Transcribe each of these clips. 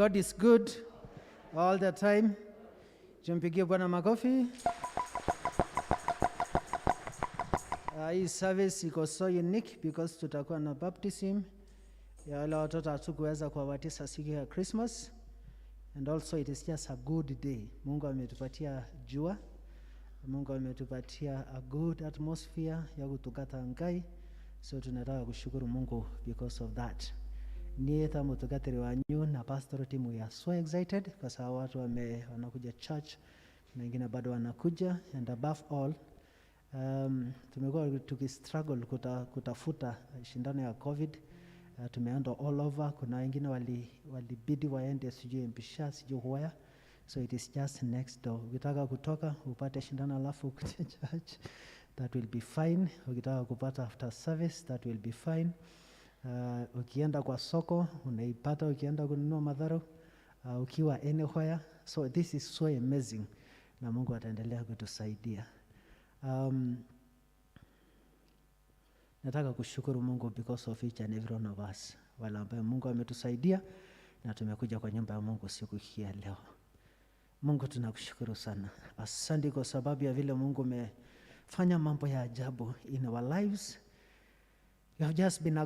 God is good all the time. Tumpigie Bwana makofi. Hii service iko so unique because tutakuwa na baptism ya wale watoto hatukuweza kuwabatiza siku ya Christmas, and also it is just a good day. Mungu ametupatia jua, Mungu ametupatia a good atmosphere ya kutukata ngai, so tunataka kushukuru Mungu because of that. Niĩ ta mũtungatĩri wanyu na pastoral team, we are so excited kwa sababu watu wanakuja church na wengine bado wanakuja, and above all, tumekuwa tukistruggle kutafuta shindano ya COVID. Tumeenda all over. Kuna wengine walibidi waende sijui Mpisha, sijui where, so it is just next door. Ukitaka kutoka upate shindano alafu ukuje church, that will be fine. Ukitaka kupata after service, that will be fine. Ukienda kwa soko unaipata, ukienda kununua madharo, ukiwa anywhere. So this is so amazing, na Mungu ataendelea kutusaidia. Nataka kushukuru Mungu because of each and every one of us, wale ambaye Mungu ametusaidia na tumekuja kwa nyumba ya Mungu siku hii ya leo. Mungu, tunakushukuru sana. Asante kwa sababu ya vile Mungu umefanya mambo ya ajabu in our lives. You have just been a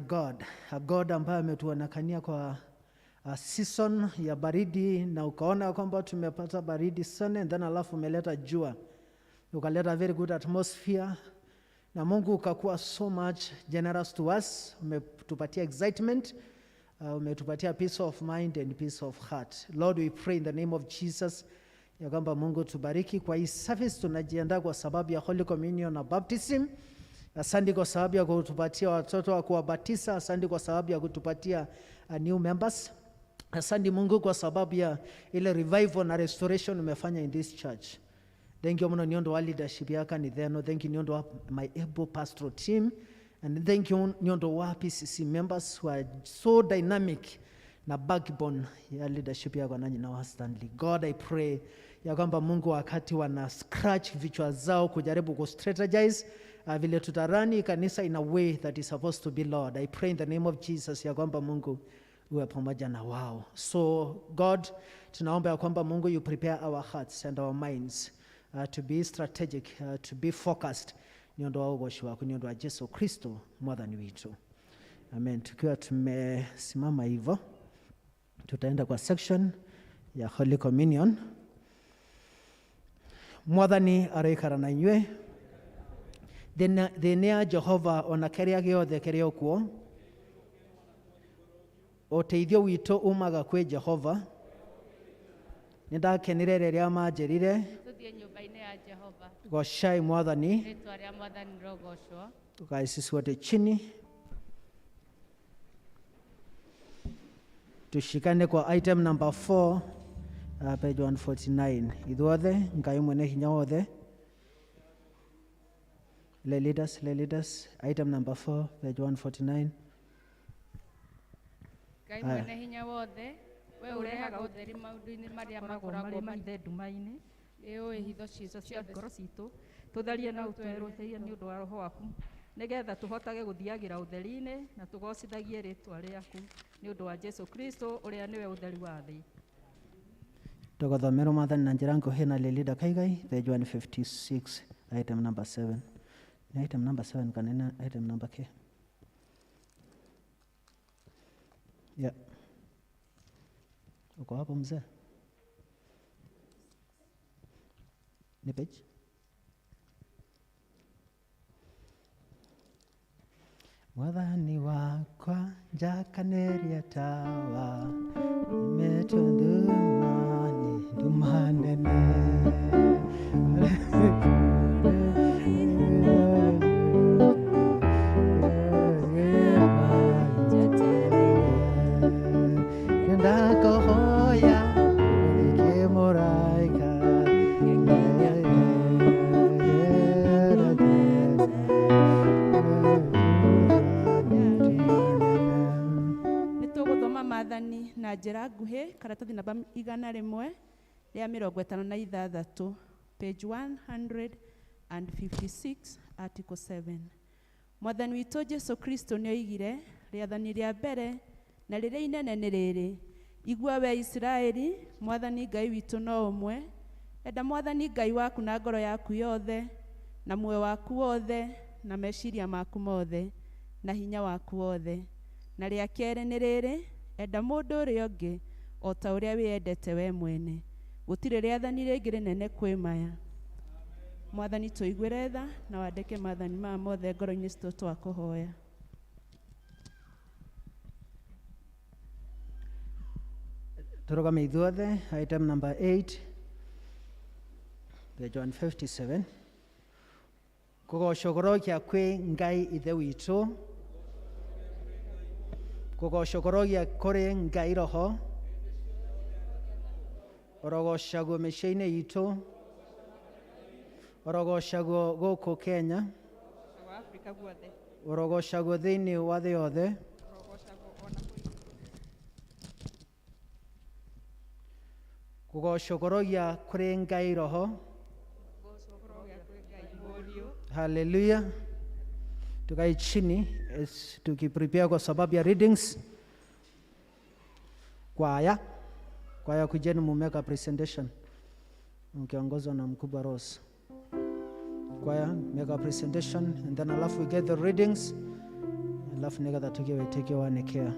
God ambaye ametuonekania kwa a season ya baridi, na ukaona kwamba tumepata baridi sana, and then alafu umeleta jua, ukaleta very good atmosphere, na Mungu ukakuwa so much generous to us. Umetupatia excitement, umetupatia peace of mind and peace of heart. Lord, we pray in the name of Jesus ya kwamba Mungu tubariki kwa hii service. Tunajiandaa kwa sababu ya Holy Communion na baptism. Asante kwa sababu ya kutupatia watoto wa kuwabatiza. Asante kwa sababu ya kutupatia new members. Asante Mungu kwa sababu ya ile revival na restoration umefanya in this church. Thank you muno nĩ ũndũ wa leadership ya kanitha ĩno. Thank you nĩ ũndũ wa my able pastoral team, and thank you nĩ ũndũ wa PCC members who are so dynamic na backbone ya leadership yakwa na nyina wa Stanley. God, I pray ya kwamba Mungu, wakati wana scratch vichwa zao kujaribu ku strategize vile tutarun kanisa in a way that is supposed to be, Lord, I pray in the name of Jesus ya kwamba Mungu uwe pamoja na wao. So God, tunaomba ya kwamba Mungu, you prepare our hearts and our minds to be strategic, to be focused nĩ ũndũ wa ũgoci waku, nĩ ũndũ wa Jesu Kristo mwathani witũ. Amen. Tukiwa tumesimama hivyo, tutaenda kwa section ya Holy Communion. Mwathani aroikara na inyuĩ. Thĩ nĩ ya Jehova ona kĩrĩa gĩothe kĩrĩ o kuo. Ũteithio witũ umaga kwĩ Jehova. Nĩ ndakenire rĩrĩa manjĩrire, Tuthiĩ nyũmba-inĩ ya Jehova. Gocai Mwathani. Rĩtwa rĩa Mwathani rĩrogocwo. Tukae sisi wote chini, tushikane kwa item number 4, page 149. Ithuothe Ngai mwene hinya wothe. Lay leaders, lay leaders, item number 4, page 149. Ngai Aya. mwene hinya wothe, we ũrehaga ũtheri maũndũ-inĩ marĩa makoragwo makoragwo marĩ mahithe nduma-inĩ, nĩ ũĩ hitho cia ciothe ngoro citũ, tũtherie na ũtwerũhĩrie nĩ ũndũ wa Roho waku, nĩgetha tũhotage gũthiagĩra ũtheri-inĩ na tũgocithagie rĩtwa rĩaku nĩ ũndũ wa Jesu Kristo ũrĩa nĩwe ũtheri wa thĩ. Tugathomera Mwathani na njĩra nguhĩ na Lelida Kaigai, page 156, item number 7. Ni item number 7 kana nĩ item number K? Yeah. Uko hapo mzee? Ni page? Mwathani wakwa njakanĩria tawa imetundumani nduma nene. Ndakohoya ũthikĩ mũraika. Nĩ tũgũthoma maathani na njĩra nguhĩ, karatathi namba 156, page 156, article 7. Mwathani witũ Jesu Kristo nĩ oigire, rĩathani rĩa mbere na rĩrĩa inene nĩ rĩrĩ: Igua we Isiraeli, Mwathani Ngai witũ no ũmwe. Enda Mwathani Ngai waku na ngoro yaku yothe, na muoyo waku wothe, na meciria maku mothe, na hinya waku wothe. Na rĩa kerĩ nĩ rĩrĩ, enda mũndũ ũrĩa ũngĩ o ta ũrĩa wĩyendete we mwene. Gũtirĩ rĩathani rĩngĩ rĩnene kwĩ maya. Mwathani tũiguĩre tha na wandĩke maathani maya mothe ngoro-inĩ citũ twakũhoya. Tũrũgame ithuothe, item number 8, page 157. Kũgocwo kũrogia kwĩ Ngai Ithe witũ, kũgocwo kũrogia kũrĩ Ngai Roho, ũrogocagwo mĩciĩ-inĩ itũ, ũrogocagwo gũkũ Kenya, Wa Afrika guothe. Ũrogocagwo thĩinĩ wa thĩ yothe. Ũrogocagwo ona kũrĩ. Kũgocwo kũrogia kũrĩ Ngai Roho. Kũrogia kwĩ Ngai Mũriũ. Haleluya. Tukae chini as tukiprepare kwa sababu ya readings. Kwaya, kwaya kujeni mumeka presentation mkiongozwa na mkubwa Rose. Kwaya make a presentation and then alafu we get the readings, alafu nigetha tukiweteke wanekea.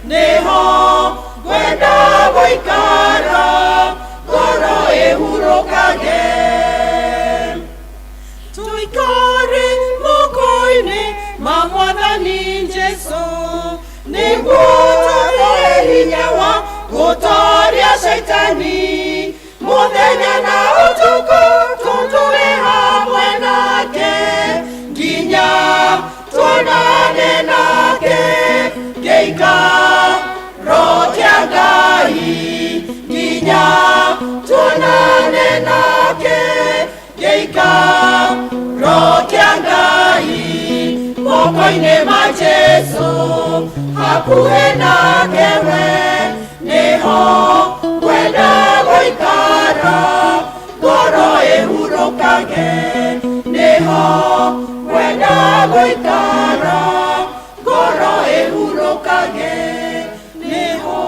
Neho, gwenda goikara, goro. Moko-inĩ ma Jesũ, hakuhĩ nake we nĩho ngwenda gũikara, ngoro ĩhurũkage, nĩho ngwenda gũikara, ngoro ĩhurũkage, nĩho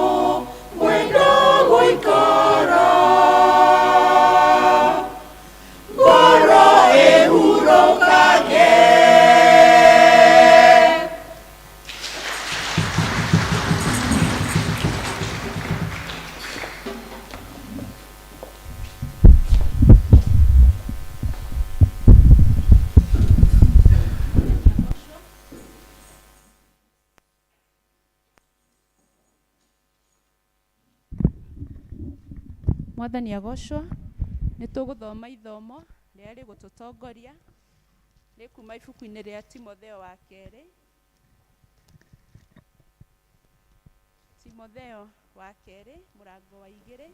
ngwenda gũikara, ngoro ĩhurũkage. Mwathani agocwo. Nĩ tũgũthoma ithomo rĩrĩa rĩgũtũtongoria rĩ kuma ibuku-inĩ rĩa Timotheo wa kerĩ. Timotheo wa kerĩ mũrango wa 2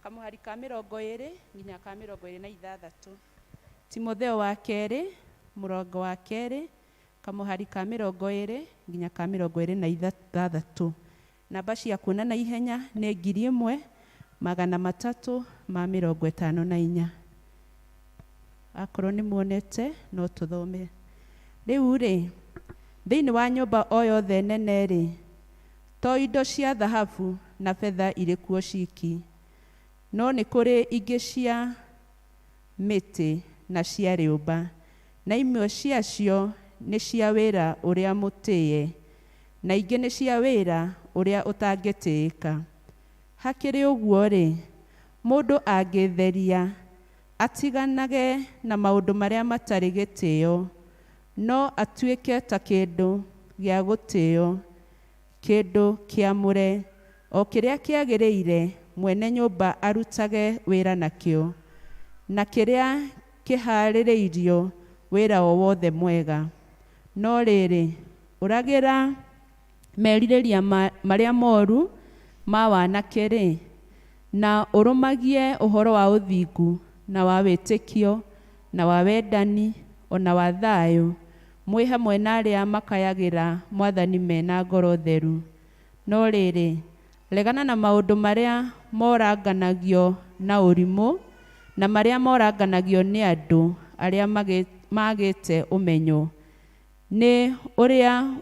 kamũhari ka 20 nginya ka 26. Timotheo wa kerĩ mũrango wa kerĩ kamũhari ka 20 nginya ka 26. Namba cia kuona na ihenya nĩ 1354. Akorwo nĩ muonete no tũthome. Rĩu rĩ, thĩinĩ wa nyũmba o yothe nene rĩ, to indo cia thahabu na betha irĩ kuo ciki, no nĩ kũrĩ ingĩ cia mĩtĩ na cia rĩũmba, na imwe ciacio nĩ cia wĩra ũrĩa mũtĩe, na ingĩ nĩ cia wĩra ũrĩa ũtangĩtĩĩka. Hakĩrĩ ũguo rĩ, mũndũ angĩtheria atiganage na maũndũ marĩa matarĩ gĩtĩo, no atuĩke ta kĩndũ gĩa gũtĩo, kĩndũ kĩamũre, o kĩrĩa kĩagĩrĩire mwene nyũmba arutage wĩra nakĩo, na kĩrĩa kĩhaarĩrĩirio wĩra o wothe mwega. No rĩrĩ, ũragĩra merirĩria marĩa moru ma wanake rĩ, na ũrũmagie ũhoro wa ũthingu na wa wĩtĩkio na wa wendani o na wa thayũ, mwĩ hamwe na arĩa makayagĩra Mwathani mena ngoro theru. No rĩrĩ, regana na maũndũ marĩa moranganagio na ũrimũ, na marĩa moranganagio nĩ andũ arĩa magĩte ũmenyo, nĩ ũrĩa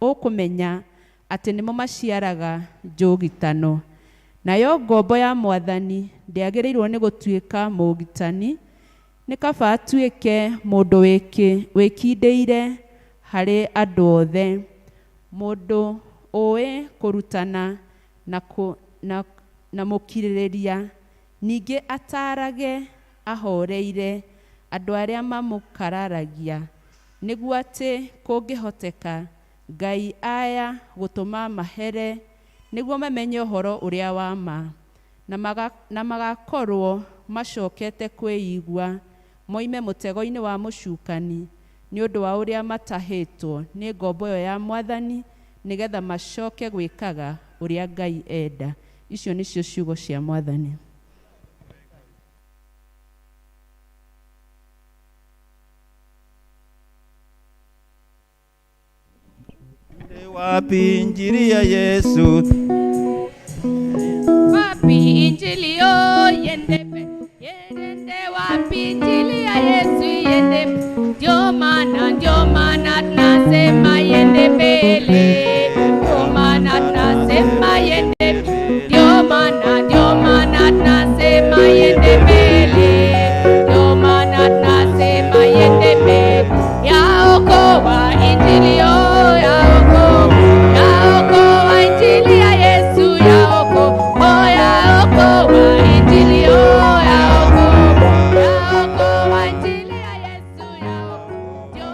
ũkũmenya atĩ nĩmo maciaraga njũgitano. Nayo ngombo ya Mwathani ndĩagĩrĩirwo nĩ gũtuĩka mũũgitani, nĩ kaba atuĩke mũndũ wĩkindĩire harĩ andũ othe, mũndũ ũĩ kũrutana na mũkirĩrĩria, ningĩ ataarage ahoreire andũ arĩa mamũkararagia, nĩguo atĩ kũngĩhoteka Ngai aya gũtũma mahere nĩguo mamenye ũhoro ũrĩa wa ma, na magakorwo macokete kwĩigua moime mũtego-inĩ wa mũcukani nĩ ũndũ wa ũrĩa matahĩtwo nĩ ngombo ĩyo ya Mwathani, nĩgetha macoke gwĩkaga ũrĩa Ngai enda. Icio nĩcio ciugo cia Mwathani. Wapi injili ya Yesu? Wapi injili yo yende? Yende wapi injili ya Yesu yende? Ndio maana tunasema yende mbele. Ndio maana tunasema yende. Ndio maana tunasema yende mbele. Ndio maana tunasema yende mbele. Yaokoa injili yo, yaokoa. Yaokoa injili ya Yesu, yaokoa. Yaokoa injili yo, yaokoa. Yaokoa injili ya Yesu, yaokoa. Ndio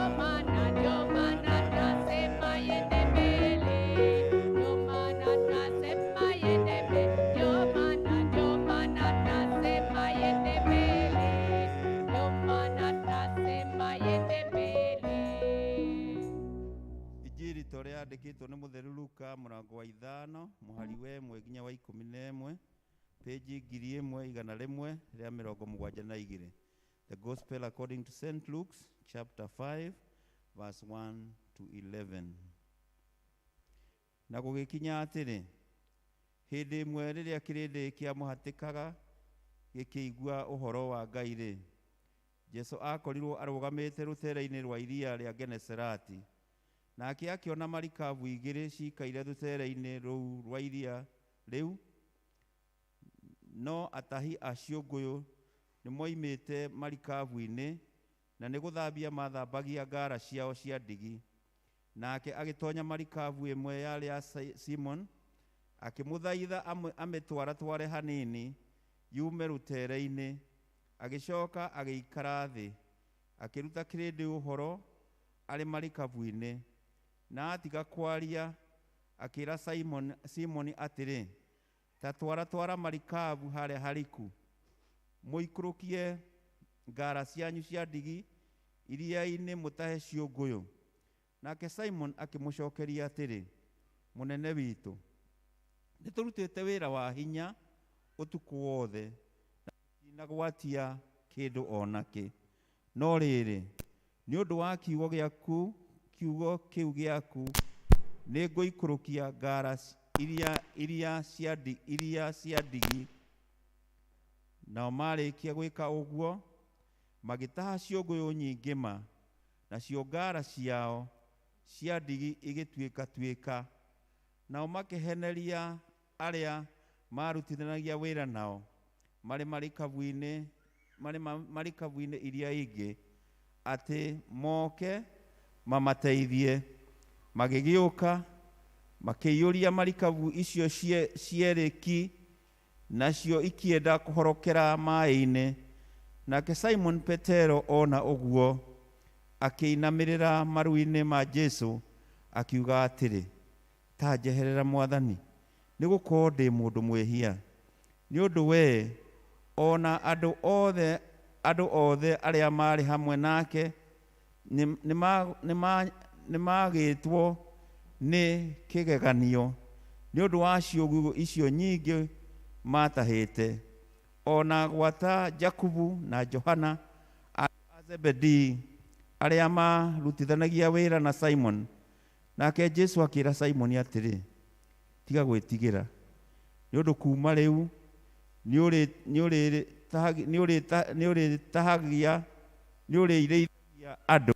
maana tunasema yende mbele. Ndio maana tunasema yende mbele. Ndio maana tunasema yende mbele. Ndio maana tunasema yende mbele. Injili ta ũrĩa yandĩkĩtwo nĩ mũtheru Luka mũrango wa 5 mũhari wa 1 nginya wa 11. Page 1172. The Gospel according to St. Luke's chapter 5 verse 1 to 11. Na gũgĩkinya atĩrĩ, hĩndĩ ĩmwe rĩrĩa kĩrĩndĩ kĩamũhatĩkaga gĩkĩigua ũhoro wa Ngai-rĩ, Jesũ akorirwo arũgamĩte rũtere-inĩ rwa iria rĩa Genesareti. Nake akĩona marikabu igĩrĩ cikaire rũtere-inĩ rũu rwa iria rĩu, no atahi a ciũngũyũ nĩmoimĩte marikabu-inĩ na nĩ gũthambia mathambagia ngara ciao cia ndigi. Nake agĩtonya marikabu ĩmwe yarĩ ya Simon, akĩmũthaitha amĩtwaratware hanini yume rũtere-inĩ. Agĩcoka agĩikara thĩ, akĩruta kĩrĩndĩ ũhoro arĩ marikabu-inĩ. Na atiga kwaria, akĩra Simoni atĩrĩ, ta twaratwara marikabu harĩa hariku, mũikũrũkie ngara cianyu cia ndigi iria-inĩ mũtahe ciũngũyũ. Nake Simon akĩmũcokeria atĩrĩ, mũnene witũ, nĩtũrutĩte wĩra wa hinya ũtukũ wothe na tũtinagwatia kĩndũ o nakĩ. No rĩrĩ, nĩ ũndũ wa kiugo gĩaku, kiugo kĩu gĩaku, nĩngũikũrũkia ngara iria cia ndigi. Nao marĩkia gwĩka ũguo, magĩtaha ciũngũyũ nyingĩ ma, nacio ngara ciao cia ndigi igĩtuĩkatuĩka. Nao makĩheneria arĩa marutithanagia wĩra nao marĩ marikabu-inĩ iria ingĩ, atĩ moke mamateithie. Magĩgĩũka makĩiyũria marikabu icio cierĩ ki, nacio ikĩenda kũhorokera maĩ-inĩ. Nake Simon Petero ona ũguo akĩinamĩrĩra maru-inĩ ma Jesũ, akiuga atĩrĩ, ta njeherera Mwathani, nĩgũkorwo ndĩ mũndũ mwĩhia. Nĩ ũndũ we ona andũ othe arĩa maarĩ hamwe nake nĩmagĩtwo nĩ kĩgeganio nĩ ũndũ wa ciũngũyũ icio nyingĩ matahĩte. Ona gwata Jakubu na Johana a Zebedii arĩa marutithanagia wĩra na Simon. Nake Jesũ akĩra Simoni atĩrĩ, tiga gwĩtigĩra, nĩ ũndũ kuma rĩu nĩũrĩrĩithagia andũ.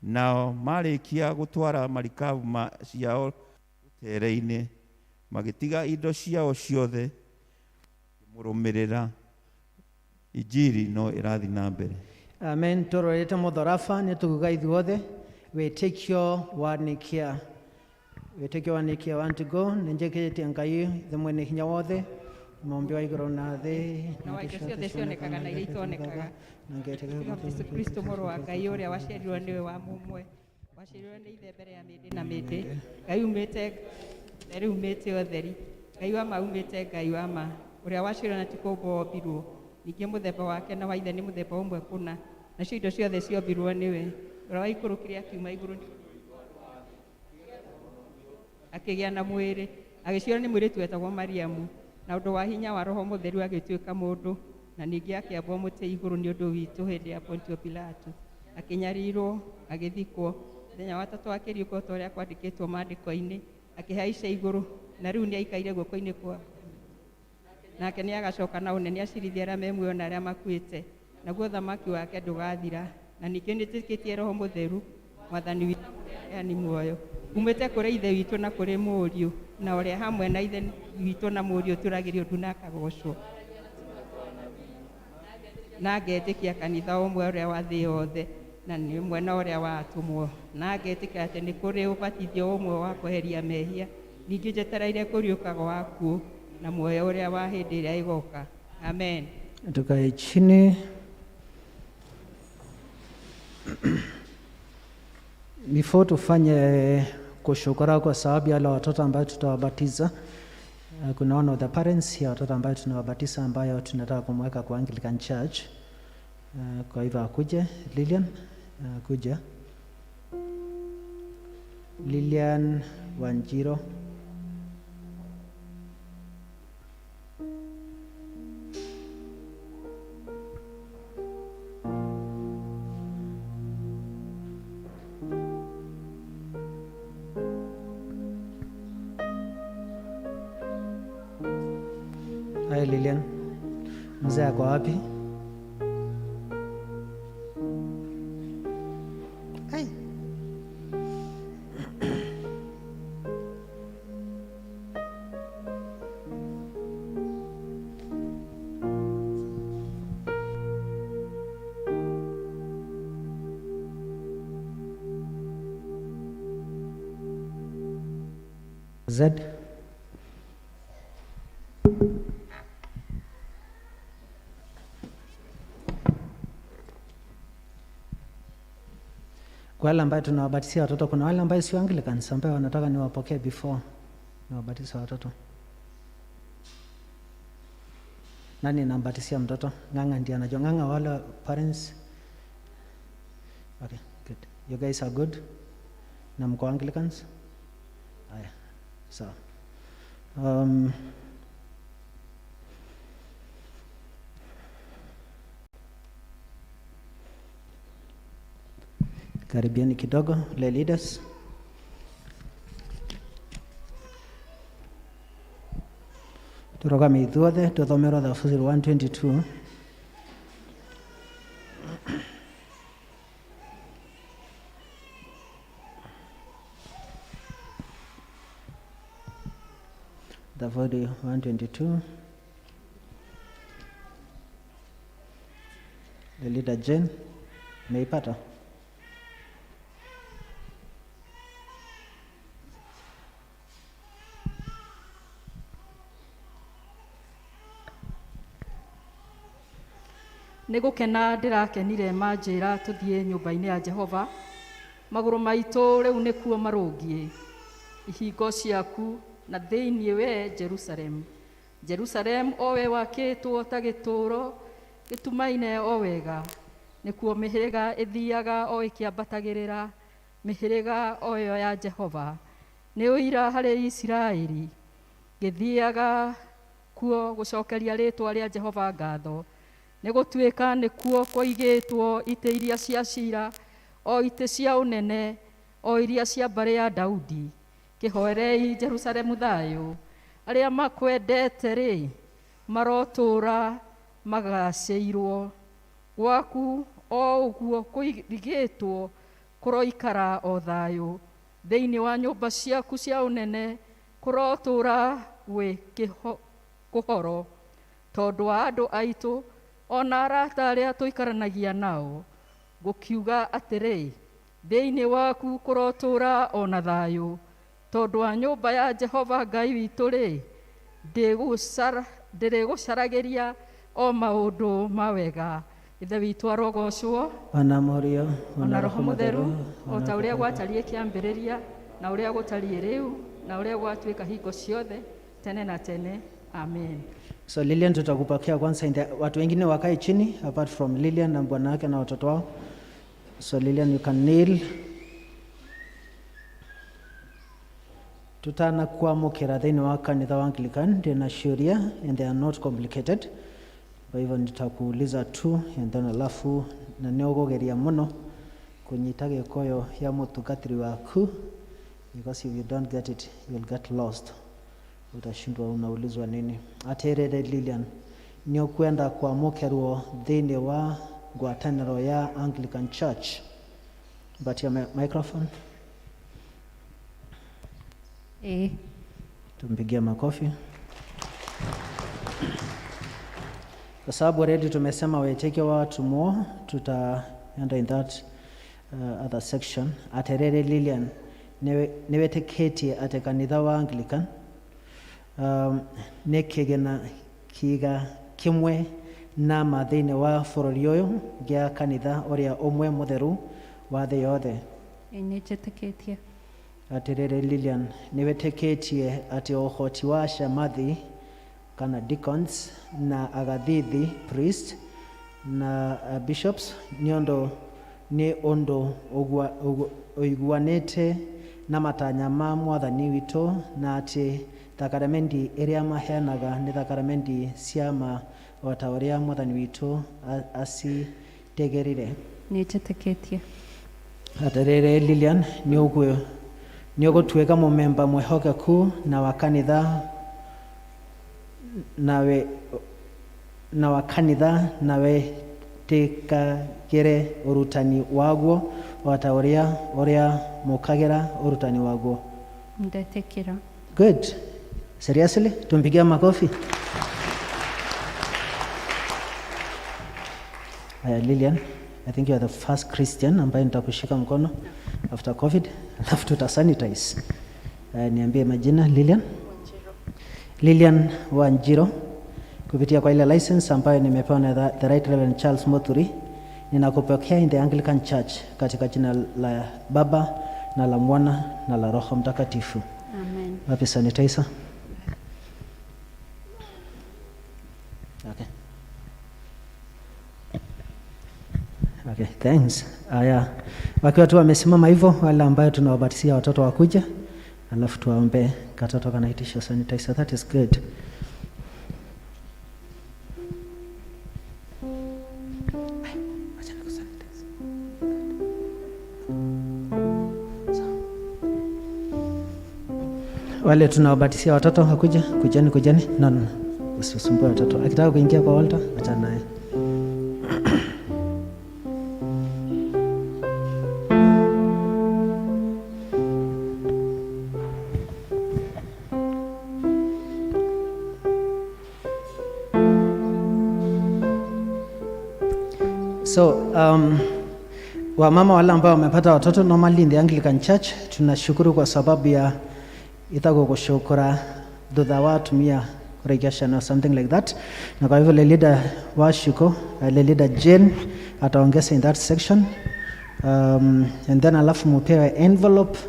Nao marĩkia gũtwara marikabu ciao rũtere-inĩ, magĩtiga indo ciao ciothe makĩmũrũmĩrĩra. Injiri no ĩrathiĩ na mbere. Amen. Tũrorete mũtharaba nĩ tũkuga ithuothe wĩtĩkio wa Nikia. Wĩtĩkio wa Nikia want to go. Nĩnjĩkĩrĩtie Ngai ithe mwene hinya wothe, mũmbi wa igũrũ na thĩ, na wa indo ciothe cionekaga na iria itonekaga, na Jesũ Kristo mũrũ wa Ngai ũrĩa waciarirwo nĩwe wa mũmwe, waciarirwo nĩ ithe mbere ya mĩndĩ na mĩndĩ, Ngai umĩte ũtheri umĩte ũtheri, Ngai wa ma umĩte Ngai wa ma, ũrĩa waciarirwo na ti kũũmbwo ombirwo, ningĩ mũthemba wake na wa ithe nĩ mũthemba ũmwe kũna, nacio indo ciothe ciombirwo nĩwe, ũrĩa waikũrũkire akiuma igũrũ akĩgĩa na mwĩrĩ, agĩciarwo nĩ mũirĩtu wetagwo Mariamu, na ũndũ wa hinya wa Roho Mũtheru agĩtuĩka mũndũ, na ningĩ akĩambwo mũtĩ igũrũ nĩ ũndũ witũ hĩndĩ ya Pontio Pilato, akĩnyarirwo, agĩthikwo, mũthenya wa tatũ akĩriũka ta ũrĩa kwandĩkĩtwo maandĩko-inĩ, akĩhaica igũrũ, na rĩu nĩaikaire guoko-inĩ kwa nake nĩagacoka na ũnene acirithie arĩa me muoyo na arĩa makuĩte, naguo ũthamaki wake ndũgathira. Na ningĩ nĩtĩkĩtie Roho Mũtheru, Mwathani witũ ni muoyo, umĩte kũrĩ ithe witũ na kũrĩ mũriũ, na ũrĩa hamwe na ithe witũ na mũriũ turagĩrio ndu na akagocwo. Na ngetĩkia kanitha ũmwe ũrĩa wa thĩ yothe, na nĩ ũmwe na ũrĩa wa atũmwo, na ngetĩkia atĩ nĩ kũrĩ ũbatithio ũmwe wa kweheria mehia, ningĩ njetereire kũriũka gwa akuũ na muoyo ũrĩa wa hĩndĩ ĩrĩa ĩgoka. Amen. Tukae chini. Before tufanye kushukuru kwa sababu ya wale watoto ambao tutawabatiza, kuna one of the parents ya watoto ambao tunawabatiza ambayo tunataka kumweka kwa Anglican Church. Kwa hivyo akuje Lilian, akuje Lilian Wanjiro. Lilian. Mzee ako wapi? Ai. Z. Kwa wale ambayo tunawabatizia watoto, kuna wale ambayo sio Anglicans ambayo wanataka niwapokee before niwabatizia watoto. Nani nambatizia mtoto? Ng'ang'a ndiye anajua. Ng'ang'a, wale parents. Okay, good. You guys are good? Na mko Anglicans? Aya, sawa. Karibiani kidogo, lay leaders. Turogame ithuothe tuthomerwo Thaburi 122. Thaburi 122. The leader Jane, umeipata? Nĩ gũkena ndĩrakenire manjĩra tũthiĩ nyũmba-inĩ ya Jehova. Magũrũ maitũ rĩu nĩkuo marũngiĩ ihingo ciaku na thĩinĩ we Jerusalem. Jerusalem o we wakĩtwo ta gĩtũũro gĩtumaine o wega, nĩkuo mĩhĩrĩga ĩthiaga o ĩkĩambatagĩrĩra, mĩhĩrĩga o ĩyo ya Jehova nĩ ũira harĩ Isiraeli, gĩthiaga kuo gũcokeria rĩĩtwa rĩa Jehova ngatho. Nĩ gũtuĩka nĩkuo kũigĩtwo itĩ iria cia ciira, o itĩ cia ũnene, o iria cia mbarĩ ya Daudi. Kĩhoerei Jerusalemu thayũ. Arĩa makwendete rĩ, marotũũra magacĩirwo. Gwaku o ũguo kũirigĩtwo kũroikara o thayũ. Thĩinĩ wa nyũmba ciaku cia ũnene kũrotũũra gwĩ kũhoro. Tondũ wa andũ aitũ ona arata arĩa tũikaranagia nao, ngũkiuga atĩrĩ, thĩinĩ waku kũrotũũra ona thayũ. Tondũ wa nyũmba ya Jehova Ngai witũ-rĩ, ndĩrĩgũcaragĩria o maũndũ ma wega. Ithe witũ arogocwo, ona Mũriũ, ona Roho Mũtheru, o ta ũrĩa gwatariĩ kĩambĩrĩria, na ũrĩa gũtariĩ rĩu, na ũrĩa gwatuĩka hingo ciothe, tene na tene. Amen. So Lilian tutakupokea kwanza watu wengine wakae chini apart from Lilian na bwana wake na watoto wao. So Lilian, you can kneel. Tutana kuamukira thiini wa kanitha wa Anglican ndina ciũria and they are not complicated. Kwa hivyo nitakuuliza tu and then alafu na nĩ ũgũgeria mũno kũnyita gĩkoyo ya mũtungatĩri waku, because if you don't get it you'll get lost. Utashindwa unaulizwa nini. Atiriri Lilian, nĩ ũkwenda kwamũkĩrwo thĩinĩ wa ngwatanĩro ya Anglican Church? But your microphone. Ĩĩ. Tumpigie makofi. Kwa sababu already tumesema waitike watu more, tutaenda in that other section. Atiriri Lilian, nĩwĩtĩkĩtie atĩ kanitha wa Anglican nĩ kĩgĩna kĩga kĩmwe na ma thĩinĩ wa bũrũri ũyũ gĩa kanitha ũrĩa ũmwe mũtheru wa thĩ yothe? Ĩĩ, nĩnjĩtĩkĩtie. Atiriri Lilian, nĩwĩtĩkĩtie atĩ ũhoti wa camathi kana deacons na agathithi priest na bishops nĩ ũndũ ũiguanĩte na matanya ma mwathani witũ, na atĩ thakaramendi ĩrĩa maheanaga nĩ thakaramendi cia ma o ta ũrĩa mwathani witũ acitegерire? Nĩnjĩtĩkĩtie. Atiriri Lilian, nĩ ũgũtuĩka mũmemba mwĩhokeku na wa kanitha Nawe na wa kanitha na wĩtĩkagĩre ũrutani waguo o ta ũrĩa ũrĩa mũkagĩra ũrutani waguo. Ndetĩkĩra. Good. Seriously? Tumpigie makofi. Aya, Lilian, I think you are the first Christian ambaye nitakushika mkono after COVID, alafu tuta sanitize. Niambie majina Lilian. Lilian Wanjiro, kupitia kwa ile license ambayo nimepewa na the Right Reverend Charles Moturi, ninakupokea in the Anglican Church katika jina la Baba na la Mwana na la Roho Mtakatifu. Amen. Wapi sanitizer? Okay. Okay, thanks. Aya, wakiwa tu wamesimama hivyo, wale ambayo tunawabatizia watoto wakuja, alafu tuwaombe. Katoto kanaitisha sanitizer. That is good. Acha nikusanitize. Wale tunawabatizia watoto wakuja, kujeni, kujeni. No, no, no. Usisumbue watoto. Akitaka kuingia kwa altar, acha naye. So, wamama wale ambao wamepata watoto normally in the Anglican Church tunashukuru kwa sababu ya ithagwo gucukura thutha wa atumia kũraikia ciana or something like that. Na kwa hivyo le leader wa Shiko, le leader Jane ataongeza in that section. And then alafu mupewe envelope.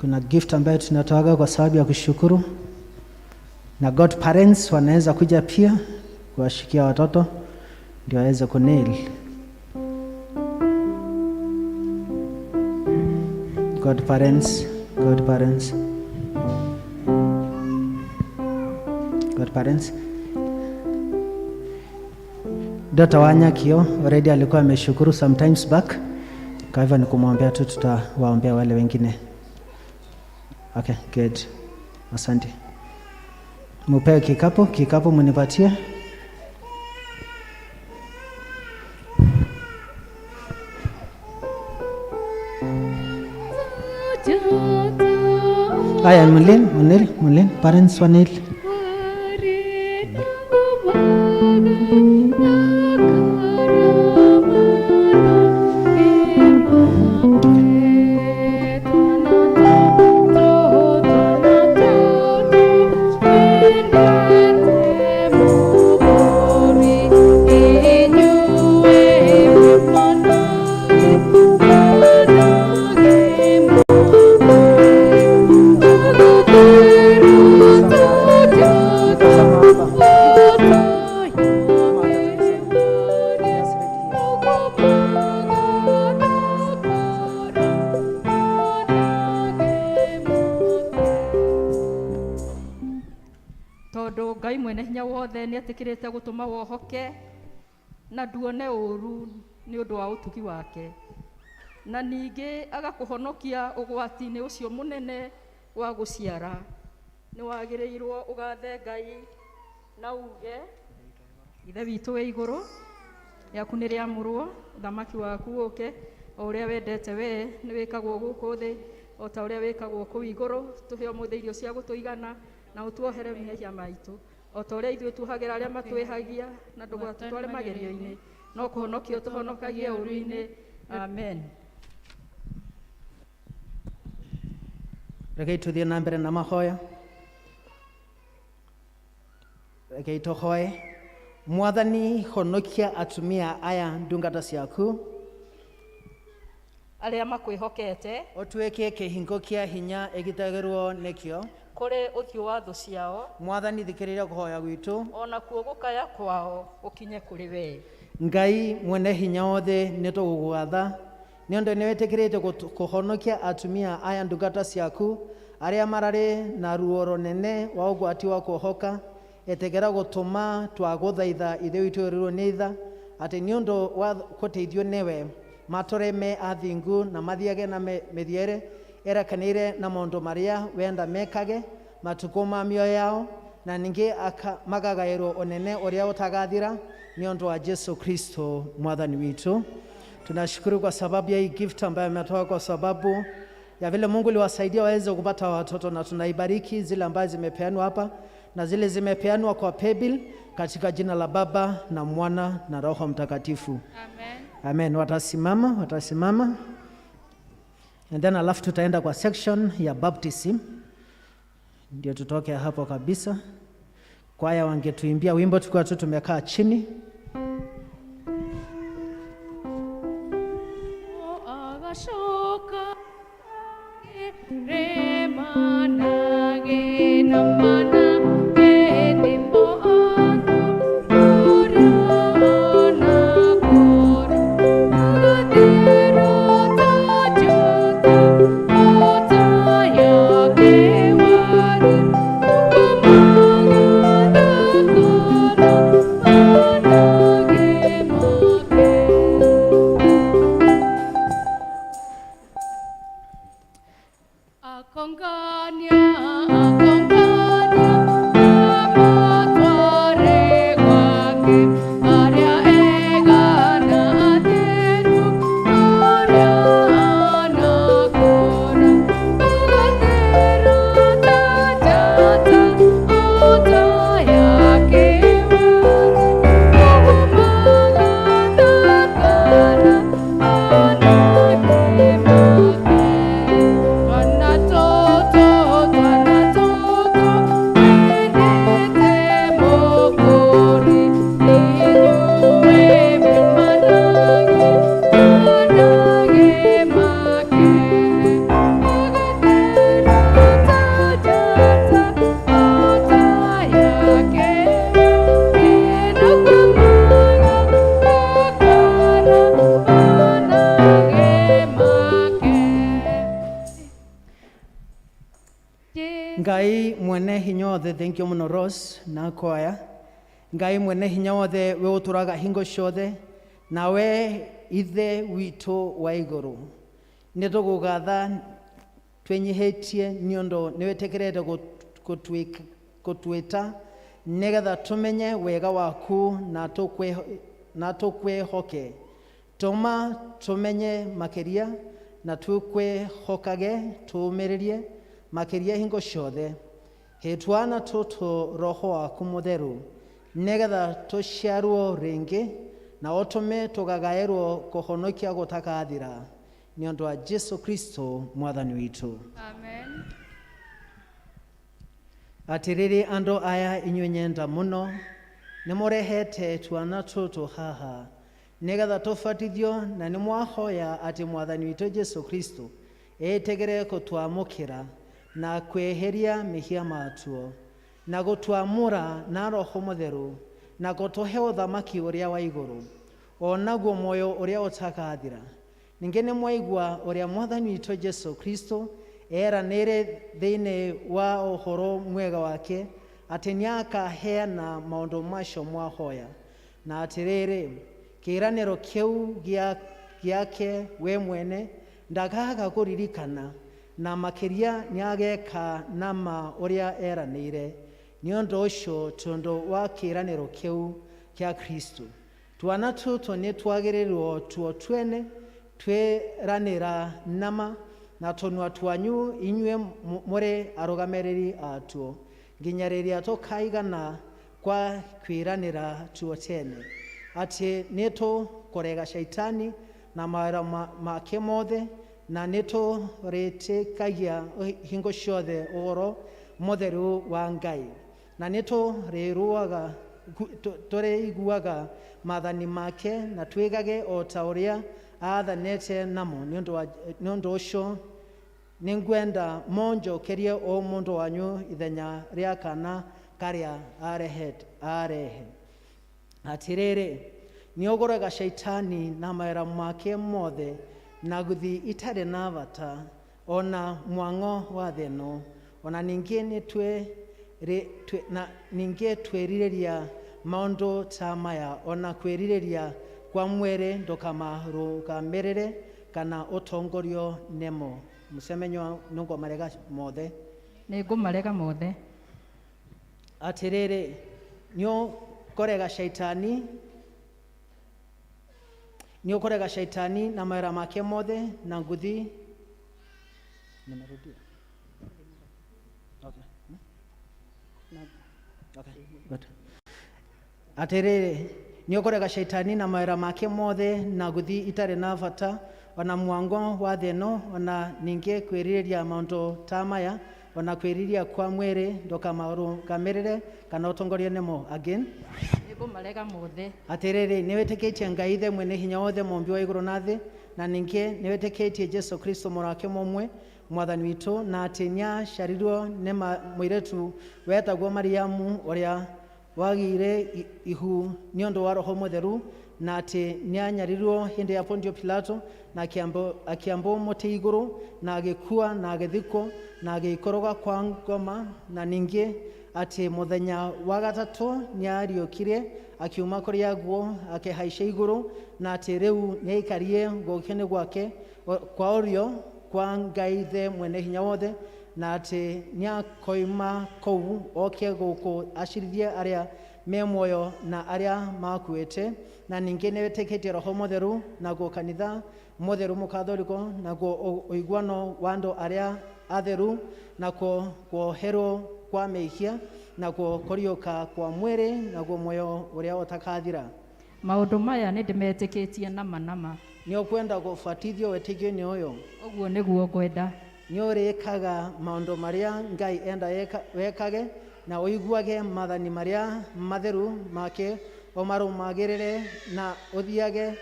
Kuna gift ambayo tunatoaga kwa sababu ya kushukuru, na godparents wanaweza kuja pia kuwashikia watoto ndio waweze kunail. Godparents, godparents, godparents. Dr. Wanya Kio already alikuwa ameshukuru sometimes back, kwa hivyo ni kumwombea tu, tutawaombea wale wengine. Okay, good. Asante. Mupewe kikapu, kikapu munipatie. Aya, Munil, Munil, Munil, parents wanil. Tondũ Ngai mwene hinya wothe nĩ etĩkĩrĩte gũtũma wohoke na nduone ũũru nĩ ũndũ wa ũtugi wake, na ningĩ agakũhonokia ũgwati-inĩ ũcio mũnene wa gũciara, nĩ wagĩrĩirwo ũgathe Ngai na uge, Ithe witũ wĩ igũrũ, rĩaku nĩ rĩamũrwo, ũthamaki waku ũke, o ũrĩa wendete we nĩ wĩkagwo gũkũ thĩ o ta ũrĩa wĩkagwo kũu igũrũ. Tũhe ũmũthĩ irio cia gũtũigana, na ũtuohere mehia maitũ o ta ũrĩa ithuĩ tuohagĩra arĩa matwĩhagia, na ndũgatũtware magerio-inĩ, no kũhonokia ũtũhonokagie ũũru-inĩ. Amen. Rekei tuthiĩ na mbere na mahoya. Rekei tũhoe. Mwathani, honokia atumia aya ndungata ciaku arĩa makwĩhokete, ũtuĩke kĩhingo kĩa hinya ĩgitagĩrwo nĩkĩo kũrĩ ũthiũ wa thũ ciao. Mwathani, thikĩrĩria kũhoya gwitũ, o nakuo gũkaya kwao gũkinye kũrĩ we. Ngai mwene hinya wothe, nĩ tũgũgwatha nĩ ũndũ nĩ wĩtĩkĩrĩte kũhonokia atumia aya ndungata ciaku arĩa mararĩ na ruo rũnene wa ũgwati wa kuohoka. Ĩtĩkĩra gũtũma twagũthaitha ithe witũ ũrĩrwo nĩ tha, atĩ nĩ ũndũ wa gũteithio nĩwe matũre me athingu na mathiage na mĩthiĩre ĩrekanĩire na maũndũ marĩa wenda mekage matukũ ma mĩoyo yao, Na ningĩ makagaĩrwo ũnene ũrĩa ũtagathira nĩ ũndũ wa Jesu Kristo mwathani witũ. Tunashukuru kwa sababu ya hii gift ambayo ametoa, kwa sababu ya vile Mungu aliwasaidia waweze kupata watoto, na tunaibariki zile ambazo zimepeanwa hapa na zile zimepeanwa kwa paybill katika jina la Baba na Mwana na Roho Mtakatifu. Amen. Amen. Watasimama, watasimama. And then alafu tutaenda kwa section ya baptism. Ndio tutoke hapo kabisa. Kwaya wangetuimbia wimbo tukiwa tu tumekaa chini. Agacoka remanage namana enimo anu urana kora ugatero tajota otaya kewari ukumanga dakara manage make. Akongania, akongania, amatware gwake, aria egana atheru, aria anakora, ugathera tajata, otayake wari, ugumaga thakara, anake make. Twana toto, twana toto, twendete Mũkũri, inyuĩ mwĩmanage, mwanage make. Ũgathera ta njata, ota yake, ĩnakũmaga gũkara, anage make. Ngai mwene hinya wothe, thank you muno Rose na kwaya. Ngai mwene hinya wothe, we ũtũraga hingo ciothe nawe ithe witũ wa igũrũ, nĩ tũgũgatha twĩnyihĩtie nĩ ũndũ nĩ wĩtĩkĩrĩte gũtwĩta nĩgetha tũmenye wega waku na tũkwĩhoke. Tũma tũmenye makĩria na tũkwĩhokage, tũũmĩrĩrie makĩria hingo ciothe. He twana tũtũ roho waku mũtheru nĩgetha tũciarwo rĩngĩ na ũtũme tũgagaĩrwo kũhonokia gũtakathira nĩ ũndũ wa Jesu Kristo mwathani witũ. Amen. Atĩrĩrĩ andũ aya inyuĩ nyenda mũno, nĩ mũrehete twana tũtũ haha nĩgetha tũbatithio, na nĩ mwahoya atĩ mwathani witũ Jesu Kristo ĩtĩkĩre gũtwamũkĩra na kweheria mehia matuo na gũtwamũra na roho mũtheru na gũtũhe ũthamaki ũrĩa wa igũrũ o naguo muoyo ũrĩa ũtakathira. Ningĩ nĩ mwaigua ũrĩa mwathani witũ Jesu Kristo eranĩire thĩinĩ wa ũhoro mwega wake atĩ nĩakaheana maũndũ macio mwahoya. Na atĩrĩrĩ, kĩĩranĩro kĩu gĩake we mwene ndakaga kũririkana, na makĩria nĩageka nama ũrĩa eranĩire. Nĩ ũndũ ũcio, tondũ wa kĩĩranĩro kĩu kĩa Kristo, twana tũtũ nĩ twagĩrĩirwo tuo twene twĩranĩra nama na tũnua twanyu inyuĩ mũrĩ arũgamĩrĩri atuo nginya rĩrĩa tũkaigana kwa kwĩranĩra tuo tene atĩ nĩ tũkũrega shaitani na mawĩra make mothe, na nĩ tũrĩtĩkagia hingo ciothe ũhoro mũtheru wa Ngai, na nĩ tũrĩiguaga maathani make na twĩkage o ta ũrĩa aathanĩte namo. Nĩ ũndũ ũcio nĩngwenda monjokerie o mũndũ wanyu ithenya rĩa kana karĩa arehe. Atĩrĩrĩ, nĩũgũraga shaitani na mawĩra make mothe na guthi itarĩ na bata ona mwang'o wa thĩ ĩno. Ona ningĩ na ningĩ twĩrirĩria maũndũ ta maya, ona kwĩrirĩria kwa mwĩrĩ ndũkamarũgamĩrĩre kana ũtongorio nĩmo. Mũcemanio nĩngũmarega mothe. Nĩ ngũmarega mothe. Atĩrĩrĩ, nĩũkũrega shaitani, nĩũkũrega shaitani na mawĩra make mothe na nguthi. Nimerudia. Okay. Okay. Good. Atĩrĩrĩ, nĩũkũrega shaitani na mawĩra make mothe na nguthi itarĩ na bata, ona mwango wa thĩ ĩno, ona ningĩ kwĩrirĩria maũndũ ta maya, ona kwĩrirĩria kwa mwĩrĩ, ndũkamarũgamĩrĩre kana ũtongorio nĩmo. Again. Nĩngũmarega mothe. Atĩrĩrĩ, nĩwĩtĩkĩtie Ngai Ithe mwene hinya wothe, mũmbi wa igũrũ na thĩ, na ningĩ nĩwĩtĩkĩtie Jesu Kristo mũrũ wake mũmwe, mwathani witũ, na atĩ nĩaciarirwo nĩ mũirĩtu wetagwo Mariamu, ũrĩa wagĩire ihu nĩ ũndũ wa Roho Mũtheru, na atĩ nĩanyarirwo hĩndĩ ya Pontio Pilato, na akĩambwo mũtĩ igũrũ, na agĩkua, na agĩthikwo, na agĩikũrũka kwa ngoma, na ningĩ atĩ mũthenya wa gatatũ nĩariũkire akiuma kũrĩ aguo, akĩhaica igũrũ, na atĩ rĩu nĩaikarie guoko-inĩ gwake kwa ũrĩo kwa Ngai Ithe mwene hinya wothe, na atĩ nĩakoima kũu oke gũkũ acirithie arĩa me muoyo na arĩa makuĩte, na ningĩ nĩwĩtĩkĩtie Roho Mũtheru, naguo kanitha mũtheru mũkatholiko, naguo ũiguano wa andũ arĩa atheru, nakuo kuoherwo kwa mehia, nakuo kũriũka kwa mwĩrĩ, naguo muoyo ũrĩa ũtakathira. Maũndũ maya nĩ ndĩmetĩkĩtie nama nama. Nĩ ũkwenda gũbatithio wĩtĩkio-inĩ ũyũ? Ũguo nĩguo ngwenda. Nĩ ũrĩkaga maũndũ marĩa Ngai enda wekage, na ũiguage maathani marĩa matheru make, ũmarũmagĩrĩre na ũthiage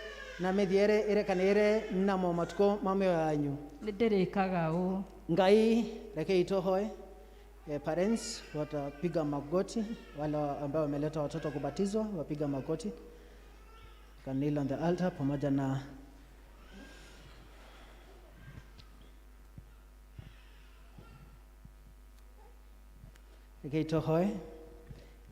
na mĩthiĩre ĩrekanĩre namo matukũ ma mĩoyo yanyu. Nĩ ndĩrĩkaga ũũ. Ngai, rekei tũhoe. Parents watapiga magoti, wale ambao wameleta watoto kubatizwa wapiga magoti. Can kneel on the altar pamoja na rekei tũhoe.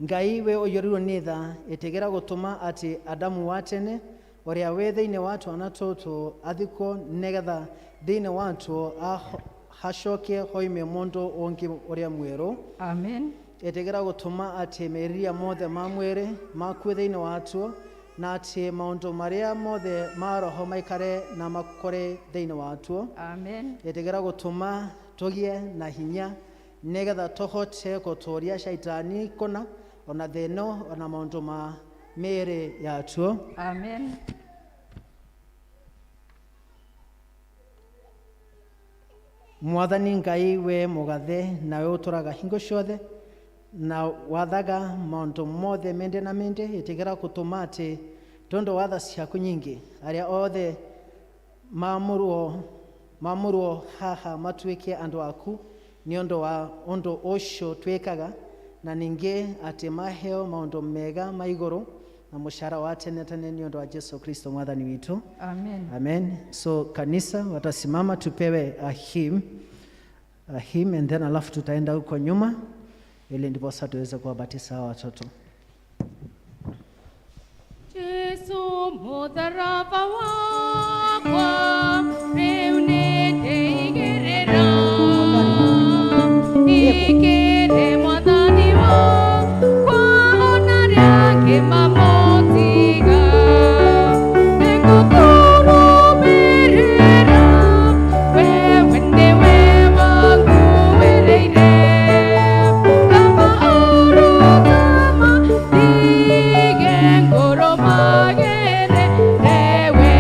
Ngai we ũiyũrirwo nĩ tha, ĩtĩgĩra gũtũma atĩ Adamu wa tene ũrĩa wĩ thĩinĩ wa twana tũtũ athikwo, nĩgetha thĩinĩ watuo hacoke hoime mũndũ ũngĩ ũrĩa mwerũ. Amen. Ĩtĩgĩra gũtũma atĩ meciria mothe ma mwĩrĩ makue thĩinĩ watuo, na atĩ maũndũ marĩa mothe ma roho maikare na makũre thĩinĩ watuo. Amen. Ĩtĩgĩra gũtũma tũgĩe na hinya, nĩgetha tũhote gũtũũria shaitani kũna, ona thĩ ĩno, ona maũndũ ma mĩĩrĩ yatuo. Amen. Mwathani Ngai we mũgathe, nawe ũtũraga hingo ciothe na wathaga maũndũ mothe mĩndĩ na mĩndĩ, ĩtĩkĩra gũtũma atĩ tondũ wa tha ciaku nyingĩ arĩa othe mamũrwo haha matuĩke andũ aku nĩ ũndũ wa ũndũ ũcio twĩkaga, na ningĩ atĩ maheo maũndũ mega ma igũrũ na mũcara wa tene tene nĩ ũndũ wa Jesu Kristo mwathani witũ. Amen. Amen. So kanisa watasimama tupewe a hymn, a hymn, and then alafu tutaenda huko nyuma ili ndiposa tuweze kuwabatisa hawa watoto. Jesu mũtharaba wakwa rĩu nĩndĩigĩrĩra, ikĩrĩ mwathani wakwa ona rĩa ngĩmamũtiga, nĩngũkũrũmĩrĩra, wewe nĩwe wanguĩrĩire, kaba ũrũgama ndige ngũrũmagĩrĩre we.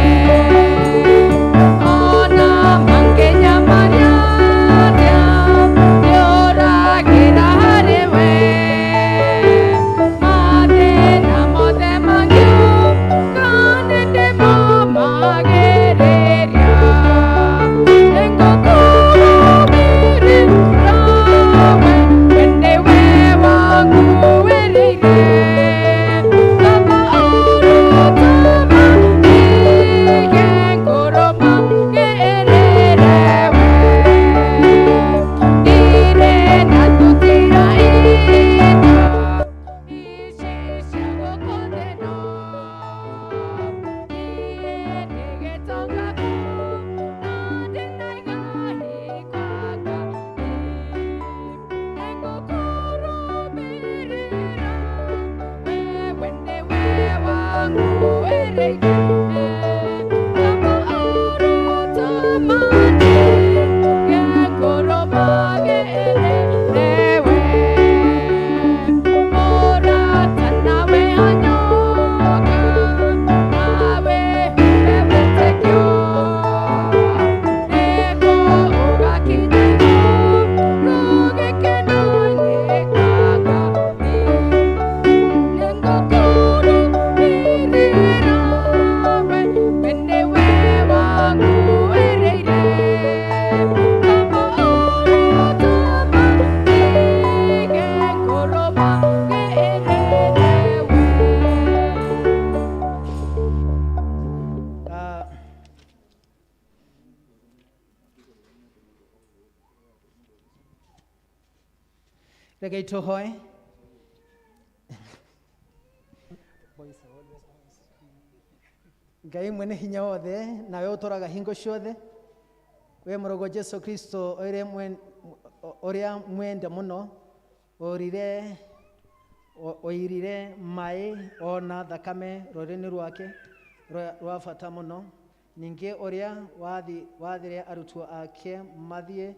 Rekei tũhoe. Ngai mwene hinya wothe nawe ũtũraga hingo ciothe, we mũrogo Jesu Kristo ũrĩa mwende mũno, oirire maĩ ona thakame rũrĩrĩ rwake rwa bata mũno, ningĩ ũrĩa wathire arutwo ake mathiĩ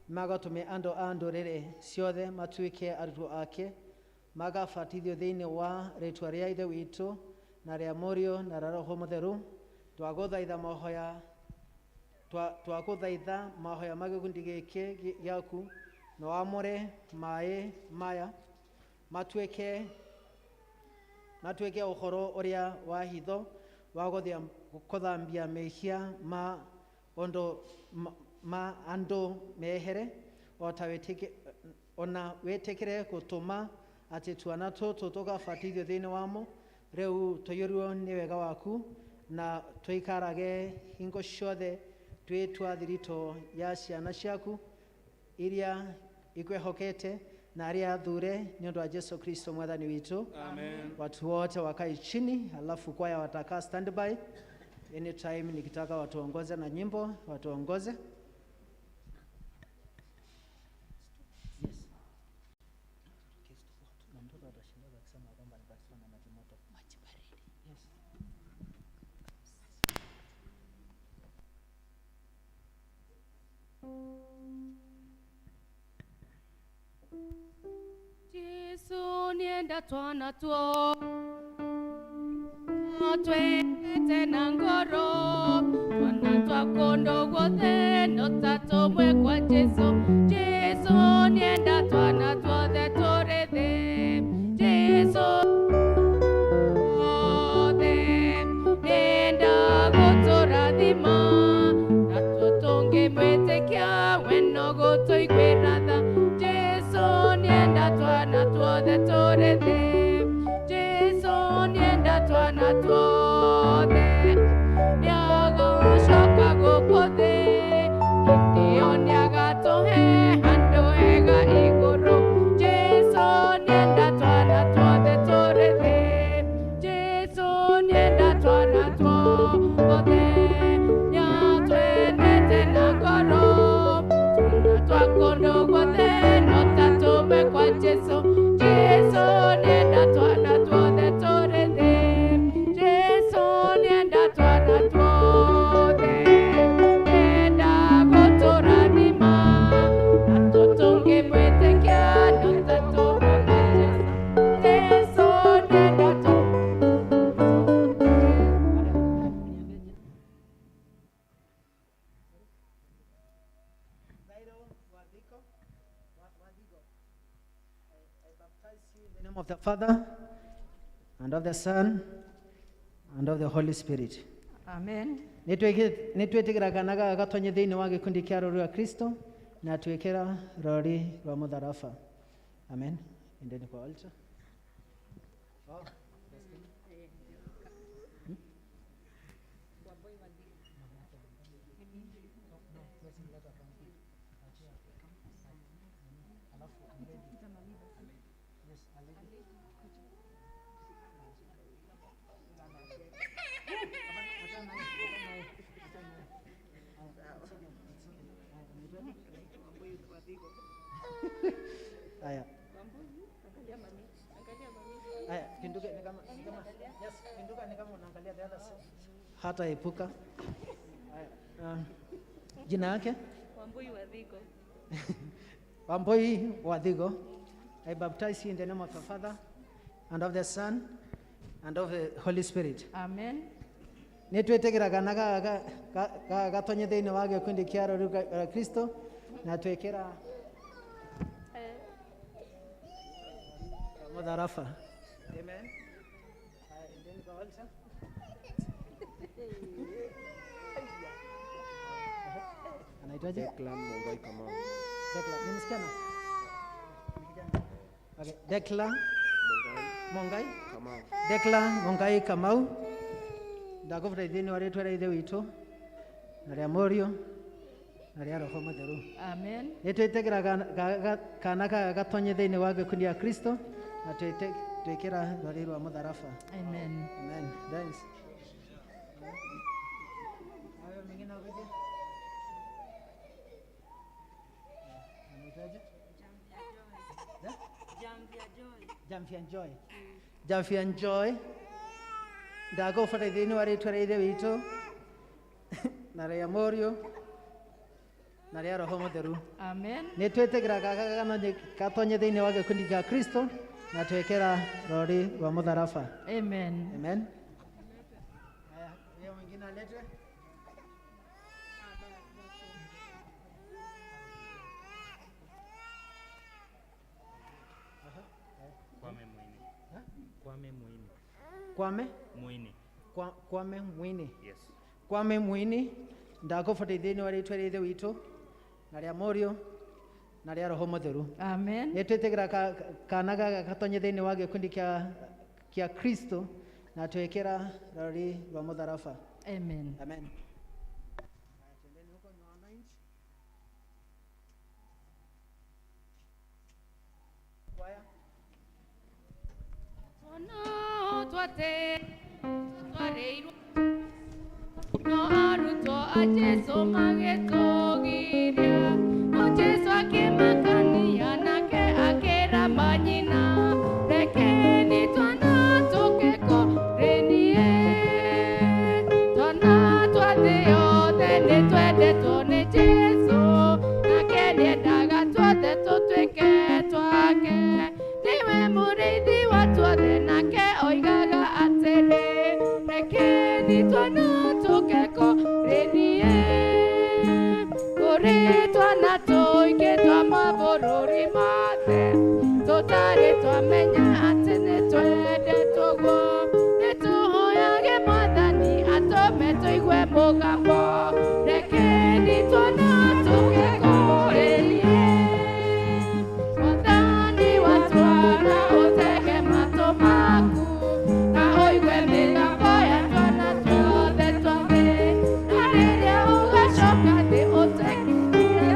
magatũme andũ a ndũrĩrĩ ciothe matuĩke arutwo ake, magabatithio thĩinĩ wa rĩtwa rĩa Ithe witũ na rĩa Mũriũ na rĩa Roho Mũtheru. Twagũthaitha mahoya twagũthaitha mahoya ma gĩkundi gĩkĩ gĩaku, na wamũre maĩ maya matuĩke ũhoro ũrĩa wa hitho wa gũthambia mehia ma ũndũ ma andũ mehere, ona wĩtĩkĩre gũtũma atĩ twana tũtũ tũgabatithio thĩinĩ wamo rĩu tũiyũrwo nĩ wega waku, na tũikarage hingo ciothe twĩ twa thiritũ ya ciana ciaku iria ikwĩhokete na arĩa athure nĩ ũndũ wa Jesu Kristo mwathani witũ. Amen. Watu wote wakae chini, alafu kwaya watakaa standby. Anytime nikitaka watuongoze na nyimbo, watuongoze. Yes. Na mtoto atashinda akisema kwamba alibatizwa na maji moto. Maji baridi. Yes. Jesu nienda twana tuo twendete na ngoro, twana twa kũndũ guothe no ta tũmwe kwa Jesu. Jesu nienda twana tuothe tũrĩ thĩ, Jesu othe nenda gũtũrathima, na tũtũngĩmwĩtĩkia we no gũtũiguĩra tha. Jesu nienda twana tuothe tũrĩ thĩ, Jesu nienda twana tuothe, nĩagacoka gũkũ thĩ, hĩndĩ ĩyo nĩagatũhe handũ hega igũrũ. Jesu nienda twana tuothe tũrĩ thĩ, Jesu nienda twana tuothe, nĩatwendete na ngoro, twana twa kũndũ guothe no ta tũmwe kwa Jesu. Jesu nienda twana tuothe tũrĩ thĩ, Jesu nienda twana tuothe, nenda gũtũrathima, na tũtũngĩmwĩtĩkia no ta tũmwe kwa Jesu. Jesu nienda In the name of the Father, and of the Son, and of the Holy Spirit. Amen. Nĩtwĩtĩkĩra kana gaka gatonye thĩinĩ wa gĩkundi kĩa rũri rwa Kristo na twĩkĩra rũri rwa mũtharaba. Amen. Endeni kwa altar. Oh. Aya. Aya, pinduka ni kama yes, pinduka ni kama unaangalia the other side. Hata epuka. Aya. Jina yake? Wambui Wathigo. Wambui Wathigo. I baptize you in the name of the Father and of the Son and of the Holy Spirit. Amen. Nĩtwĩtĩkĩra kana gaka gatonye thĩinĩ wa gĩkundi kĩa rũri rwa Kristo na twĩkĩra mũtharaba. Amen. Aya, endeni kwa altar. Anaitwaje? Declan Mungai Kamau. Declan, ni msichana? Okay, Declan Mungai Mungai Kamau. Declan Mungai Kamau. Ndagũbũra thĩinĩ wa rĩtwa rĩa Ithe witũ na rĩa Mũriũ Na rĩa Roho Mũtheru. Amen. Nĩ twĩtĩkĩra kana gaka gatonye thĩinĩ wa gĩkundi ya Kristo na twĩkĩra rwari rwa mũtharaba. Amen. Amen. Dance. Hayo mengine akuje. Anaitwaje? Jamfia Joy. Jamfia Joy. Ndagũbatithia thĩinĩ wa rĩtwa rĩa Ithe witũ na rĩa Mũriũ na rĩa Roho Mũtheru. Amen. Nĩ twĩtĩkĩra gaka gatonye thĩinĩ wa gĩkundi gĩa Kristo na twĩkĩra rũri rwa mũtharaba. Amen. Amen. Haya, huyo mwingine aletwe. Kwame Mwini. Kwame Mwini. Kwame? Mwini. Kwame Mwini. Yes. Kwame Mwini ndagũbatithia thĩinĩ wa rĩtwa rĩa Ithe witũ na rĩa Mũriũ na rĩa Roho Mũtheru. Amen. Nĩ twĩtĩkĩra kana gaka gatonye thĩinĩ wa gĩkundi kĩa Kristo na twĩkĩra rũri rwa mũtharaba. Amen. Amen. No twate twareirwo no arutwo a Jesu magĩtũgiria no Jesu akĩmakania nake akĩra manyina rekeni twana tũke kũrĩ niĩ twana twa thĩ yothe nĩ twendetwo nĩ Jesu nake nĩendaga tuothe tũtuĩke twake nĩwe mũrĩithi wa tuothe nake oigaga atĩrĩ rekeni twana tũke kũrĩ niĩ kũrĩ twana tũingĩ twa mabũrũri mothe tũtarĩ twamenya atĩ nĩ twendetwo guo nĩ tũhoyage Mwathani atũme tũigue mũgambo rekeni twana tũke kũrĩ niĩ Mwathani wa twana ũtege matũ maku na ũigue mĩgambo ya twana tuothe twa thĩ na rĩrĩa ũgacoka thĩ ũtwĩkĩre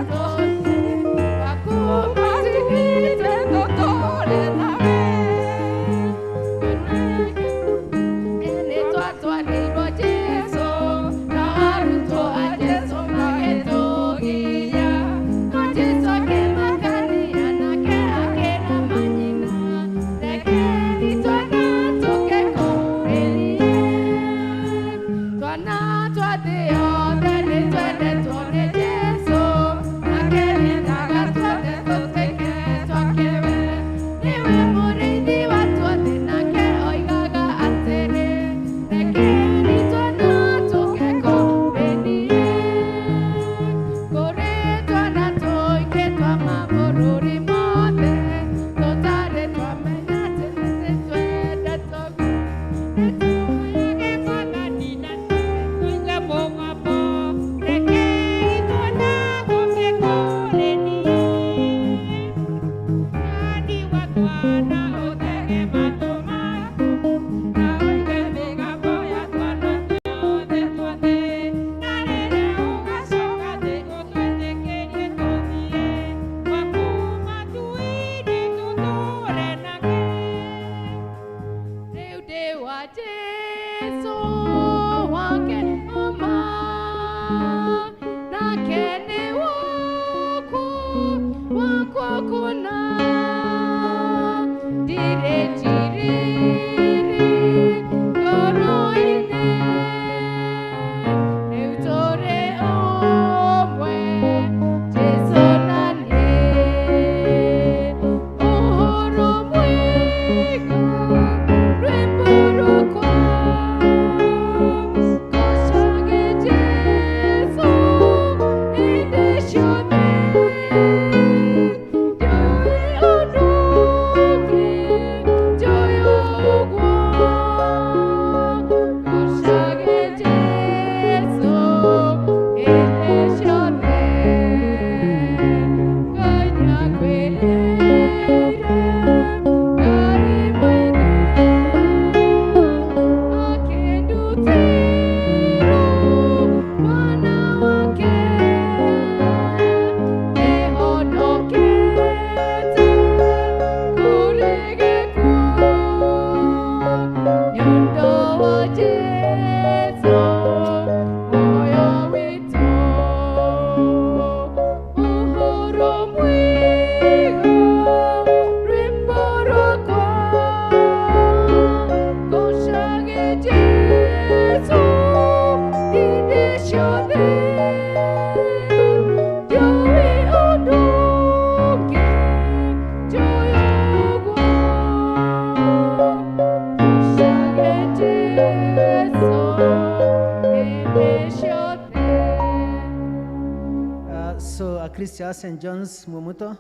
So Akristo wa St. John's Mumuto,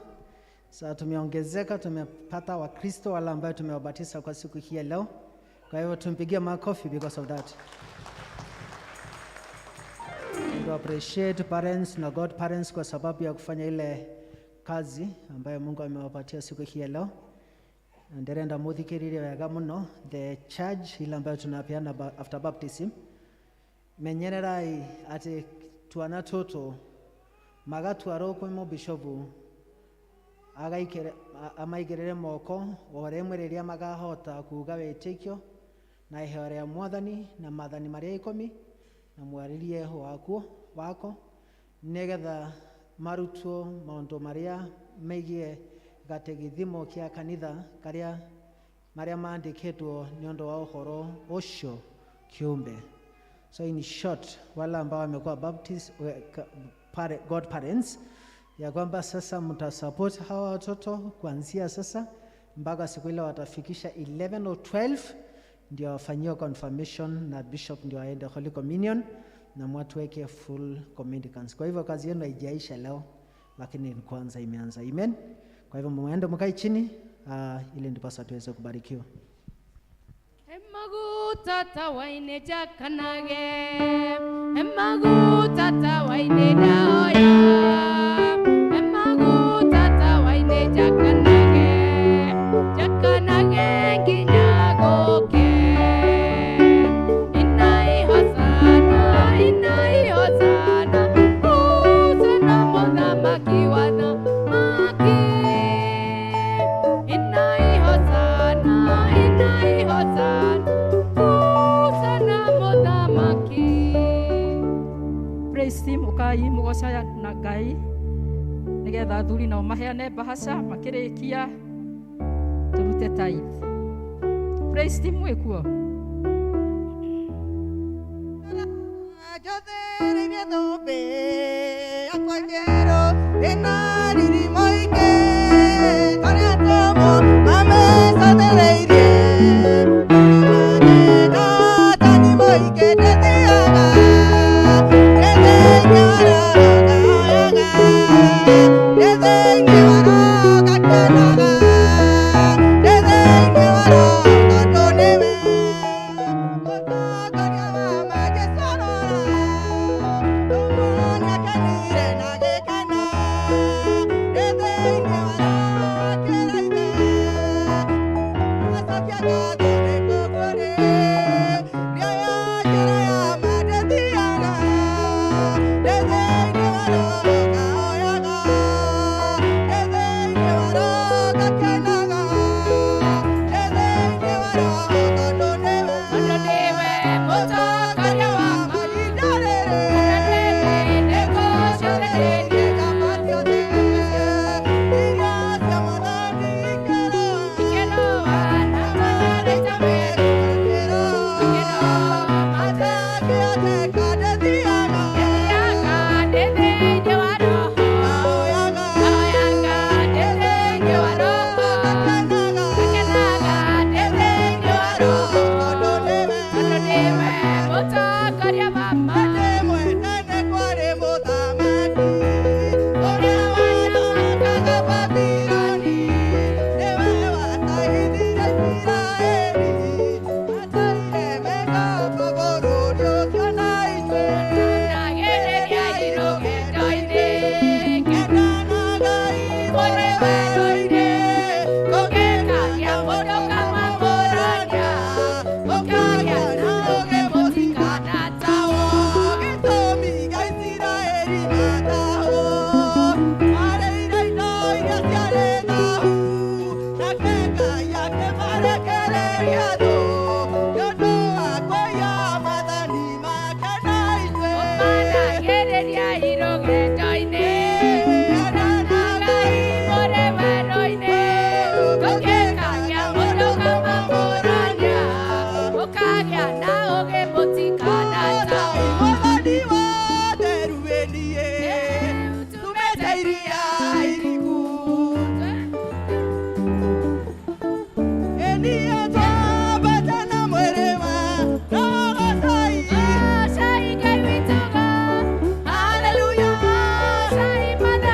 so tumeongezeka, tumepata Wakristo wale ambayo tumewabatisa kwa siku hii ya leo. Kwa hivyo tumpigie makofi because of that. To appreciate parents na godparents kwa sababu ya kufanya ile kazi ambayo Mungu amewapatia siku hii ya leo. Nderenda muthikiririe wega muno the charge ile ambayo tunapeana after baptism. Menyererai ati twana tutu magatwarwo kwĩ mũbishobu amaigĩrĩre moko o rĩmwe rĩrĩa makahota kuga wĩtĩkio na iheo rĩa mwathani na maathani marĩa ikũmi na mwarĩrie wakuo wako nĩgetha marutwo maũndũ marĩa megiĩ gategithimo kĩa kanitha karĩa marĩa maandĩkĩtwo nĩ ũndũ wa ũhoro ũcio kĩũmbe. So in short, wale ambao wamekuwa baptist, godparents, ya kwamba sasa mtasupport hawa watoto kuanzia sasa mpaka siku ile watafikisha 11 or 12 ndio wafanyiwe confirmation na bishop ndio aende Holy Communion na mwatuweke full communicants. Kwa hivyo kazi yenu haijaisha leo, lakini ni kwanza imeanza. Amen. Kwa hivyo muende mkae chini ili ndiposa tuweze kubarikiwa. Maguta tawaine jakanage, maguta tawaine daoya, maguta tawaine jakanage, jakanage nginya goke. Inai hosana, inai hosana, hosana muthamaki wa thamaki. Inai hosana, inai hosana, hosana muthamaki. Praise team ukai mugoca na Ngai nigetha athuri nao maheane mbahaca makĩrĩkia tũrute tithe. Praise team mwĩkuo? Njothereirie thũmbĩ yakwa njerũ ĩna riri mũingĩ arĩa atũmwo mamecathĩrĩirie Tani mũingĩ ndĩthiaga ndĩthĩinĩ wa roho ngahoyaga ndĩthĩinĩ wa roho ngakenaga ndĩthĩinĩ wa roho tondũ nĩwe mũtongoria wa ma Jesũ arora tũmuone akenire na gĩkeno ndĩthĩinĩ wa roho akĩra ithe acokia ngatho nĩ kũgũrĩ rĩoya njĩra ya ma ndĩthiaga ndĩthĩinĩ wa roho ngahoyaga ndĩthĩinĩ wa roho ngakenaga ndĩthĩinĩ wa roho tondũ nĩwe Tondũ nĩwe mũtongoria wa ma. Mahinda rĩrĩ Nĩngũcũthĩrĩria ngama ciothe iria cia mwathani ikeroa Ikeroa na mwarĩte werũ. Atakĩoteka ndĩthiaga Ndĩthiaga ndĩ thĩinĩ wa roho. ngahoyaga Ngahoyaga ndĩ thĩinĩ wa roho. ngakenaga Ngakenaga ndĩ thĩinĩ wa roho. tondũ nĩwe Tondũ nĩwe mũtongoria wa ma. Ndĩmwe tene kwarĩ mũthamaki ũrĩa wathamakaga Babiloni nĩwe watahithirie Isiraeli atahire mĩgambo bũrũri ũcio na ithuĩ Ndagĩrĩriai rũgendo-inĩ. Kendanagai Mũrĩ werũ-inĩ. Kũngĩkagĩa mũndũ ũkamamũrania, mũkagĩa na ũũgĩ mũtikanatahwo. Gĩtũmi gĩa Isiraeli matahwo marĩire indo iria ciarĩ thaahu nake Ngai akĩmarekereria thũ nĩ ũndũ wa kũiya maathani make na ithuĩ. Ũmanagĩrĩriai rũgendo-inĩ. Kendanagai mũrĩ werũ-inĩ. Kũngĩkagĩa mũndũ ũkamamũrania, mũkagĩa na ũũgĩ mũtikanatahwo. Mwathani wothe ruĩniĩ tumĩte iria iriku Enia twambate na mwĩrĩ wa Rogocai. Goocai Ngai witũ, Hallelujah. goocai Mwathani.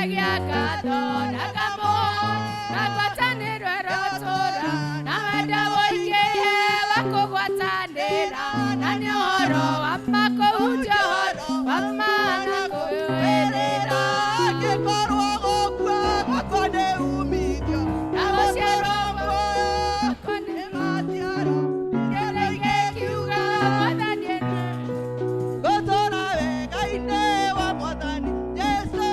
Nĩnjokagia ngatho na ngamũhoya na ngwatanĩro ĩrotũũra na wendo ũingĩhe wa kũgwatanĩra na nĩ ũhoro wa ma kũhunjia ũhoro wa ma na kũrũĩrĩra Angĩkorwo gũkua gwakwa nĩ umithio na gũciarwo gwakwa nĩ nĩ maciaro kĩrĩgĩ kiuga Mwathani gũtũũra wega-inĩ wa Mwathani Jesũ.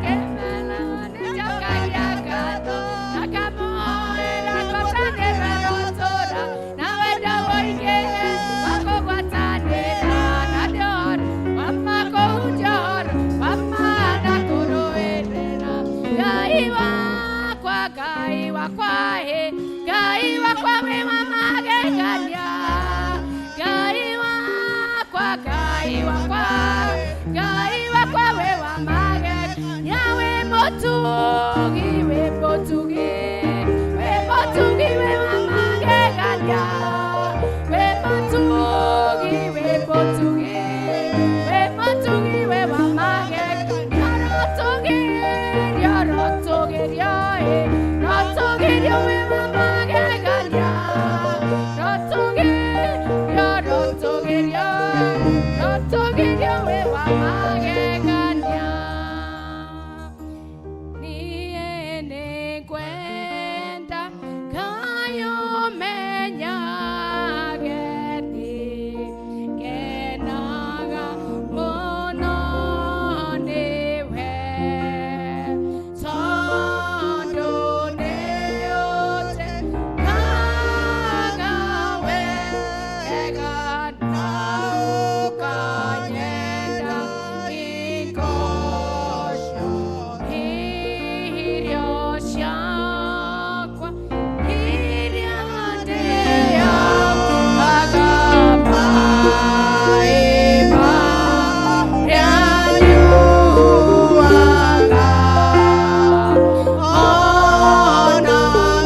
Kĩmera nĩnjokagia ngatho na ngamũhoera ngwatanĩro ĩrotũũra na wendo ũingĩhe wa kũgwatanĩra na nĩ ũhoro wa ma kũhunjia ũhoro wa ma na kũrũĩrĩra Ngai wakwa Ngai wakwa ĩ Ngai wakwa wĩ wa magegania Ngai wakwa Ngai wakwa Ngai wakwa wĩ wa magegania wĩ mũtugi wĩ mũtugi wĩ mũtugi wĩ wa magegania wĩ mũtugi wĩ mũtugi wĩ mũtugi wĩ wa magegania rotũgĩrio rotũgĩrio ĩ rotũgĩrio wĩ wa magegania rotũgĩrio rotũgĩrio rotũgĩrio wĩ wa magegania niĩ nĩngwenda Ngai ũmenyage nĩngenaga mũno nĩwe tondũ nĩũnjĩkaga wega na ũkanyenda hingo irio ciakwa iria ndĩaga maĩ marĩa nyuaga ona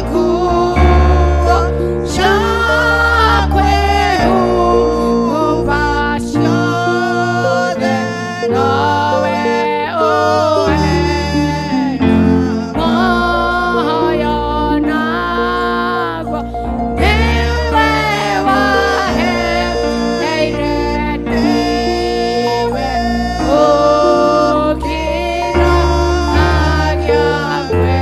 nguo cia kwĩhumba ciothe nowe ũheanaga moyo naguo nĩwe waheire nĩwe ũkiragia kwe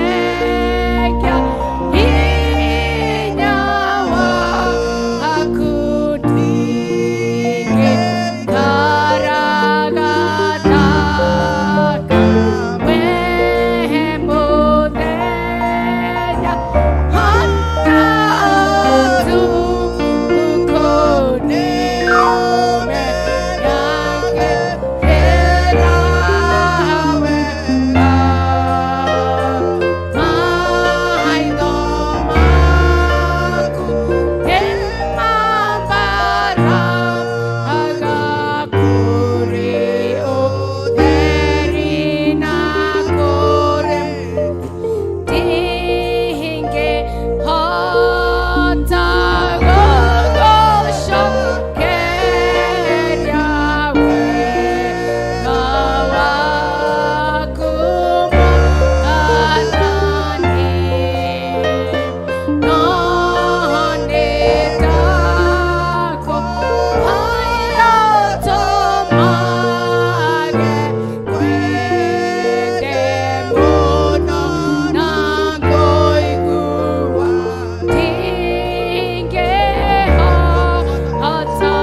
ũkĩndekia hinya waku ningĩ ngaragataka we mũthenya ũtukũ nĩũmenyage wĩra wega maitho maku nĩmambaraga kũrĩ ũtheri na kũrĩ ndingĩhota gũgũcokeria wega waku Mwathani no nĩndakũhoya ũtũmage ngwende mũno na ngũigua ndingĩhota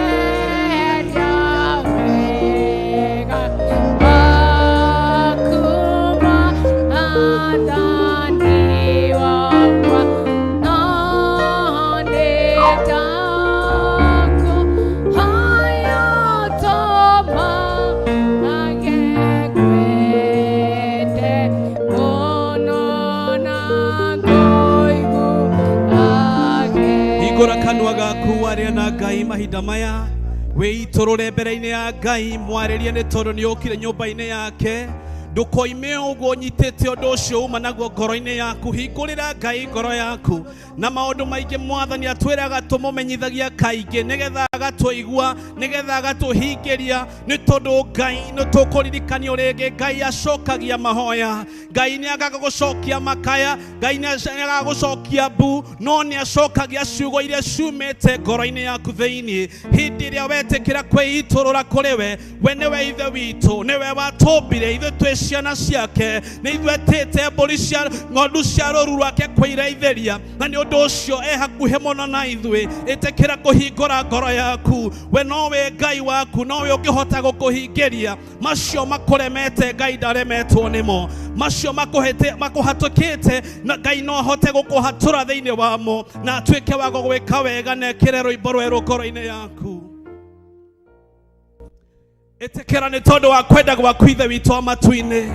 gũgũcokeria wega waku Mwathani wakwa no nĩndakũhoya ũtũmage ngwende mũno na ngũiguage Hingũra kanua gaku waria na Ngai mahinda maya wĩitũrũre mbere-inĩ ya Ngai mwarĩrie nĩ tondũ nĩ ũkire nyũmba-inĩ yake. Ndũkoime ũguo ũnyitĩte ũndũ ũcio uma naguo ngoro-inĩ yaku. Hingũrĩra Ngai ngoro yaku. Na maũndũ maingĩ Mwathani atwĩraga tũmũmenyithagia kaingĩ nĩgetha agatũigua, nĩgetha agatũhingĩria, nĩ tondũ Ngai nĩ tũkũririkanio rĩngĩ. Ngai acokagia mahoya, Ngai nĩ agaga gũcokia makaya, Ngai nĩ agaga gũcokia mbu, no nĩ acokagia ciugo iria ciumĩte ngoro-inĩ yaku thĩinĩ. Hĩndĩ ĩrĩa wetĩkĩra kwĩitũrũra kũrĩ we, we nĩwe Ithe witũ, nĩwe watũmbire, ithuĩ twĩ ciana ciake, nĩ ithuĩ etĩte mbũri cia ng'ondu cia rũũru rwake kwĩrĩithĩria, na nĩ ũndũ ũcio e hakuhĩ mũno na ithuĩ. Ĩtĩkĩra kũhingũra ngoro yaku, we nowe Ngai waku, nowe ũngĩhota gũkũhingĩria macio makũremete. Ngai ndaremetwo nĩmo, macio makũhatũkĩte na Ngai no ahote gũkũhatũra thĩinĩ wamo na atuĩke wa gũgwĩka wega na ekĩre rwĩmbo rwerũ ngoro-inĩ yaku. Ĩtĩkĩra nĩ tondũ wa kwenda gwaku Ithe witũ wa matu-inĩ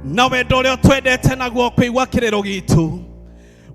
na wendo ũrĩa ũtwendete naguo kũigua kĩrĩro gitũ.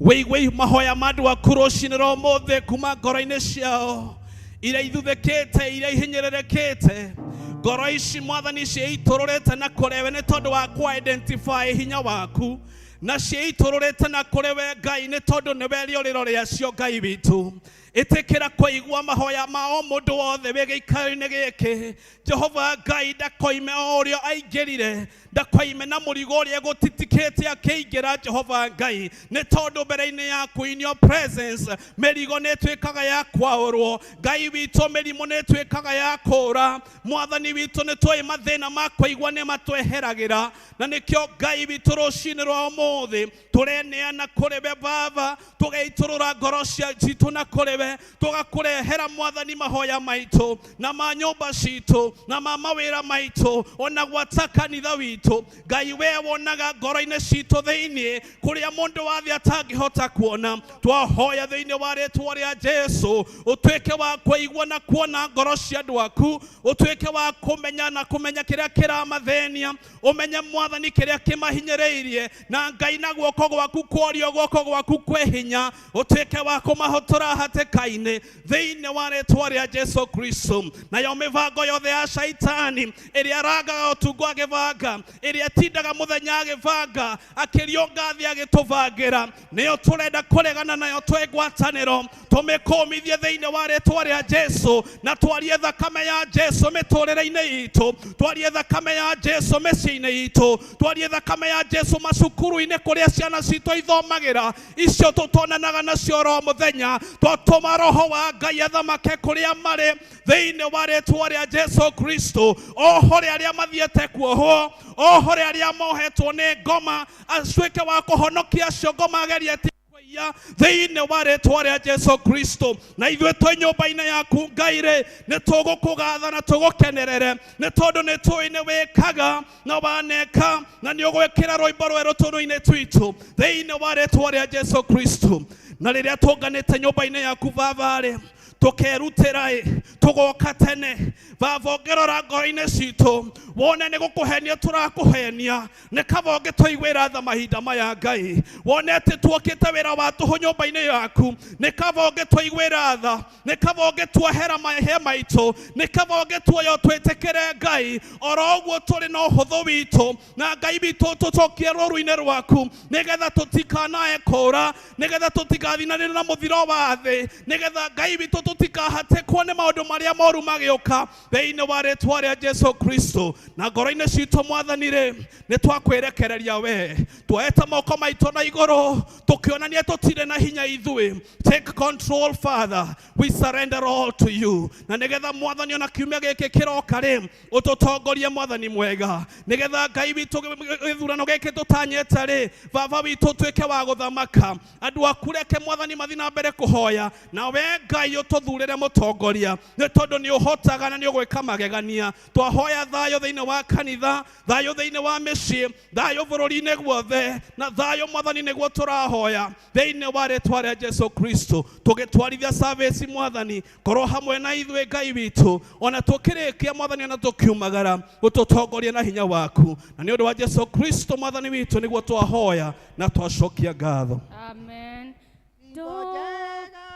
Wĩigue mahoya ma andũ aku rũcinĩ rwa ũmũthĩ kuma ngoro-inĩ ciao iria ithuthĩkĩte, iria ihinyĩrĩrĩkĩte. Ngoro ici Mwathani ciĩitũrũrĩte na kũrĩ we nĩ tondũ wa kũ-identify hinya waku, na ciĩitũrũrĩte na kũrĩ we Ngai nĩ tondũ nĩwe rĩũrĩro rĩacio Ngai witũ. Ĩtĩkĩra kũigua mahoya ma o mũndũ wothe wĩ gĩikaro-inĩ gĩkĩ. Jehova Ngai ndakoime o ũrĩa aingĩrire, ndakoime na mũrigo ũrĩa egũtitikĩte akĩingĩra. Jehova Ngai, nĩ tondũ mbere-inĩ yaku, in your presence, mĩrigo nĩ ĩtuĩkaga ya kwaũrwo. Ngai witũ, mĩrimũ nĩ ĩtuĩkaga ya kũũra. Mwathani witũ, nĩ tũĩ mathĩna ma kũigua nĩ matweheragĩra, na nĩkĩo Ngai witũ rũcinĩ rwa ũmũthĩ tũreneana kũrĩ we Baba, tũgeitũrũra ngoro citũ na kũrĩ we, tũgakũrehera Mwathani mahoya maitũ na ma nyũmba citũ na ma mawĩra maitũ ona gwata kanitha witũ. Ngai we wonaga ngoro-inĩ citũ thĩinĩ kũrĩa mũndũ wa thĩ atangĩhota kuona, twahoya thĩinĩ wa rĩtwa rĩa Jesu ũtuĩke wa kũigua na kuona ngoro cia andũ aku, ũtuĩke wa kũmenya na kũmenya kĩrĩa kĩramathĩnia, ũmenye Mwathani kĩrĩa kĩmahinyĩrĩirie, na Ngai na guoko gwaku kworio, guoko gwaku kwĩ hinya, ũtuĩke wa kũmahotora hatĩka-inĩ thĩinĩ wa rĩtwa rĩa Jesu Kristo. Nayo mĩbango yothe ya shaitani ĩrĩa arangaga ũtungo agĩbanga, ĩrĩa atindaga mũthenya agĩbanga, akĩriũnga thĩ agĩtũbangĩra, nĩyo tũrenda kũregana nayo twĩ ngwatanĩro, tũmĩkũmithie thĩinĩ wa rĩtwa rĩa Jesu, na twarie thakame ya Jesu mĩtũrĩre-inĩ itũ, twarie thakame ya Jesu mĩciĩ-inĩ itũ, twarie thakame ya Jesu macukuru-inĩ kũrĩa ciana citũ ithomagĩra, icio tũtonanaga nacio oro mũthenya. Twatũma Roho wa Ngai athamake kũrĩa marĩ thĩinĩ wa rĩtwa rĩa Jesu Kristo. Ohore arĩa mathiĩte kuohwo, ohore arĩa mohetwo nĩ ngoma, atuĩke wa kũhonokia acio ngoma agerietie kũiya thĩinĩ wa rĩtwa rĩa Jesu Kristo. Na ithuĩ twĩ nyũmba-inĩ yaku Ngai rĩ, nĩ tũgũkũgatha na tũgũkenerere, nĩ tondũ nĩ tũĩ nĩ wĩkaga na waneka, na nĩ ũgwĩkĩra rwĩmbo rwerũ tũnua-inĩ twitũ thĩinĩ wa rĩtwa rĩa Jesu Kristo. Na rĩrĩa tũnganĩte nyũmba-inĩ yaku Baba rĩ, tũkerutĩra ĩ, tũgoka tene Baba, ũngĩrora ngoro-inĩ citũ wone nĩ gũkũhenia tũrakũhenia, nĩ kaba ũngĩtũiguĩra tha mahinda maya Ngai, wone atĩ tuokĩte wĩra wa tũhũ nyũmba-inĩ yaku, nĩ kaba ũngĩtũiguĩra tha, nĩ kaba ũngĩtuohera mahĩtia maitũ, nĩ kaba ũngĩtuoya ũtwĩtĩkĩre Ngai oro ũguo tũrĩ na ũhũthũ witũ, na Ngai witũ tũcokie rũũru-inĩ rwaku, nĩgetha tũtikanae kũũra, nĩgetha tũtigathinanĩre na mũthiro wa thĩ, nĩgetha Ngai witũ tũtikahatĩkwo nĩ maũndũ marĩa moru magĩũka thĩinĩ wa rĩtwa rĩa Jesu Kristo. Na ngoro-inĩ citũ Mwathani rĩ, nĩ twakwĩrekereria we, tuoete moko maitũ na igũrũ tũkĩonania tũtirĩ na hinya ithuĩ. Take control Father, we surrender all to you. Na nĩgetha Mwathani ona kiumia gĩkĩ kĩroka rĩ, ũtũtongorie Mwathani mwega, nĩgetha Ngai witũ gĩthurano gĩkĩ tũtanyĩte rĩ, Baba witũ ũtuĩke wa gũthamaka. Andũ aku reke Mwathani mathiĩ na mbere kũhoya, na we Ngai ũtũthurĩre mũtongoria, nĩ tondũ nĩ ũhotaga na nĩ ũgwĩka magegania. Twahoya thayũ thĩinĩ wa kanitha, thayũ thĩinĩ wa mĩciĩ, thayũ bũrũri-inĩ guothe, na thayũ Mwathani nĩguo tũrahoya thĩinĩ wa rĩtwa rĩa Jesu Kristo. Tũgĩtwarithia service Mwathani, korwo hamwe na ithuĩ Ngai witũ, ona tũkĩrĩkia Mwathani, ona tũkiumagara, ũtũtongorie na hinya waku, na nĩ ũndũ wa Jesu Kristo Mwathani witũ nĩguo twahoya na twacokia ngatho. Amen. Hingo njega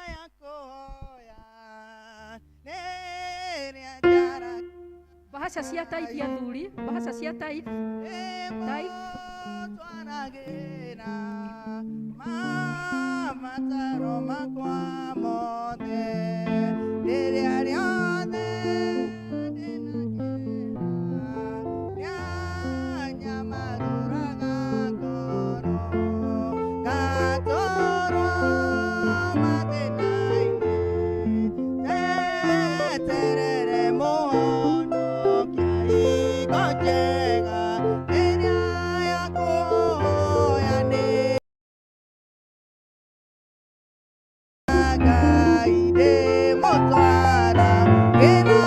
ya kũhoya nĩ ĩrĩa njara. Mbahaca cia tithe, athuri, mbahaca cia tithe, tithe. Twaragĩra mabataro makwa mothe rĩrĩa rĩothe ndĩna kĩeha, nĩanyamarũraga ngoro, ngatũrwo mathĩna-inĩ, njeterere Mũhonokia hingo njega ĩrĩa ya kũhoya nĩ Ngai ndĩmũtwara ngĩna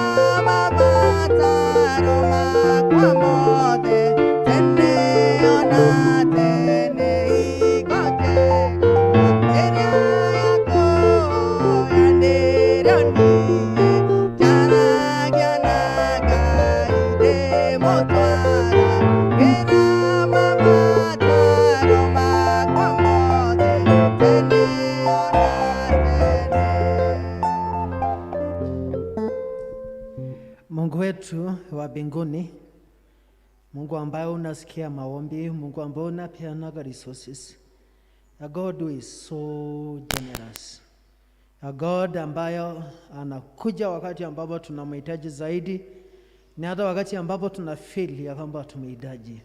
mabataro makwa mothe tene ona tene, hingo njega ĩrĩa ya kũhoya nĩrĩo niĩ njaragia na Ngai ndĩmũtwara ngĩna mabataro makwa mothe tene ona tene. Mungu wetu wa mbinguni, Mungu ambaye unasikia maombi, Mungu ambaye unapeanaga resources, a God who is so generous, a God ambayo anakuja wakati ambapo tunamhitaji zaidi, ni hata wakati ambapo tuna feel ya kwamba tumehitaji,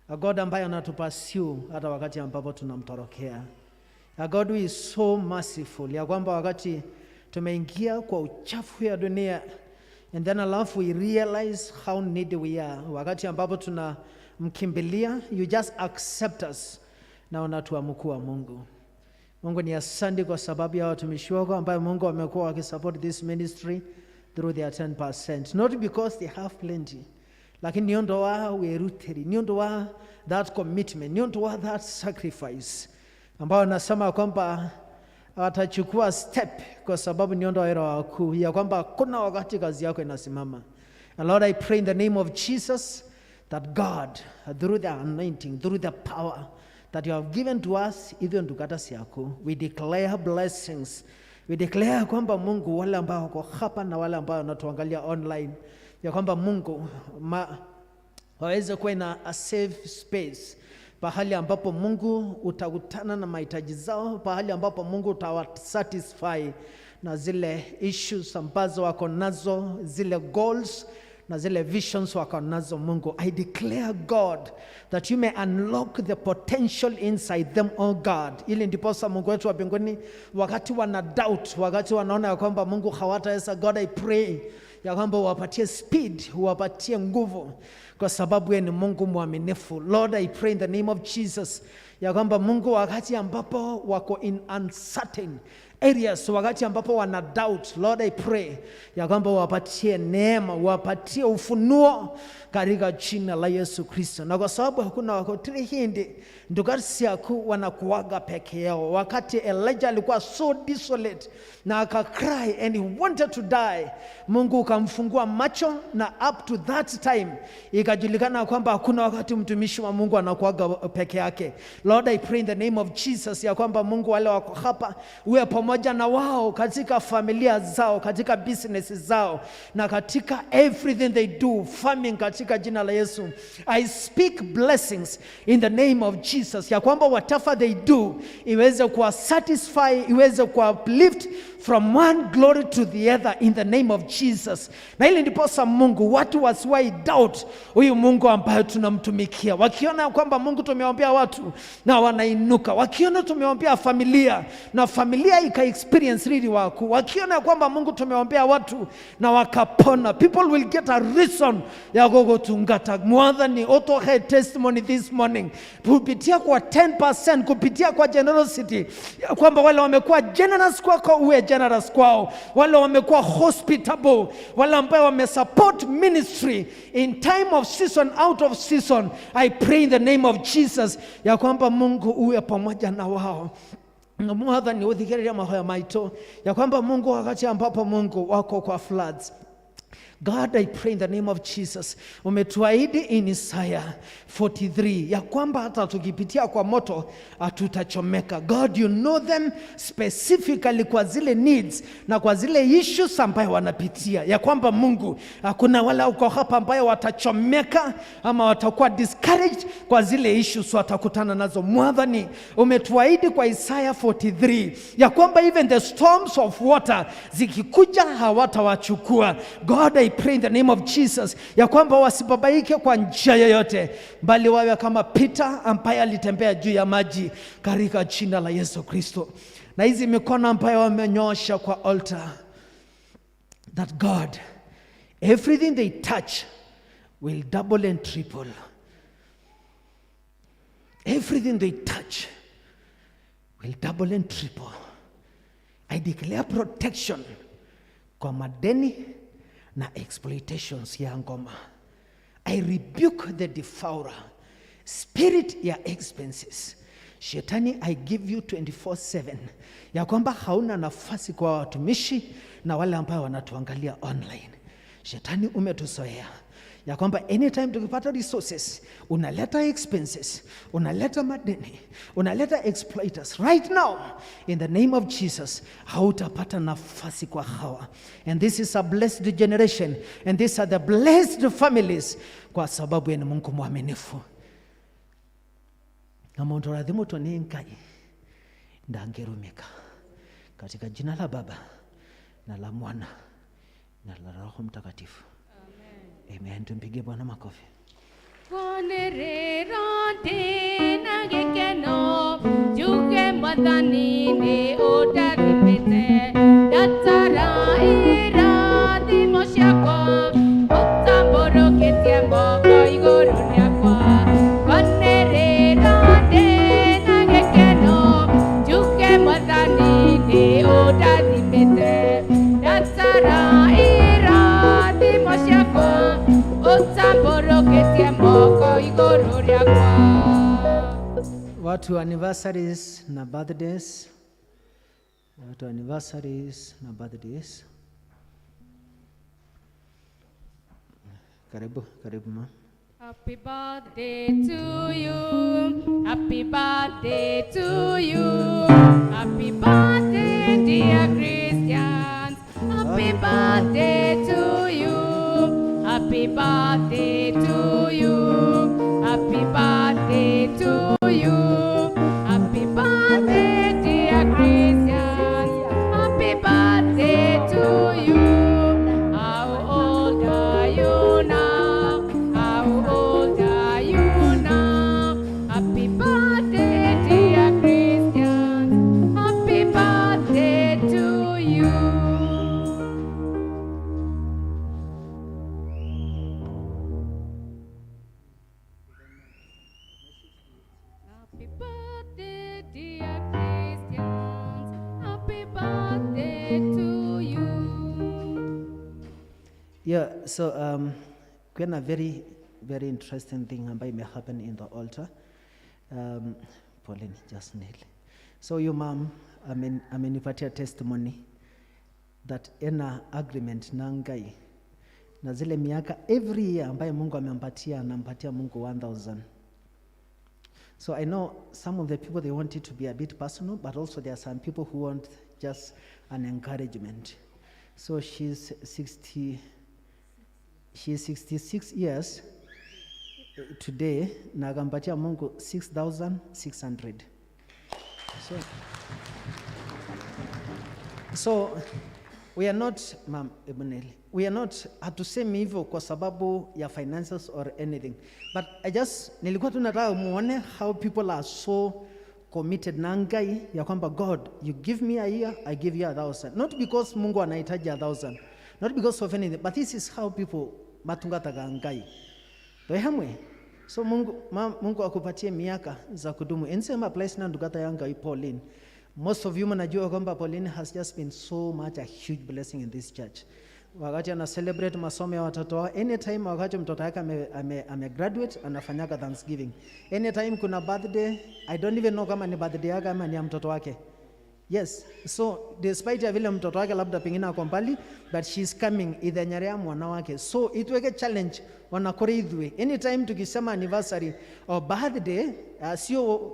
a God ambaye anatupursue hata wakati ambapo tunamtorokea, a God who is so merciful ya kwamba wakati tumeingia kwa uchafu ya dunia and then alafu we realize how needy we are, wakati ambapo tunamkimbilia, you just accept us na unatuamkua. Mungu. Mungu, ni asante kwa sababu ya watumishi wako ambayo Mungu wamekuwa wakisupport this ministry through their 10%, not because they have plenty, lakini nĩ ũndũ wa wĩrutĩri, nĩ ũndũ wa that commitment, nĩ ũndũ wa that sacrifice ambao nasema kwamba watachukua step kwa sababu ni ũndũ wa wĩra waku, ya kwamba kuna wakati kazi yako inasimama. And Lord, I pray in the name of Jesus that God, through the anointing, through the power that you have given to us, ithuĩ ndungata ciaku, we declare blessings. We declare kwamba Mungu, wale ambao wako hapa na wale ambao wanatuangalia online, ya kwamba Mungu waweze kuwa na a safe space, pahali ambapo Mungu utakutana na mahitaji zao, pahali ambapo Mungu utawasatisfy na zile issues ambazo wako nazo, zile goals na zile visions wako nazo. Mungu, I declare, God, that you may unlock the potential inside them, oh God, ili ndiposa Mungu wetu wa mbinguni, wakati wana doubt, wakati wanaona ya kwamba Mungu hawataweza, God, I pray ya kwamba uwapatie speed, uwapatie nguvu, kwa sababu yeye ni Mungu mwaminifu. Lord, I pray in the name of Jesus ya kwamba Mungu, wakati ambapo wako in uncertain areas, wakati ambapo wana doubt, Lord, I pray ya kwamba wapatie neema, wapatie ufunuo katika jina la Yesu Kristo. Na kwa sababu hakuna wakati hindi ndungata ciaku wanakuwaga peke yao. Wakati Elijah alikuwa so desolate na akacry and he wanted to die, Mungu ukamfungua macho na up to that time ikajulikana kwamba hakuna wakati mtumishi wa Mungu anakuwaga peke yake. Lord, I pray in the name of Jesus ya kwamba Mungu, wale wako hapa, uwe pamoja na wao katika familia zao, katika business zao na katika everything they do, farming, katika jina la Yesu. I speak blessings in the name of Jesus ya kwamba whatever they do iweze kuwa satisfy, iweze kuwa uplift from one glory to the other in the name of Jesus. Na ili ndiposa Mungu, watu wasiwahi doubt huyu Mungu ambaye tunamtumikia. Wakiona kwamba Mungu tumeombea watu na wanainuka, wakiona tumeombea familia na familia ika experience riri wako, wakiona kwamba Mungu tumeombea watu na wakapona, people will get a reason ya gugutungata. Mwathani, utuhe testimony this morning kupitia kwa 10%, kupitia kwa generosity, ya kwamba wale wamekuwa generous kwako, uwe generous kwao, wale wamekuwa hospitable, wale ambao wamesupport ministry in time of season, out of season, I pray in the name of Jesus ya kwamba Mungu uwe pamoja na wao. Mwathani, uthikĩrĩria mahoya maitũ ya kwamba Mungu, wakati ambapo Mungu wako kwa floods, God, I pray in the name of Jesus. Umetuahidi in Isaiah 43 ya kwamba hata tukipitia kwa moto hatutachomeka. God, you know them specifically kwa zile needs na kwa zile issues ambayo wanapitia, ya kwamba Mungu, hakuna wale uko hapa ambayo watachomeka ama watakuwa discouraged kwa zile issues watakutana nazo. Mwadhani, umetuahidi kwa Isaiah 43 ya kwamba even the storms of water zikikuja hawatawachukua. God, I pray in the name of Jesus ya kwamba wasibabaike kwa njia yoyote, bali wawe kama Peter ambaye alitembea juu ya maji katika jina la Yesu Kristo. Na hizi mikono ambayo wamenyosha kwa altar, that God, everything they touch will double and triple. Everything they touch will double and triple. I declare protection kwa madeni na exploitations ya ngoma. I rebuke the devourer, spirit ya expenses. Shetani, I give you 24/7 ya kwamba hauna nafasi kwa watumishi na wale ambao wanatuangalia online. Shetani, umetuzoea ya kwamba anytime tukipata resources unaleta expenses, unaleta madeni, unaleta exploiters. Right now, in the name of Jesus, hautapata nafasi kwa hawa. And this is a blessed generation, and these are the blessed families, kwa sababu yeye ni Mungu mwaminifu. Na mundu rathimutwo ni Ngai ndangĩrumĩka, katika jina la Baba na la Mwana na la Roho Mtakatifu. Amen. Tumpigie Bwana makofi. Kwanĩrĩra ndĩna gĩkeno njuge Mwathani nĩ ũndathimĩte, ndatara irathimo ciakwa ũtambũrũkĩtie moko igũrũ rĩakwa. Kwanĩrĩra ndĩna gĩkeno njuge Mwathani nĩ ũndathimĩte, ndatara irathimo ciakwa ũtambũrũkĩtie moko igũrũ rĩakwa. Watu wa anniversaries na birthdays, watu wa anniversaries na birthdays, karibu, karibu ma. Happy birthday to you. Happy birthday to you. Happy birthday, dear Christians. Happy birthday to you. Happy birthday to you. Happy birthday to you. Happy birthday, dear Christians. Happy birthday to you. How old are you now? How old are you now? Happy birthday, dear Christians. Happy birthday to you. Happy birthday, dear Christians. Happy birthday to you. Yeah, so kuna very, very interesting thing ambayo ime happen in the altar. Pauline, just kneel. So your mom amenipatia testimony that ena agreement na Ngai na zile miaka every year ambaye Mungu amempatia, anampatia Mungu 1000. So I know some of the people, they want it to be a bit personal, but also there are some people who want just an encouragement. So she's 60, she's 66 years today, na akampatia Mungu 6,600. So we are not, ma'am Eboneli, we are not, hatusemi hivyo kwa sababu ya finances or anything. But I just, nilikuwa tu nataka muone how people are so committed na Ngai ya kwamba God, you give me a year, I give you 1,000. Not because Mungu anahitaji 1,000, not because of anything, but this is how people matungataga Ngai. Toihamwe. So Mungu, ma, Mungu akupatie miaka za kudumu. Ensema place na ndugata ya Ngai Pauline. Most of you mnajua kwamba Pauline has just been so much a huge blessing in this church. Wakati ana celebrate masomo ya watoto wao, anytime wakati mtoto wake ame graduate anafanyaga Thanksgiving. Anytime kuna birthday, I don't even know kama ni birthday yake ama ni ya mtoto wake. Yes, so despite ya vile mtoto wake labda pengine ako mbali, but she's coming ithenya rĩa mwana wake. So itweke challenge ona kũrĩ ithuĩ, anytime tukisema anniversary or birthday, sio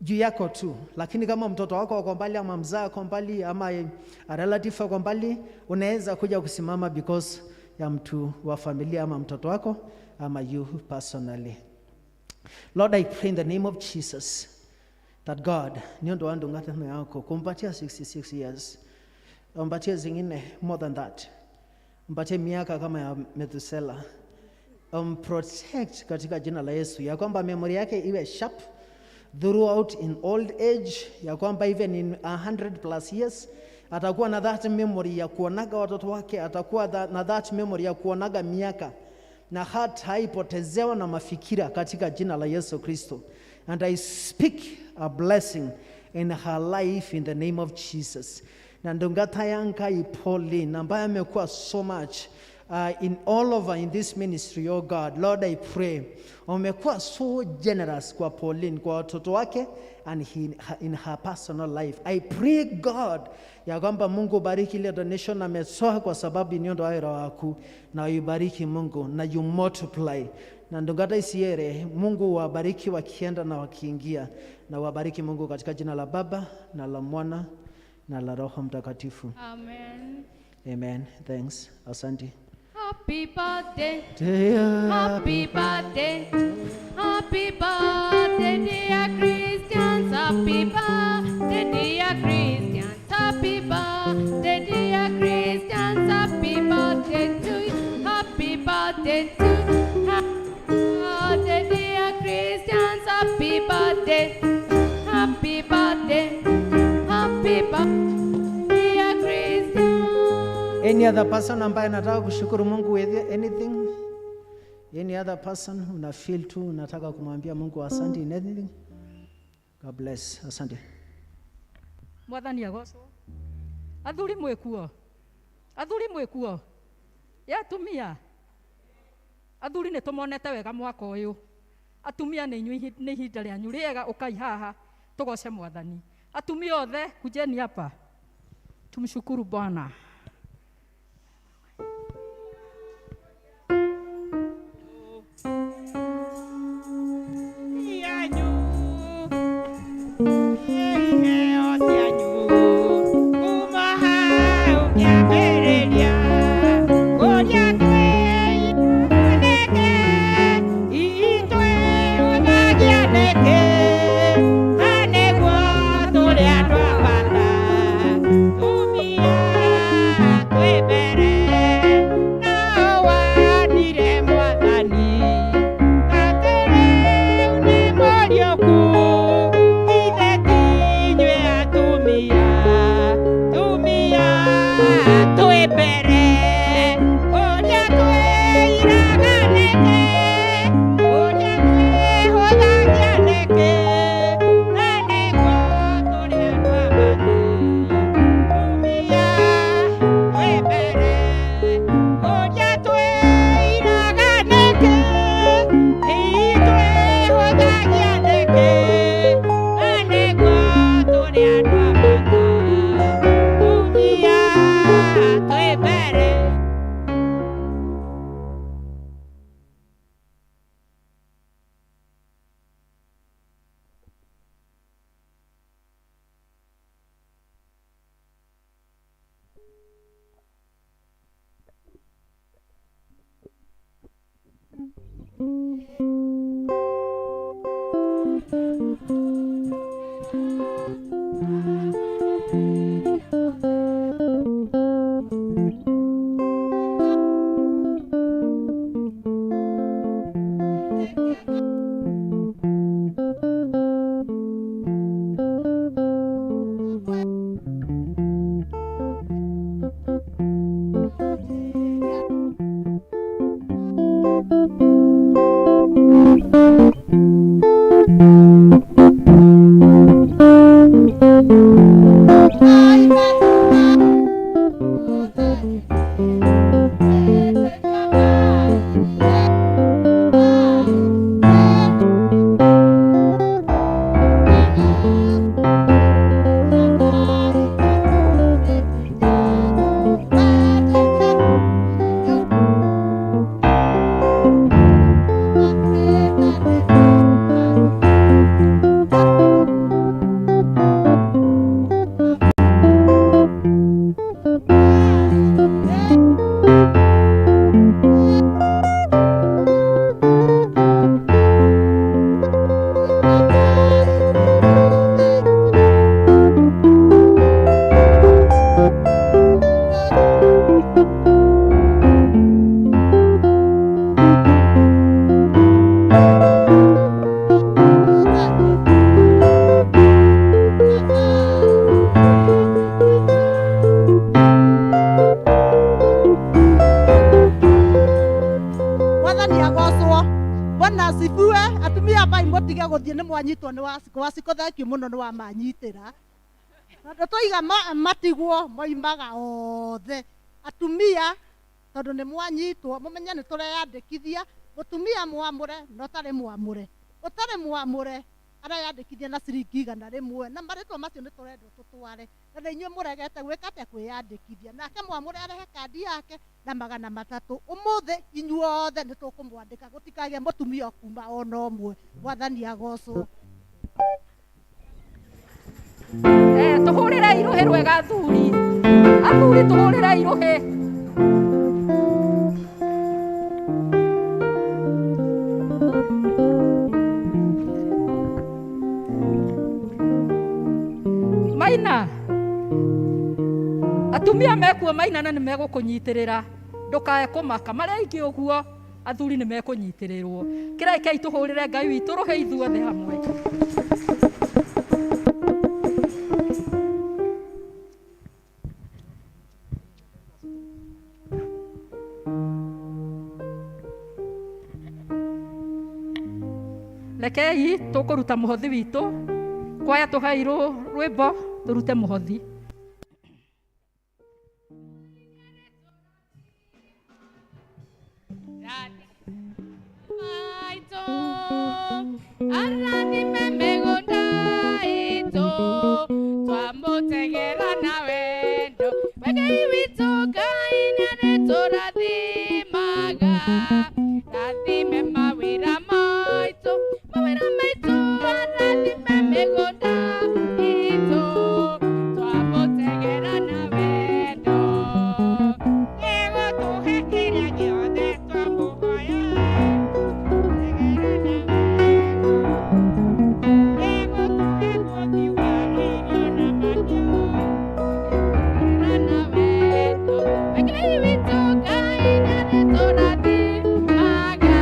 juu yako tu, lakini kama mtoto wako ako mbali ama mzaa ako mbali ama a relative ako mbali, unaweza kuja kusimama because ya mtu wa familia ama mtoto wako ama you personally. Lord, I pray in the name of Jesus that God, nĩ ũndũ wa ndungata yako kumpatia 66 years, mpatie zingine more than that, mpatie miaka kama ya Methuselah, protect katika jina la Yesu, ya kwamba memory yake iwe sharp throughout in old age, ya kwamba even in 100 plus years atakuwa na that memory ya kuonaga watoto wake, atakuwa na that memory ya kuonaga miaka na hata haipotezewa na mafikira katika jina la Yesu Kristo. And I speak a blessing in her life in the name of Jesus. Na ndungata yanka Pauline ambaye amekuwa so much in all over in this ministry, oh God, Lord, I pray, umekuwa so generous kwa Pauline, kwa watoto wake and in her personal life. I pray, God, ya kwamba Mungu bariki ile donation ametoa kwa sababu ni ndo wira waku, na uibariki Mungu na you multiply. Na ndungata isiere, Mungu wabariki wakienda na wakiingia, na wabariki Mungu katika jina la Baba na la Mwana na la Roho Mtakatifu. Amen. Amen. Thanks. Asante. Happy birthday. Dear Happy birthday. Happy birthday, dear Christians. Happy birthday, dear Christians. Happy birthday, dear Christians. Happy birthday to you. Happy birthday to you. Happy birthday, dear Christians. Happy birthday. Happy birthday. Happy birthday, dear Christians. Any other person ambaye anataka kushukuru Mungu with anything? Any other person una feel tu unataka kumwambia Mungu asante in anything? God bless. Asante. Mwathani agocwo. Athuri mwĩkuo, athuri mwĩkuo, ya atumia, athuri nĩ tũmonete wega mwaka ũyũ. Atumia nĩ inyuĩ nĩ ihinda rĩanyu rĩega, ũkai haha tũgoce Mwathani. Atumia othe kujeni hapa tumshukuru Bwana. mwanyitwo nĩ Wacikũ. Wacikũ thank you mũno nĩ wamanyitĩra, tondũ twaiga matigwo moimaga othe atumia, tondũ nĩ mwanyitwo mũmenye nĩ tũreyandĩkithia. Mũtumia mwamũre na ũtarĩ mwamũre, ũtarĩ mwamũre areyandĩkithia na ciringi 100, na marĩtwa macio nĩ tũrendwo tũtware, na nĩ inyuĩ mũregete gwĩka atĩa? Kwĩyandĩkithia. Nake mwamũre arehe kandi yake na 300. Ũmũthĩ inyuothe nĩ tũkũmwandĩka, gũtikagĩe mũtumia ũkuma ona ũmwe. Mwathani agocwo. Tũhũrĩre irũhĩ rwega athuri, athuri tũhũrĩre irũhĩ. Maina, atumia mekuo maina na nĩ megũkũnyitĩrĩra, ndũkae kũmaka marĩa aingĩ ũguo athuri nĩ mekũnyitĩrĩrwo. Kĩrekei tũhũrĩre Ngai witũ rũhĩ ithuothe hamwe. Rekei tũkũruta mũhothi witũ, kwaya tũhei rwĩmbo tũrute mũhothi. Arathime mĩgũnda itũ, twamũtegera na wendo. Ngai witũ Ngai nĩarĩtũrathimaga, rathime mawĩra maitũ, mawĩra maitũ, arathime mĩgũnda itũ, twamũtegera na wendo. Nĩegũtũhe kĩrĩa gĩothe twamũhoya. Ngai witũ Ngai nĩarĩtũrathimaga.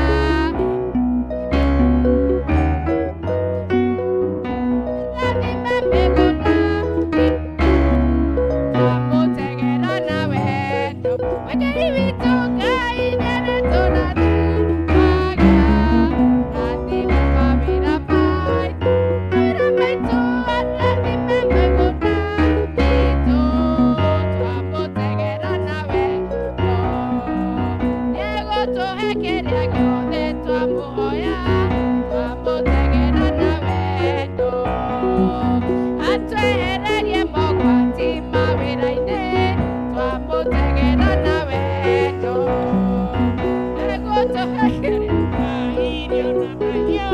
Rathime mĩgũnda twamũtegera na wendo. Ngai witũ Ngai nĩarĩtũrathimaga, rathime mawĩra maitũ, mawĩra maitũ, arathime mĩgũnda itũ, twamũtegera na wendo. Nĩegũtũhe kĩrĩa gĩothe twamũhoya, twamũtegera na wendo. Atwehererie mogwati mawĩra-inĩ, twamũtegera na wendo. Nĩegũtũhe kĩrĩa Irio na mahiũ.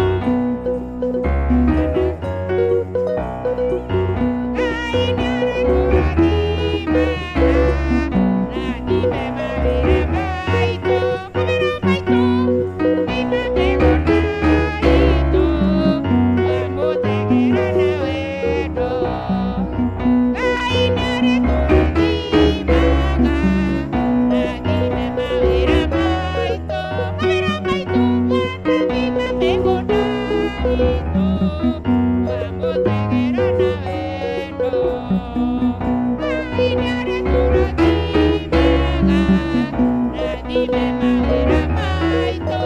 Ngai nĩarĩtũrathimaga, rathime mawĩra maitũ, mawĩra maitũ, rathime mĩgũnda itũ, twamũtegera na wendo. Ngai nĩarĩtũrathimaga, rathime mawĩra maitũ, mawĩra maitũ, rathime mĩgũnda itũ, twamũtegera na wendo. Ngai nĩarĩtũrathimaga, rathime mawĩra maitũ,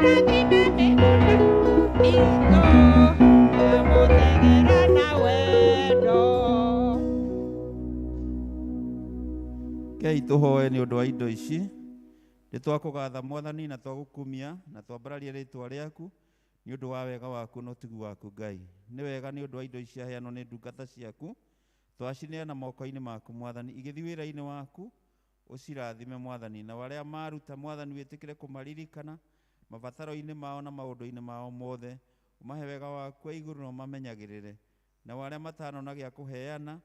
rathime mĩgũnda itũ, twamũtegera na wendo. Kei tũhoe nĩ ũndũ wa indo ici. Nĩ twakũgatha Mwathani na twagũkumia na twambararia rĩtwa rĩaku nĩ ũndũ wa wega waku na ũtugi waku Ngai. Nĩ wega nĩ ũndũ wa indo ici ciaheanwo nĩ ndungata ciaku, twacineana moko-inĩ maku Mwathani, igĩthiĩ wĩra-inĩ waku ũcirathime Mwathani, na arĩa maruta Mwathani wĩtĩkĩre kũmaririkana mabataro-inĩ mao na maũndũ-inĩ mao mothe, ũmahe wega waku wa igũrũ na ũmamenyagĩrĩre, na arĩa matanona gĩa kũheana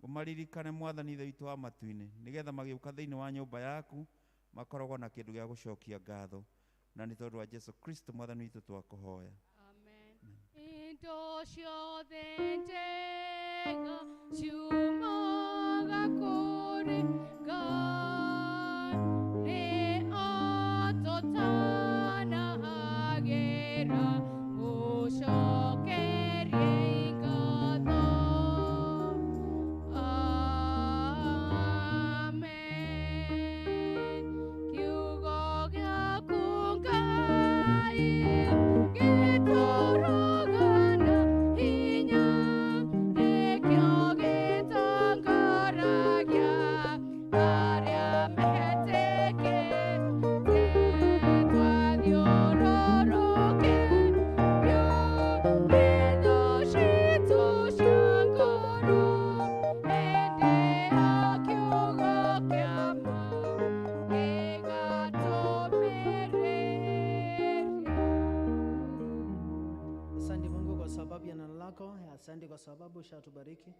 ũmaririkane Mwathani Ithe witũ wa matu-inĩ, nĩgetha magĩũka thĩinĩ wa nyũmba yaku makoragwo na kĩndũ gĩa gũcokia ngatho, na nĩ tondũ wa Jesu Kristo Mwathani witũ twakũhoya. Indo ciothe njega ciumaga kũrĩ Ngai, nĩ atũtanahagĩra, mũcokerie ngatho. Amen. Kiugo gĩaku Ngai gĩtũũraga. Sababu ya neno lako, asante kwa sababu ushatubariki.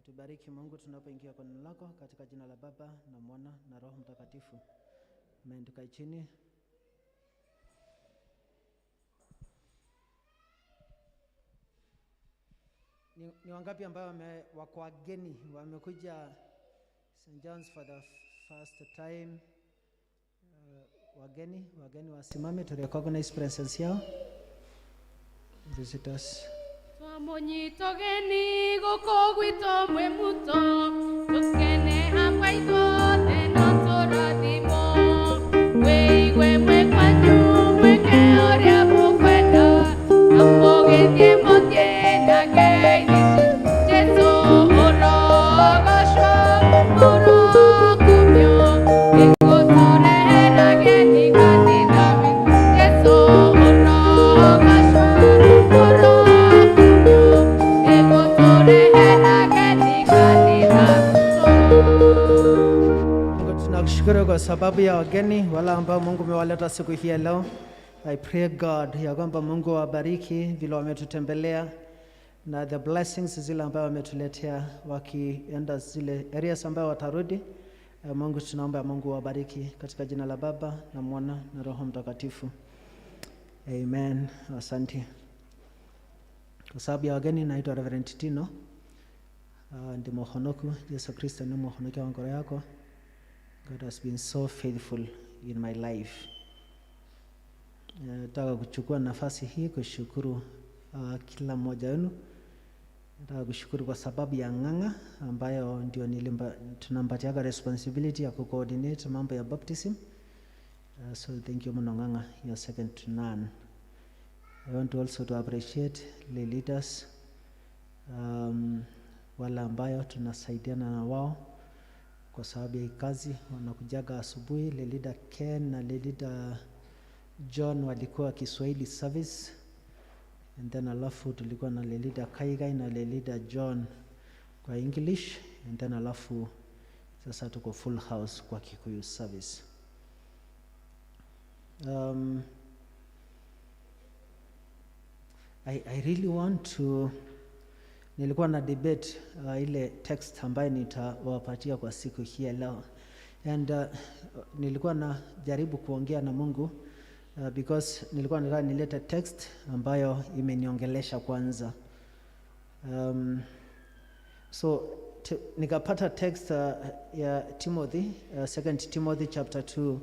Tubariki Mungu tunapoingia kwa neno lako, katika jina la Baba na Mwana na Roho Mtakatifu. Amen. Tukae chini. Ni wangapi ambao wako wageni wamekuja St. John's for the first time? Wageni wasimame to recognize presence yao. Visitors. Twamũnyitogeni gũkũ gwitũ mwĩ muto, tũkene hamwe ithuothe na tũrathimwo. Wĩigue mwĩ kwanyu mwĩke ũrĩa mũkwenda, na mũgĩthiĩ mũthiĩ na ngeithi Jesũ ũrogocwo, ũrokumio, nĩgũtũrehera ageni kanitha witũ. Jesũ ũrogocwo, ũrokumio, nĩgũtũrehera ageni kanitha witũ. Mungu tunakushukuru kwa sababu ya wageni wale ambao Mungu umewaleta siku hii ya leo. I pray God ya kwamba Mungu awabariki vile wametutembelea na the blessings zile ambayo wametuletea wakienda zile areas ambayo watarudi. Mungu tunaomba Mungu awabariki katika jina la Baba na Mwana na Roho Mtakatifu. Amen. Asante. Kwa sababu ya wageni, naitwa Reverend Tino. Ndi mwohonoku. Yesu Kristo ni mwohonoki wa ngoro yako. God has been so faithful in my life. Nataka kuchukua nafasi hii kushukuru kila mmoja wenu. Nataka kushukuru kwa sababu ya Ng'ang'a ambayo ndio tunampatiaga responsibility ya kucoordinate mambo ya baptism. So thank you muno Ng'ang'a, you're second to none. I want also to appreciate the leaders, wale ambayo tunasaidiana na wao kwa sababu ya hii kazi, wanakujaga asubuhi. Le leader Ken na le leader John walikuwa Kiswahili service, and then alafu tulikuwa na le leader Kaigai na le leader John kwa English, and then alafu sasa tuko full house kwa Kikuyu service. I really want to, nilikuwa na debate ile text ambayo nitawapatia kwa siku hii ya leo, and nilikuwa najaribu kuongea na Mungu because nilikuwa nataka nilete text ambayo imeniongelesha kwanza. So nikapata text ya Timothy, 2 Timothy chapter 2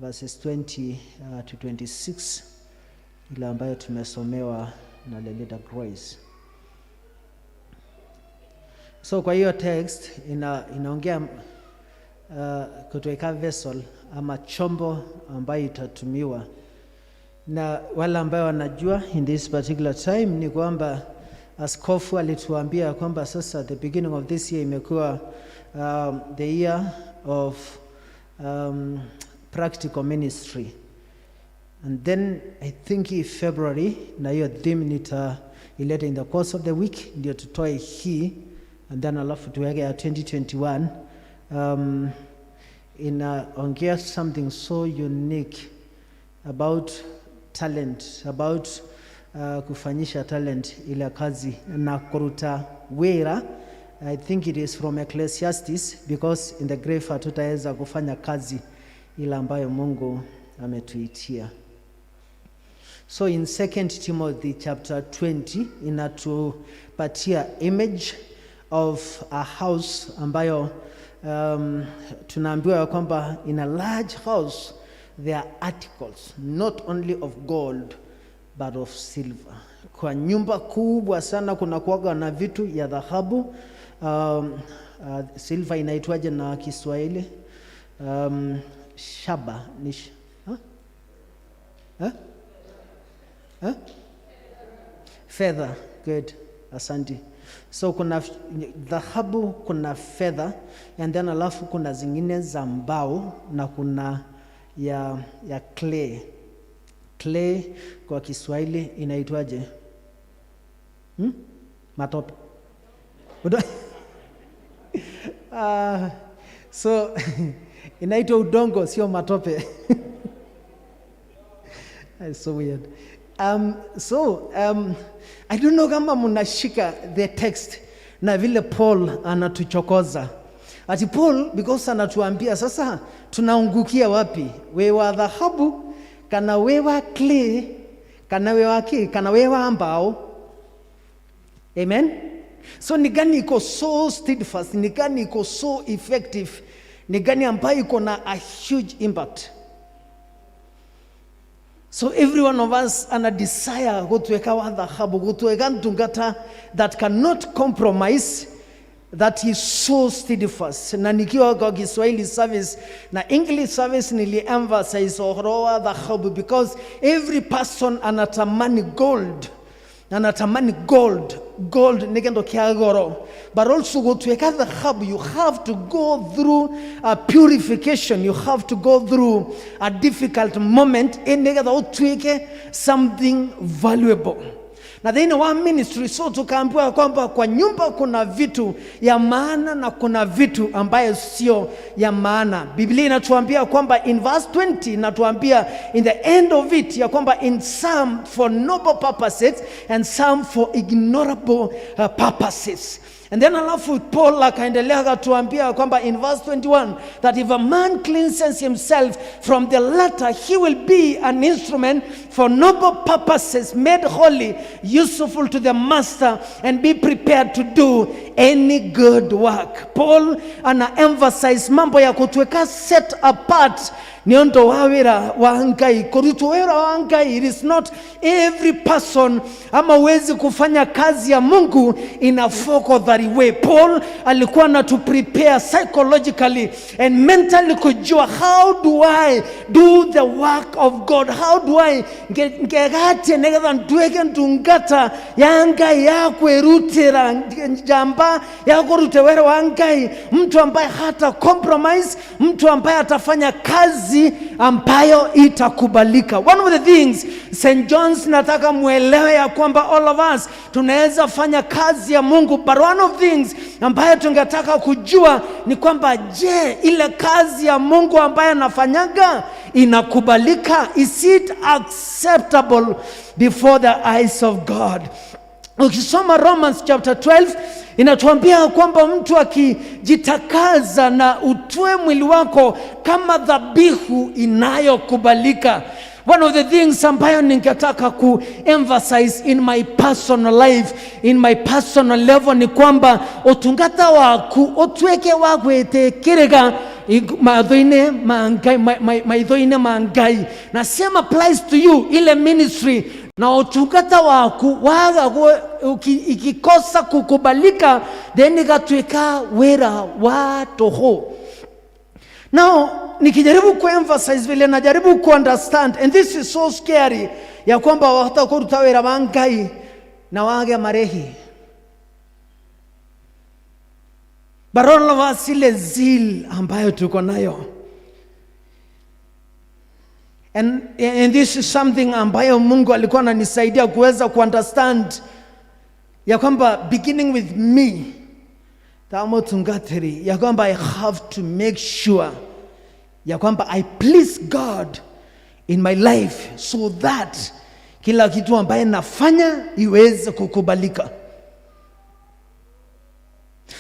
verses 20 to 26, ile ambayo tumesomewa na Lelida Grace. So kwa hiyo text inaongea kutuweka vessel ama chombo ambayo itatumiwa na wale ambayo wanajua in this particular time ni kwamba askofu alituambia kwamba sasa the beginning of this year imekuwa the year of practical ministry, and then I think in February, na hiyo theme nitaileta in the course of the week ndio tutoe hii and then alafu tuweke ya 2021, inaongea something so unique about talent, about kufanyisha talent ile kazi na kuruta wira. I think it is from Ecclesiastes, because in the grave hatutaweza kufanya kazi ile ambayo Mungu ametuitia. So in 2 Timothy chapter 20 inatupatia image of a house ambayo tunaambiwa ya kwamba in a large house there are articles not only of gold but of silver. Kwa nyumba kubwa sana kuna kuwaga na vitu ya dhahabu. Silver inaitwaje na Kiswahili? Shaba ni huh? Huh? Huh? Fedha, good, asante. So kuna dhahabu, kuna fedha, and then alafu kuna zingine za mbao na kuna ya clay. Clay kwa Kiswahili inaitwaje? Matope. So inaitwa udongo, sio matope. It's so weird. So I don't know kama mnashika the text na vile Paul anatuchokoza. Ati Paul, because anatuambia sasa tunaungukia wapi? We wa dhahabu kana we wa clay kana we wa ki kana we wa mbao. Amen. So ni gani iko so steadfast, ni gani iko so effective, ni gani ambayo iko na a huge impact? So every one of us ana desire gutweka wa dhahabu, gutweka ndungata that cannot compromise, that is so steadfast. Na nikiwa kwa Kiswahili service na English service, nili emphasize ũhoro wa dhahabu because every person anatamani gold, anatamani gold. Gold nĩ kĩndũ kĩa goro, but also gũtuĩka dhahabu, you have to go through a purification, you have to go through a difficult moment nĩgetha ũtuĩke something valuable. Na thĩinĩ wa ministry, so tukaambiwa kwamba kwa nyumba kuna vitu ya maana na kuna vitu ambayo sio ya maana. Biblia inatuambia kwamba in verse 20, inatuambia in the end of it ya kwamba in some for noble purposes and some for ignorable purposes. And then alafu Paul akaendelea akatuambia kwamba in verse 21 that if a man cleanses himself from the latter, he will be an instrument for noble purposes, made holy, useful to the master, and be prepared to do any good work. Paul ana emphasize mambo ya kutuweka set apart nĩ ũndũ wa wĩra wa Ngai, kũrutwo wĩra wa Ngai. It is not every person, ama huwezi kufanya kazi ya Mungu in a fogodhari way. Paul alikuwa anatu prepare psychologically and mentally kujua, how do I do the work of God? How do I ngegatie nigetha nduĩke ndungata ya Ngai ya kwĩrutĩra, njamba ya kũruta wĩra wa Ngai, mtu ambaye hata compromise, mtu ambaye atafanya kazi ambayo itakubalika. One of the things, St. John's, nataka mwelewe ya kwamba all of us tunaweza fanya kazi ya Mungu, but one of things ambayo tungetaka kujua ni kwamba, je, ile kazi ya Mungu ambayo anafanyaga inakubalika? Is it acceptable before the eyes of God? Ukisoma Romans chapter 12, inatuambia kwamba mtu akijitakaza na utoe mwili wako kama dhabihu inayokubalika. One of the things ambayo ningetaka ku emphasize in my personal life, in my personal level, ni kwamba utungata waku utweke wa gwĩtĩkĩrĩka maitho-inĩ ma Ngai, maitho-inĩ ma Ngai. Na same applies to you, ile ministry na utungata waku waga ikikosa kukubalika, then igatuĩka wĩra wa tũhũ. Now, nikijaribu kuemphasize vile najaribu kuunderstand, and this is so scary, ya kwamba wahota kuruta wĩra wa Ngai na wage marehi. But all of us, ile zeal ambayo tuko nayo. And this is something ambayo Mungu alikuwa ananisaidia kuweza kuunderstand ya kwamba beginning with me tamotungatiri, ya kwamba I have to make sure ya kwamba I please God in my life so that kila kitu ambaye nafanya iweze kukubalika.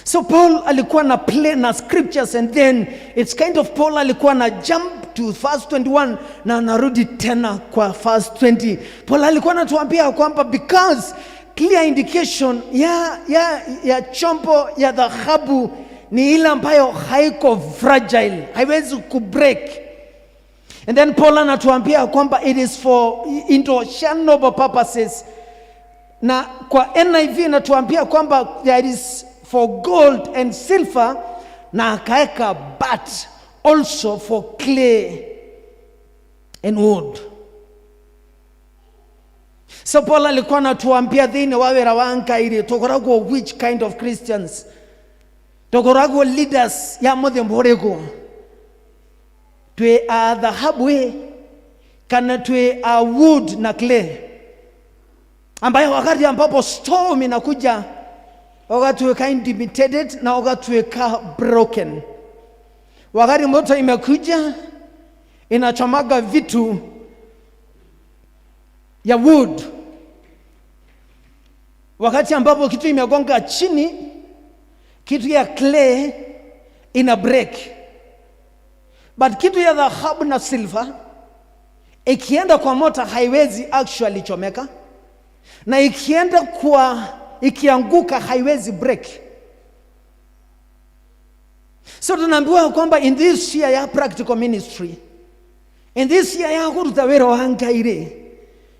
So Paul alikuwa na play na scriptures, and then it's kind of Paul alikuwa na jump to verse 21 na anarudi tena kwa verse 20. Paul alikuwa anatuambia kwamba because clear indication ya chombo ya dhahabu ni ile ambayo haiko fragile, haiwezi kubreak. And then Paul anatuambia kwamba it is for into noble purposes, na kwa NIV inatuambia kwamba there is for gold and silver, na akaeka but also for clay and wood. So Paul alikuwa anatuambia thĩinĩ wa wĩra wa Ngai rĩ, tũkoragwo which kind of Christians, tũkoragwo leaders ya mũthemba ũrĩkũ? Twĩ a dhahabu ĩ kana twĩ a wood na clay, ambayo wakati ambapo storm inakuja wakatuweka intimidated na wakatuweka broken. Wakati moto imekuja inachomaga vitu. ya wood, wakati ambapo kitu imegonga chini, kitu ya clay ina break, but kitu ya dhahabu na silver ikienda kwa moto haiwezi actually chomeka, na ikienda kwa ikianguka haiwezi break. So tunaambiwa kwamba in this year ya practical ministry, in this year ya kuruta wĩra wa Ngai rĩ,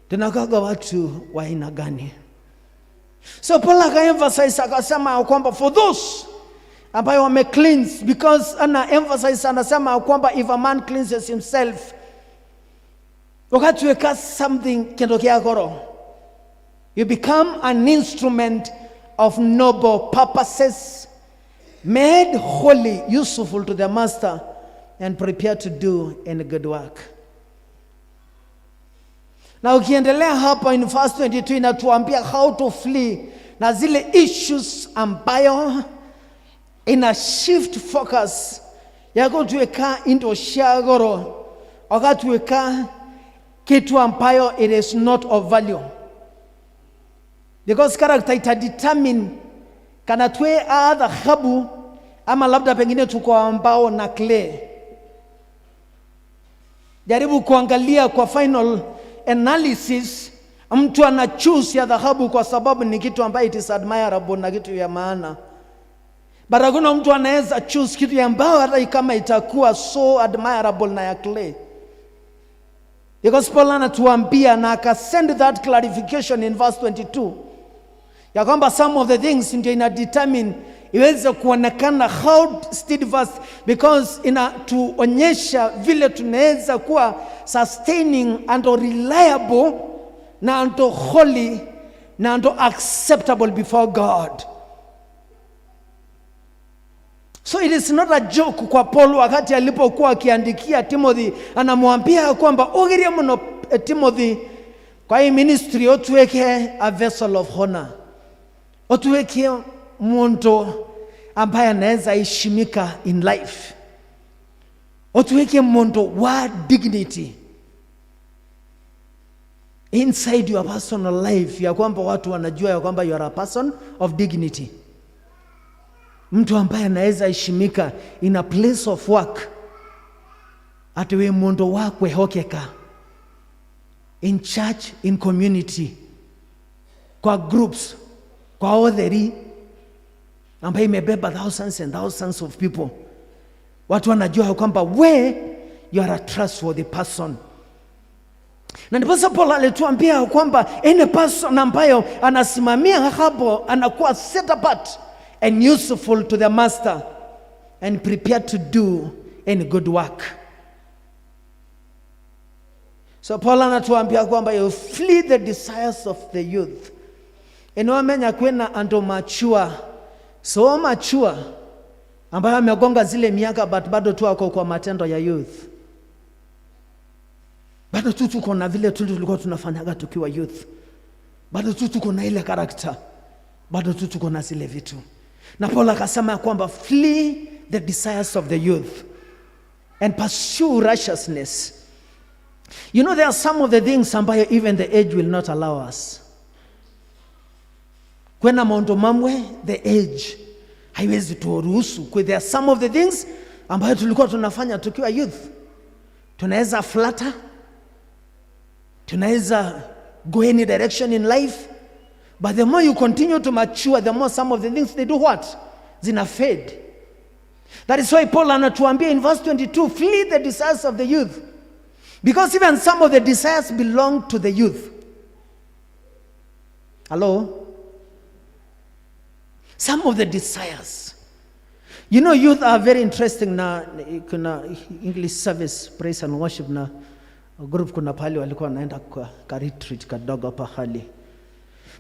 tunakaga watu wa aina gani? So Paul akaemphasize akasema kwamba for those ambayo wame cleanse, because ana emphasize anasema kwamba if a man cleanses himself, wakati weka something kendo kĩa goro, you become an instrument of noble purposes, made wholly useful to the master and prepared to do any good work. Na ukiendelea hapa in verse 22 inatuambia how to flee na zile issues ambayo ina shift focus yakutuweka into cia goro, wakatuweka kitu ambayo it is not of value, because character ita determine kana twe a dhahabu ama labda pengine tuko ambao na clay. Jaribu kuangalia kwa final analysis, mtu ana choose ya dhahabu kwa sababu ni kitu ambayo it is admirable na kitu ya maana, but hakuna mtu anaweza choose kitu ya mbao hata kama itakuwa so admirable na ya clay, because Paul anatuambia na akasend that clarification in verse 22 ya kwamba some of the things ndio ina determine iweze kuonekana how steadfast, because inatuonyesha vile tunaweza kuwa sustaining and reliable na and holy na and acceptable before God. So it is not a joke kwa Paul wakati alipokuwa akiandikia Timothy, anamwambia kwamba ugirie muno Timothy kwa hii ministry otuweke a vessel of honor, otuweke muntu ambaye anaweza heshimika in life, otuweke muntu wa dignity inside your personal life, ya kwamba watu wanajua ya kwamba you are a person of dignity, mtu ambaye anaweza heshimika in a place of work, ati we mundu wa kwehokeka in church, in community, kwa groups, kwa otheri ambaye imebeba thousands and thousands of people. Watu wanajua kwamba we you are a trustworthy person. Na ndiposa Paul alituambia kwamba any person ambayo anasimamia hapo anakuwa set apart and useful to the master and prepared to do any good work. So Paul anatuambia kwamba you flee the desires of the youth. Inawamenya kwena ando mature, so mature ambayo amegonga zile miaka but bado tu ako kwa matendo ya youth. Bado tu tuko na vile tu tulikuwa tunafanyaga tukiwa youth. Bado tu tuko na ile character. Bado tu tuko na zile vitu. Na Paul akasema ya kwamba flee the desires of the youth and pursue righteousness. You know, there are some of the things ambayo even the age will not allow us. Kwena maundu mamwe the age haiwezi turuhusu. There are some of the things ambayo tulikuwa tunafanya tukiwa youth. Tunaweza flatter, tunaweza go any direction in life, but the more you continue to mature, the more some of the things they do what? Zina fade. That is why Paul anatuambia in verse 22, flee the desires of the youth. Because even some of the desires belong to the youth. Hello? Some of the desires. You know, youth are very interesting na kuna English service, praise and worship na group kuna pahali walikuwa wanaenda kwa ka retreat kadogo pahali.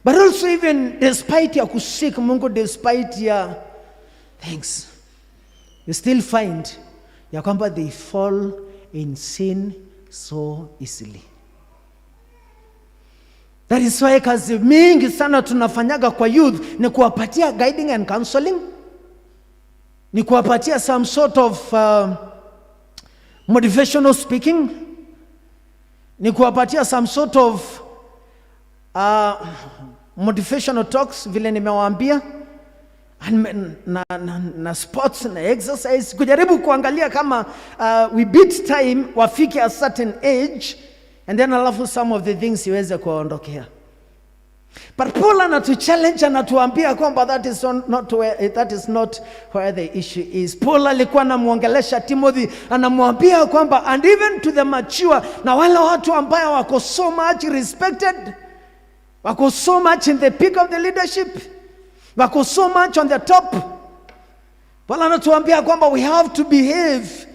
But also even despite ya kuseek Mungu, despite ya thanks, you still find ya kwamba they fall in sin so easily. That is why kazi mingi sana tunafanyaga kwa youth ni kuwapatia guiding and counseling, ni kuwapatia some sort of motivational speaking, ni kuwapatia some sort of Motivational talks vile nimewaambia na sports na exercise, kujaribu kuangalia kama we beat time wafike a certain age and then alafu some of the things iweze kuwaondokea. But Paul anatuchallenge, anatuambia kwamba that is not where the issue is. Paul alikuwa anamuongelesha Timothy, anamwambia kwamba and even to the mature, na wale watu ambao wako so much respected, wako so much in the peak of the leadership, wako so much on the top. Paul anatuambia kwamba we have to behave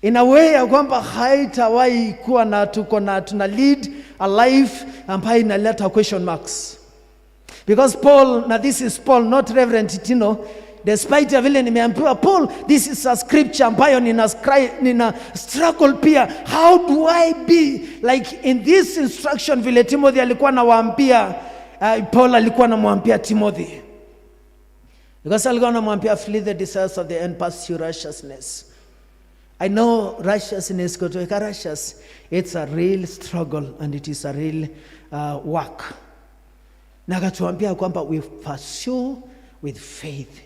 in a way ya kwamba haitawahi kuwa na tuko na tuna lead a life ambayo inaleta question marks. Because Paul, now this is Paul, not Reverend Tino, despite ya vile nimeambiwa Paul, this is a scripture ambayo nina struggle pia. How do I be like in this instruction vile Timothy alikuwa anawaambia, Paul alikuwa anamwambia Timothy. Because alikuwa anamwambia flee the desires of the end, pursue righteousness. I know righteousness, kutoka righteous, it's a real struggle and it is a real work. Na akatuambia kwamba we pursue with faith.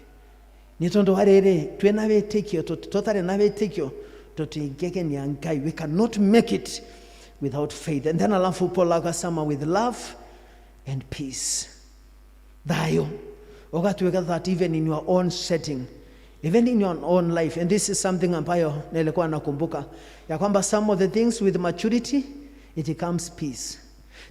Ni tondu warere twina witikio, tutari na witikio, tutingegenia Ngai. We cannot make it without faith. And then alafu Paul akasema with love and peace. Thayo. Ukatuweka that even in your own setting, even in your own life. And this is something ambayo nilikuwa nakumbuka ya kwamba some of the things with maturity it comes peace.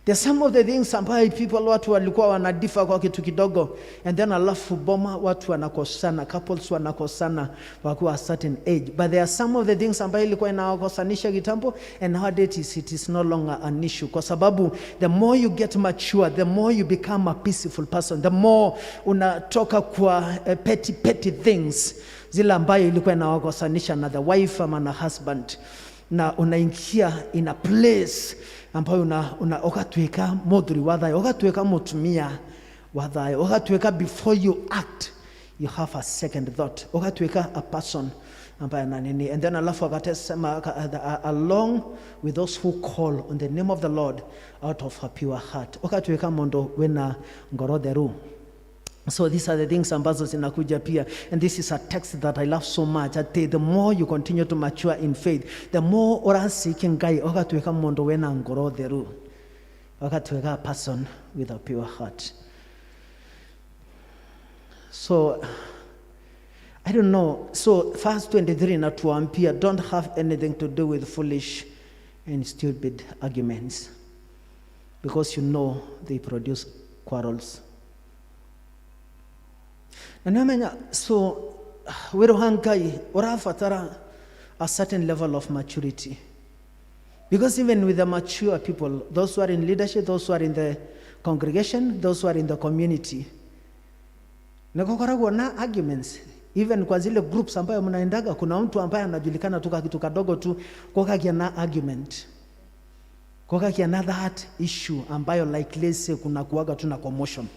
There's some of the things ambayo people watu walikuwa wanadifa kwa kitu kidogo, and then alafu boma watu wanakosana, couples wanakosana wakiwa a certain age. But there are some of the things ambayo ilikuwa inawakosanisha kitambo, and nowadays it is no longer an issue. Kwa sababu the more you get mature, the more you become a peaceful person, the more unatoka kwa petty, petty things zile ambayo ilikuwa inawakosanisha na the wife ama na husband, na unaingia in a place ambayo una ukatuweka muthuri wa thayo, ukatuweka mutumia wa thayo, ukatuweka before you act you have a second thought, ukatuweka a person ambaye ana nini. And then alafu akasema along with those who call on the name of the Lord out of a pure heart, ukatuweka mundu wina ngoro theru. So these are the things ambazo zinakuja pia. And this is a text that I love so much. Ati the more you continue to mature in faith, the more urasiki Ngai ukatuweka mundu wena ngoro theru, ukatuweka a person with a pure heart. So I don't know. So verse 23 inatuambia don't have anything to do with foolish and stupid arguments, because you know they produce quarrels. Na nĩwamenya, so wĩra wa Ngai ũrabatara a certain level of maturity. Because even with the mature people, those who are in leadership, those who are in the congregation, those who are in the community, nĩgũkoragwo na arguments. Even kwa zile groups ambayo mnaendaga, kuna mtu ambaye anajulikana tu kitu kadogo tu, kukakia na argument, kukakia na that issue ambayo like let's say kuna kuwaga tu na commotion.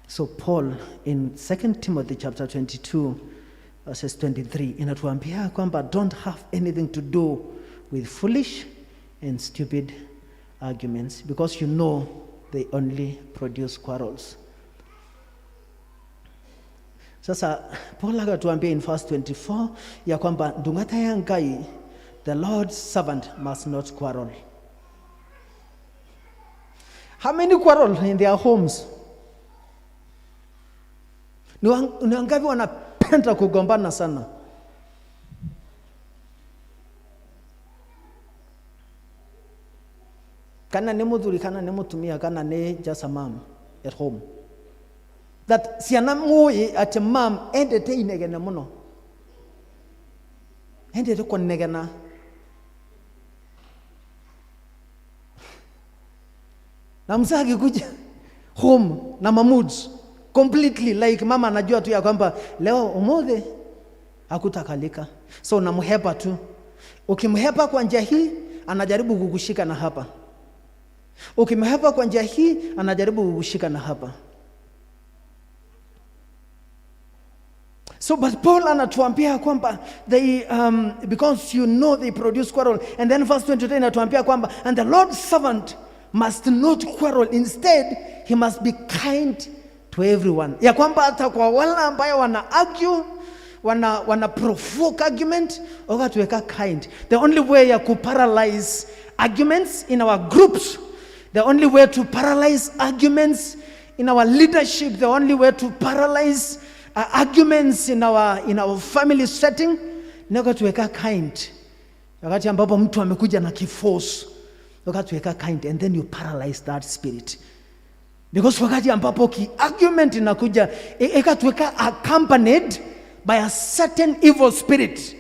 So Paul in 2 Timothy chapter 22 verses 23 inatuambia kwamba don't have anything to do with foolish and stupid arguments, because you know they only produce quarrels. Sasa Paul akatuambia in verse 24 ya kwamba ndungata ya Ngai, the Lord's servant must not quarrel. How many quarrel in their homes? Ni wangapi wanapenda kugombana sana? Kana ni muthuri, kana ni mutumia, kana ni just a mom at home. That ciana mui ati mom endete inegene muno, endete kunegena. Na mzee akikuja home na mamuds completely, like mama anajua tu ya kwamba leo umuthi hakutakalika, so unamhepa tu. Ukimhepa kwa njia hii anajaribu kukushika na hapa, ukimhepa kwa njia hii anajaribu kukushika na hapa. So but Paul anatuambia kwamba they, because you know they produce quarrel. And then verse 23 anatuambia kwamba and the Lord's servant must not quarrel. Instead, he must be kind to everyone. Ya kwamba hata kwa wale ambayo wana argue, wana provoke argument, wakatuweka kind. The only way ya kuparalyze arguments in our groups, the only way to paralyze arguments in our leadership, the only way to paralyze arguments in our family setting, ni wakatuweka kind. Wakati ambapo mtu amekuja na kiforce, wakatuweka kind and then you paralyze that spirit. Because wakati ambapo ki argument inakuja, ikatuweka accompanied by a certain evil spirit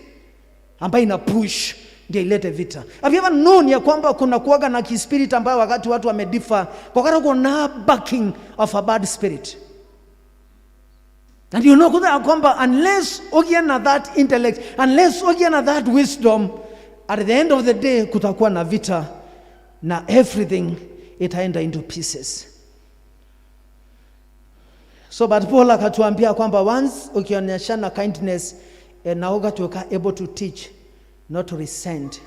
ambayo ina push ndio ilete vita. Have you ever known ya kwamba kuna kuwaga na kispirit ambayo wakati watu wamediffer, kwa kuna backing of a bad spirit? And you know ya kwamba unless ukiwa na that intellect, unless ukiwa na that wisdom, at the end of the day kutakuwa na vita na everything itaenda into pieces. So but Paul akatuambia kwamba once ukionyeshana kindness, na ukatuweka able to teach, not to resent.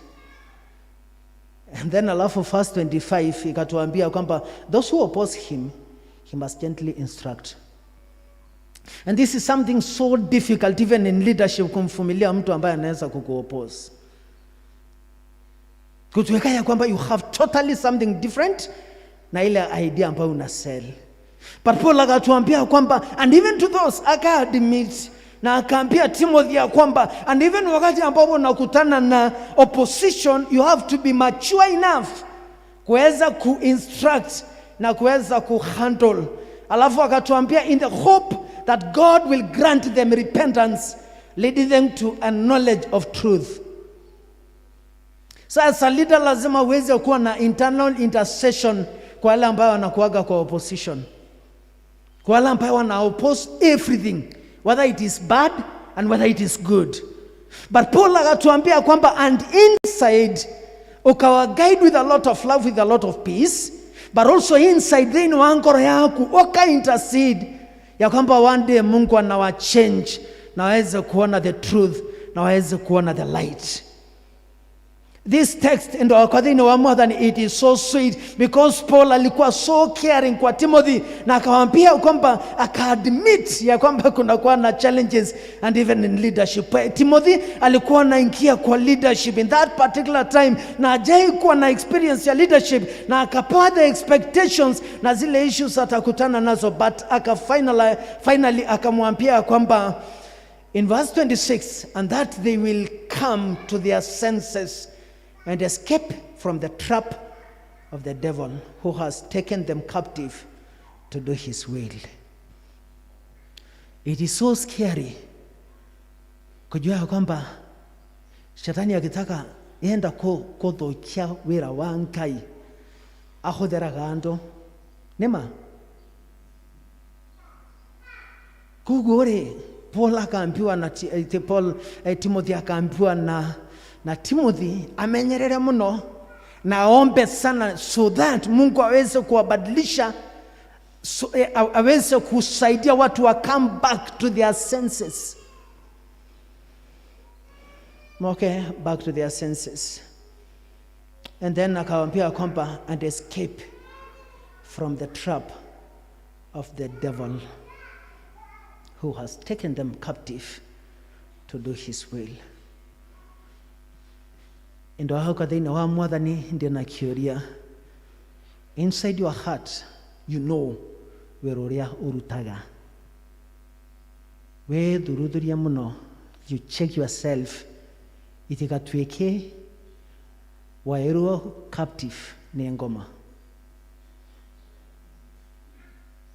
And then alafu verse 25 ikatuambia kwamba those who oppose him, he must gently instruct. And this is something so difficult even in leadership, kumvumilia mtu ambaye anaweza kukuoppose. Kutuweka ya kwamba you have totally something different na ile idea ambayo una sell. But Paul akatuambia kwamba and even to those aka-admit na akaambia Timothy ya kwamba and even wakati ambapo unakutana na opposition, you have to be mature enough kuweza kuinstruct na kuweza kuhandle. Alafu akatuambia in the hope that God will grant them repentance, leading them to a knowledge of truth. Sasa leader lazima uweze kuwa na internal intercession kwa wale ambao wanakuaga kwa opposition, kwa wale ambao wana oppose everything, whether it is bad and whether it is good. But Paul akatuambia kwamba and inside ukawa guide with a lot of love, with a lot of peace, but also inside thĩinĩ wa ngoro yaku uka intercede ya kwamba one day Mungu anawa change na waweze kuona the truth na waweze kuona the light. This text ndo kwa thĩinĩ wa Mwathani, it is so sweet because Paul alikuwa so caring kwa Timothy na akamwambia kwamba akaadmit ya kwamba kunakuwa na challenges and even in leadership. Timothy alikuwa anaingia kwa leadership in that particular time na hajai kuwa na experience ya leadership na akapewa the expectations na zile issues atakutana nazo, but aka finally akamwambia kwamba in verse 26, and that they will come to their senses and escape from the trap of the devil who has taken them captive to do his will. It is so scary kujua ya kwamba shetani akitaka yenda kuthukia wira wa Ngai ahuthiraga andu nima. Koguo rĩ, Paul akaambiwa na Paul, Timothy akaambiwa na Timothy amenyerere muno na aombe sana so that Mungu aweze kuwabadilisha, so, aweze kusaidia watu wa come back to their senses. Okay, back to their senses. And then akawaambia kwamba and escape from the trap of the devil who has taken them captive to do his will. Ndo hau thĩinĩ wa Mwathani ndĩ na kĩũria. Inside your heart, you know wĩra ũrĩa ũrutaga. Wĩthuruthurie mũno, you check yourself, itigatuĩke waĩrwo captive nĩ ngoma,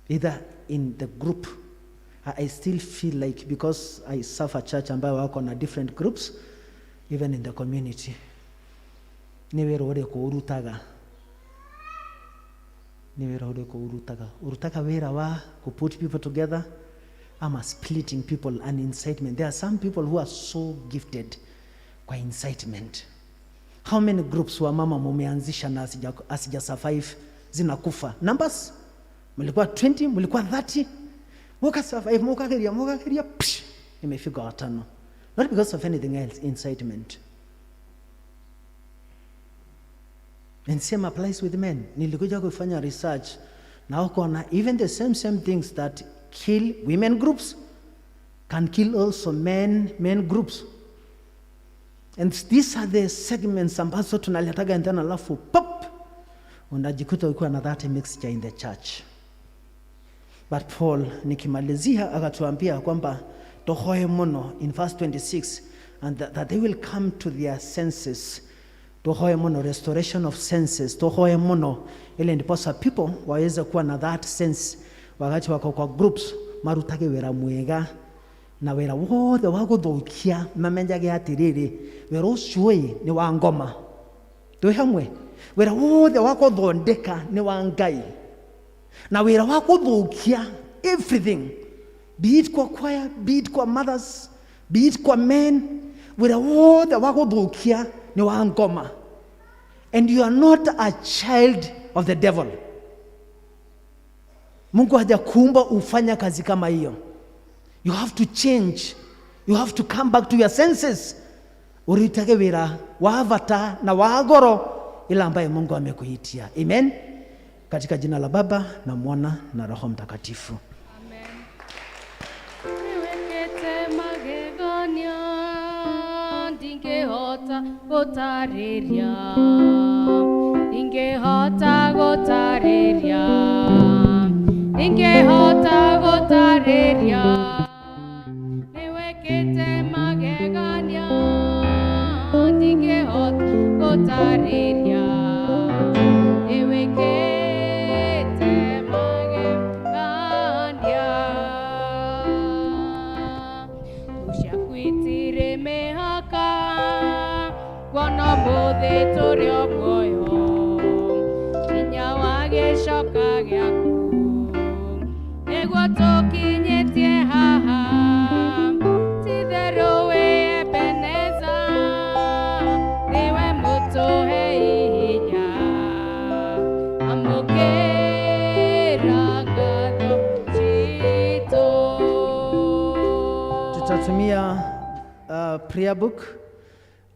either in the group. I still feel like, because I serve a church ambayo wako na different groups, even in the community, nĩ wĩra ũrĩkũ ũrutaga? Nĩ wĩra ũrĩkũ ũrutaga? Ũrutaga wĩra wa ku put people together ama splitting people and incitement? There are some people who are so gifted kwa incitement. How many groups wa mama mumeanzisha na asija survive, zinakufa? Numbers, mlikuwa 20, mlikuwa 30, muka survive, mukageria, mukageria, psh, imefika watano. Not because of anything else, incitement. And same applies with men. Nilikuja kufanya research na ukaona even the same things that kill women groups can kill also men groups. And these are the segments ambazo tunaletaga and then alafu pop unajikuta ukiwa na that mixture in the church. But Paul nikimalizia akatuambia kwamba tohoe muno in verse 26, and that they will come to their senses. Tohoe muno, restoration of senses. Tohoe muno ili ndiposa people waweze kuwa na that sense wakati wako kwa groups, marutage wira mwega na wira wothe wa guthukia mamenyage atiriri wira ucio ĩ ni wa ngoma. Twi hamwe, wira wothe wa guthondeka ni wa Ngai, na wira wa guthukia everything, be it kwa choir, be it kwa mothers, be it kwa men, wira wothe wa guthukia ni wa ngoma. And you are not a child of the devil. Mungu hajakuumba ufanya kazi kama hiyo. You have to change. You have to come back to your senses. Urutage wira wa vata na wa goro ila ambaye Mungu amekuitia. Amen. Katika jina la Baba na Mwana na Roho Mtakatifu. Amen. Niwekete magegania ndingehota gutariria, ndingehota gutariria, ndingehota gutariria. Niwekete magegania ndingehota gutariria, niwekete magegania. Tuciakwitire mĩhaka kuona ũmũthĩ tũrĩ o muoyo, hinya wa gĩcoka gĩaku nĩguo tũkinyĩtie haha. Ti-itherũ wĩ Ebeneza, nĩwe mũtũhei hinya, amũkĩra ngatho citũ. Tutatumia prayer book,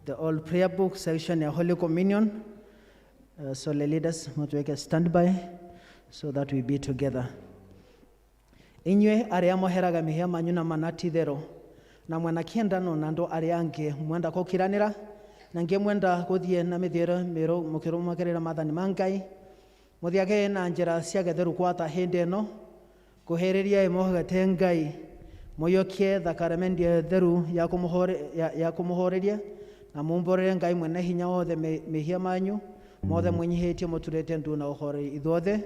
the old prayer book section ya Holy Communion. So the leaders mtuweke standby so that we be together. Inywe aria moheraga mihia manyu na manatithero na mwena kiendano na andu aria angi mwenda gukiranira na ngi mwenda guthie na mithiere miru mukirumakirira maathani ma Ngai, muthiage na njira cia getheru gwata hindi ino kuhiriria imuhegete Ngai, muiyukie thakaramendi theru ya kumuhoreria na mumbũrĩre Ngai mwene hinya wothe mehia manyu mothe mwĩnyihĩtie mũturĩte ndu na ũhoreri ithuothe.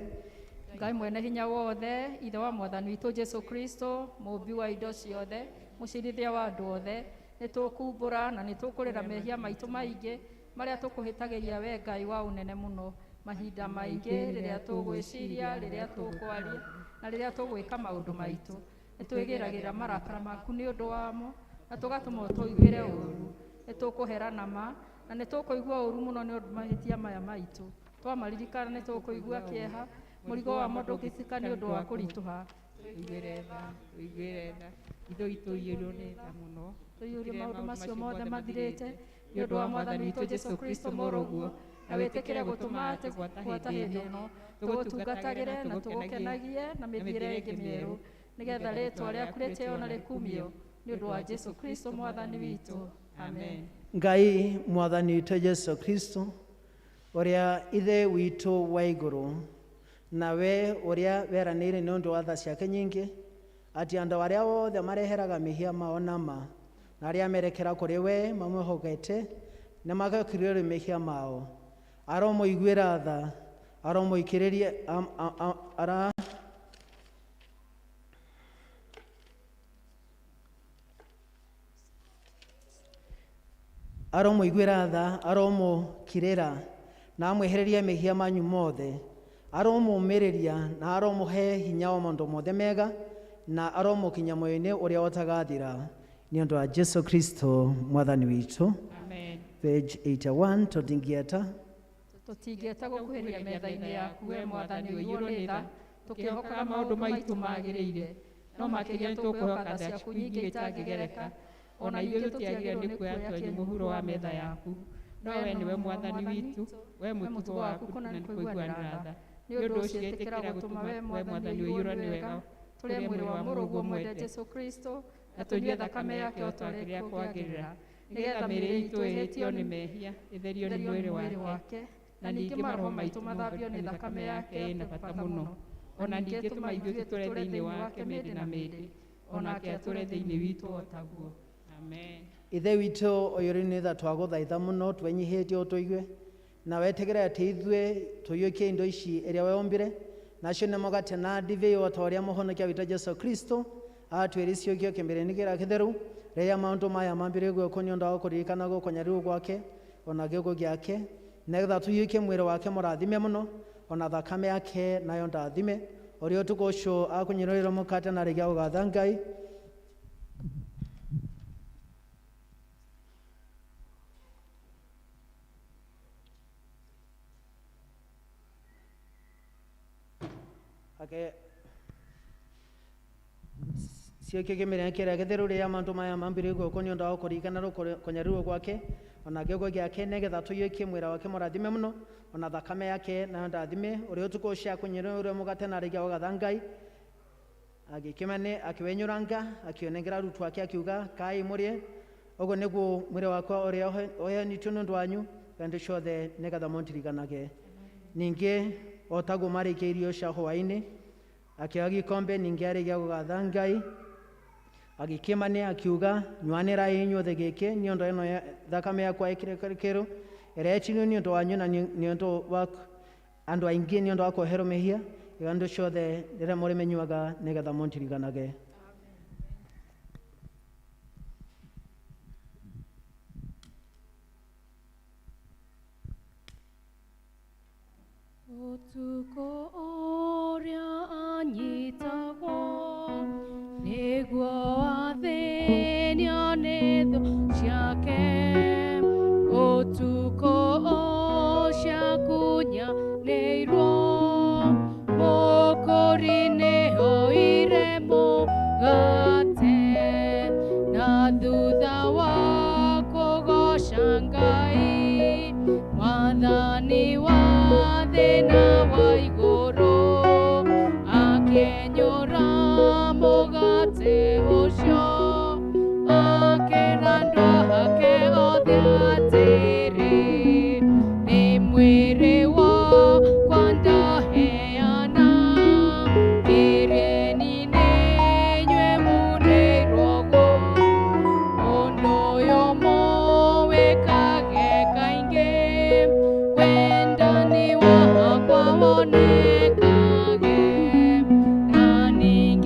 Ngai mwene hinya wothe, ithe wa mwathani witũ Jesu Kristo, mũũmbi wa indo ciothe, mũcirithia wa andũ othe, nĩ tũkumbũra na nĩ tũkũrĩra mehia maitũ maingĩ marĩa tũkũhĩtagĩria we Ngai wa ũnene mũno mahinda maingĩ rĩrĩa tũgwĩciria, rĩrĩa tũkwaria na rĩrĩa tũgwĩka maũndũ maitũ. Nĩ twĩgĩragĩra marakara maku nĩ ũndũ wamo na tũgatũma ũtũiguĩre ũũru. Nĩ tũkũhera nama na nĩ tũkũigua ũũru mũno nĩ ũndũ mahĩtia maya maitũ. Twamaririkana nĩ tũkũigua kĩeha, mũrigo wamo ndũngĩtuĩka nĩ ũndũ wa kũritũha. Tũiguĩre tha, tũiguĩre tha, ithuĩ tũiyũirwo nĩ tha mũno. Tũiyũrie maũndũ macio mothe mathirĩte nĩ ũndũ wa mwathani witũ Jesu Kristo mũrũguo, na wĩtĩkĩre gũtũma atĩ gwata hĩndĩ ĩno tũgũtungatagĩre na tũgũkenagie na mĩthiĩre ĩngĩ mĩerũ, nĩgetha rĩĩtwa rĩaku rĩtĩo na rĩkumio nĩ ũndũ wa Jesu Kristo mwathani witũ. Amen. Ngai mwathani witũ Jesu Kristo ũrĩa ithe witũ wa igũrũ, nawe ũrĩa weranĩire nĩ ũndũ wa tha ciake nyingĩ atĩ andũ arĩa othe mareheraga mehia mao nama na arĩa merekera kũrĩ we mamwĩhokete nĩ magakirĩrwo mehia mao, aromũiguĩra tha, aromũikĩrĩria ara aromũiguĩra tha, aromũkirĩra na amwehereria mehia manyu mothe, aromũmĩrĩria na aromũhe hinya wa maũndũ mothe mega na aromũkinya muoyo-inĩ ũrĩa ũtagathira nĩ ũndũ wa Jesu Kristo mwathani witũ. Amen. Page 81 tũtingĩeta tũtingĩeta gũkuhĩrĩria metha-inĩ yaku we mwathani ũiyũrwo nĩ tha, tũkĩhokaga maũndũ maitũ magĩrĩire, no makĩria nĩtũkwĩhoka tha ciaku nyingĩ itangĩgereka. Ona ithuĩ tũtiagĩrĩirwo nĩ kuoya twenyũ mũhuro wa metha yaku, No we nĩwe Mwathani witũ, we mũtugo waku kũna nĩ kũiguanĩra tha. Nĩ ũndũ ũcio ĩtĩkĩra gũtũma we Mwathani ũiyũrwo nĩ wega, tũrĩe mwĩrĩ wa mũrũguo mwende Jesũ Kristo, na tũnyue thakame yake o ta ũrĩa kwagĩrĩra, nĩgetha mĩĩrĩ itũ ĩhĩtio nĩ mehia ĩtherio nĩ mwĩrĩ wake, na ningĩ maroho maitũ mathambio nĩ thakame yake ĩna bata mũno. Ona ningĩ tũma ithuĩ tũtũre thĩinĩ wake mĩndĩ na mĩndĩ, onake atũre thĩinĩ witũ o taguo. Amen. Ithe witũ ũyũ nĩ tha twagũthaitha mũno twenyihĩtie ũtũigue na wetĩkĩre atĩ ithuĩ tũiyũkie indo ici iria weombire nacio nĩ mũgate na ndibei o ta ũrĩa mũhonokia witũ Jesũ Kristo atwĩrĩ ciũkio kĩmbĩrĩ-inĩ kĩrĩa kĩtheru rĩrĩa maũndũ maya mambire gwĩkwo nĩ ũndũ wa kũririkana gũkonyarirwo gwake ona gĩkuũ gĩake nĩgetha tũiyũkie mwĩrĩ wake mũrathime mũno ona thakame yake nayo ndathime ũrĩa ũtukũ ũcio akunyĩrĩrwo mũkate na rĩgia gũgatha Ngai. Ake ciũkio kĩmĩrĩ kĩrĩa gĩtheru rĩrĩa maũndũ maya mambire gwĩkwo nĩ ũndũ wa kũririkana kũnyarirwo gwake ona gĩkuũ gĩake nĩgetha tũiyũkie mwĩrĩ wake mũrathime mũno ona thakame yake nayo ndathime ũrĩa ũtukũ ũcio akunyĩrĩrwo mũgate na rĩgia gũgatha Ngai agĩkĩmane akĩwenyũranga akĩonengera arutwo ake akiuga kai mũrĩe ũguo nĩguo mwĩrĩ wakwa ũrĩa ũheanĩtwo nĩ ũndũ wanyu hĩndĩ ciothe nĩgetha mũndirikanage. Ningĩ o taguo marĩkia irio cia hwaĩ-inĩ akĩoya gĩkombe ningĩ arĩkia gũgatha Ngai agĩkĩmane akiuga nyuanĩrai inyuothe gĩkĩ nĩ ũndũ ĩno thakame yakwa ĩkĩrĩkĩrwo ĩrĩa yetirwo nĩ ũndũ wanyu na nĩ ũndũ wa andũ aingĩ nĩ ũndũ wa kuoherwo mehia hĩndĩ ciothe rĩrĩa mũrĩmĩnyuaga nĩgetha mũndirikanage. Ũtukũ ũrĩa anyitagwo nĩguo athĩnio nĩ thũ ciake, ũtukũ ũcio akunyanĩirwo mũkũri nĩoire mũgate, na thutha wa kũgoca Ngai Mwathani wa thĩ na wa igũrũ akĩenyũra mũgate ũcio akĩra andũ ake othe atĩrĩ, nĩ mwĩrĩ wakwa ndaheana, kĩrĩeni nĩnyuĩ mũrĩirwo guo, ũndũ ũyũ mũwĩkage kaingĩ, wendani wakwa wonekage. Na ningĩ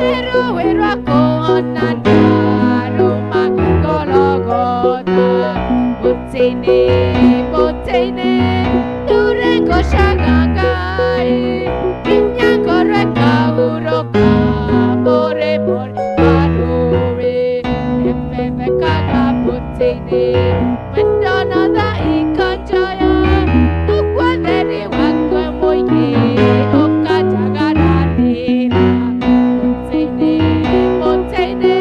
Nĩ rũĩ rwa kũhonania ruma Gologotha. Mũtĩ-inĩ, mũtĩ-inĩ, ndũre ngocaga Ngai, nginya ngoro ĩkahurũka mũrĩmo wa rũĩ. Ĩbebekaga mũtĩ-inĩ, wendo na tha ikanjoya, naguo ũtheri wakwa mũingĩ ũkanjagaranĩra. Mũtĩ-inĩ, mũtĩ-inĩ,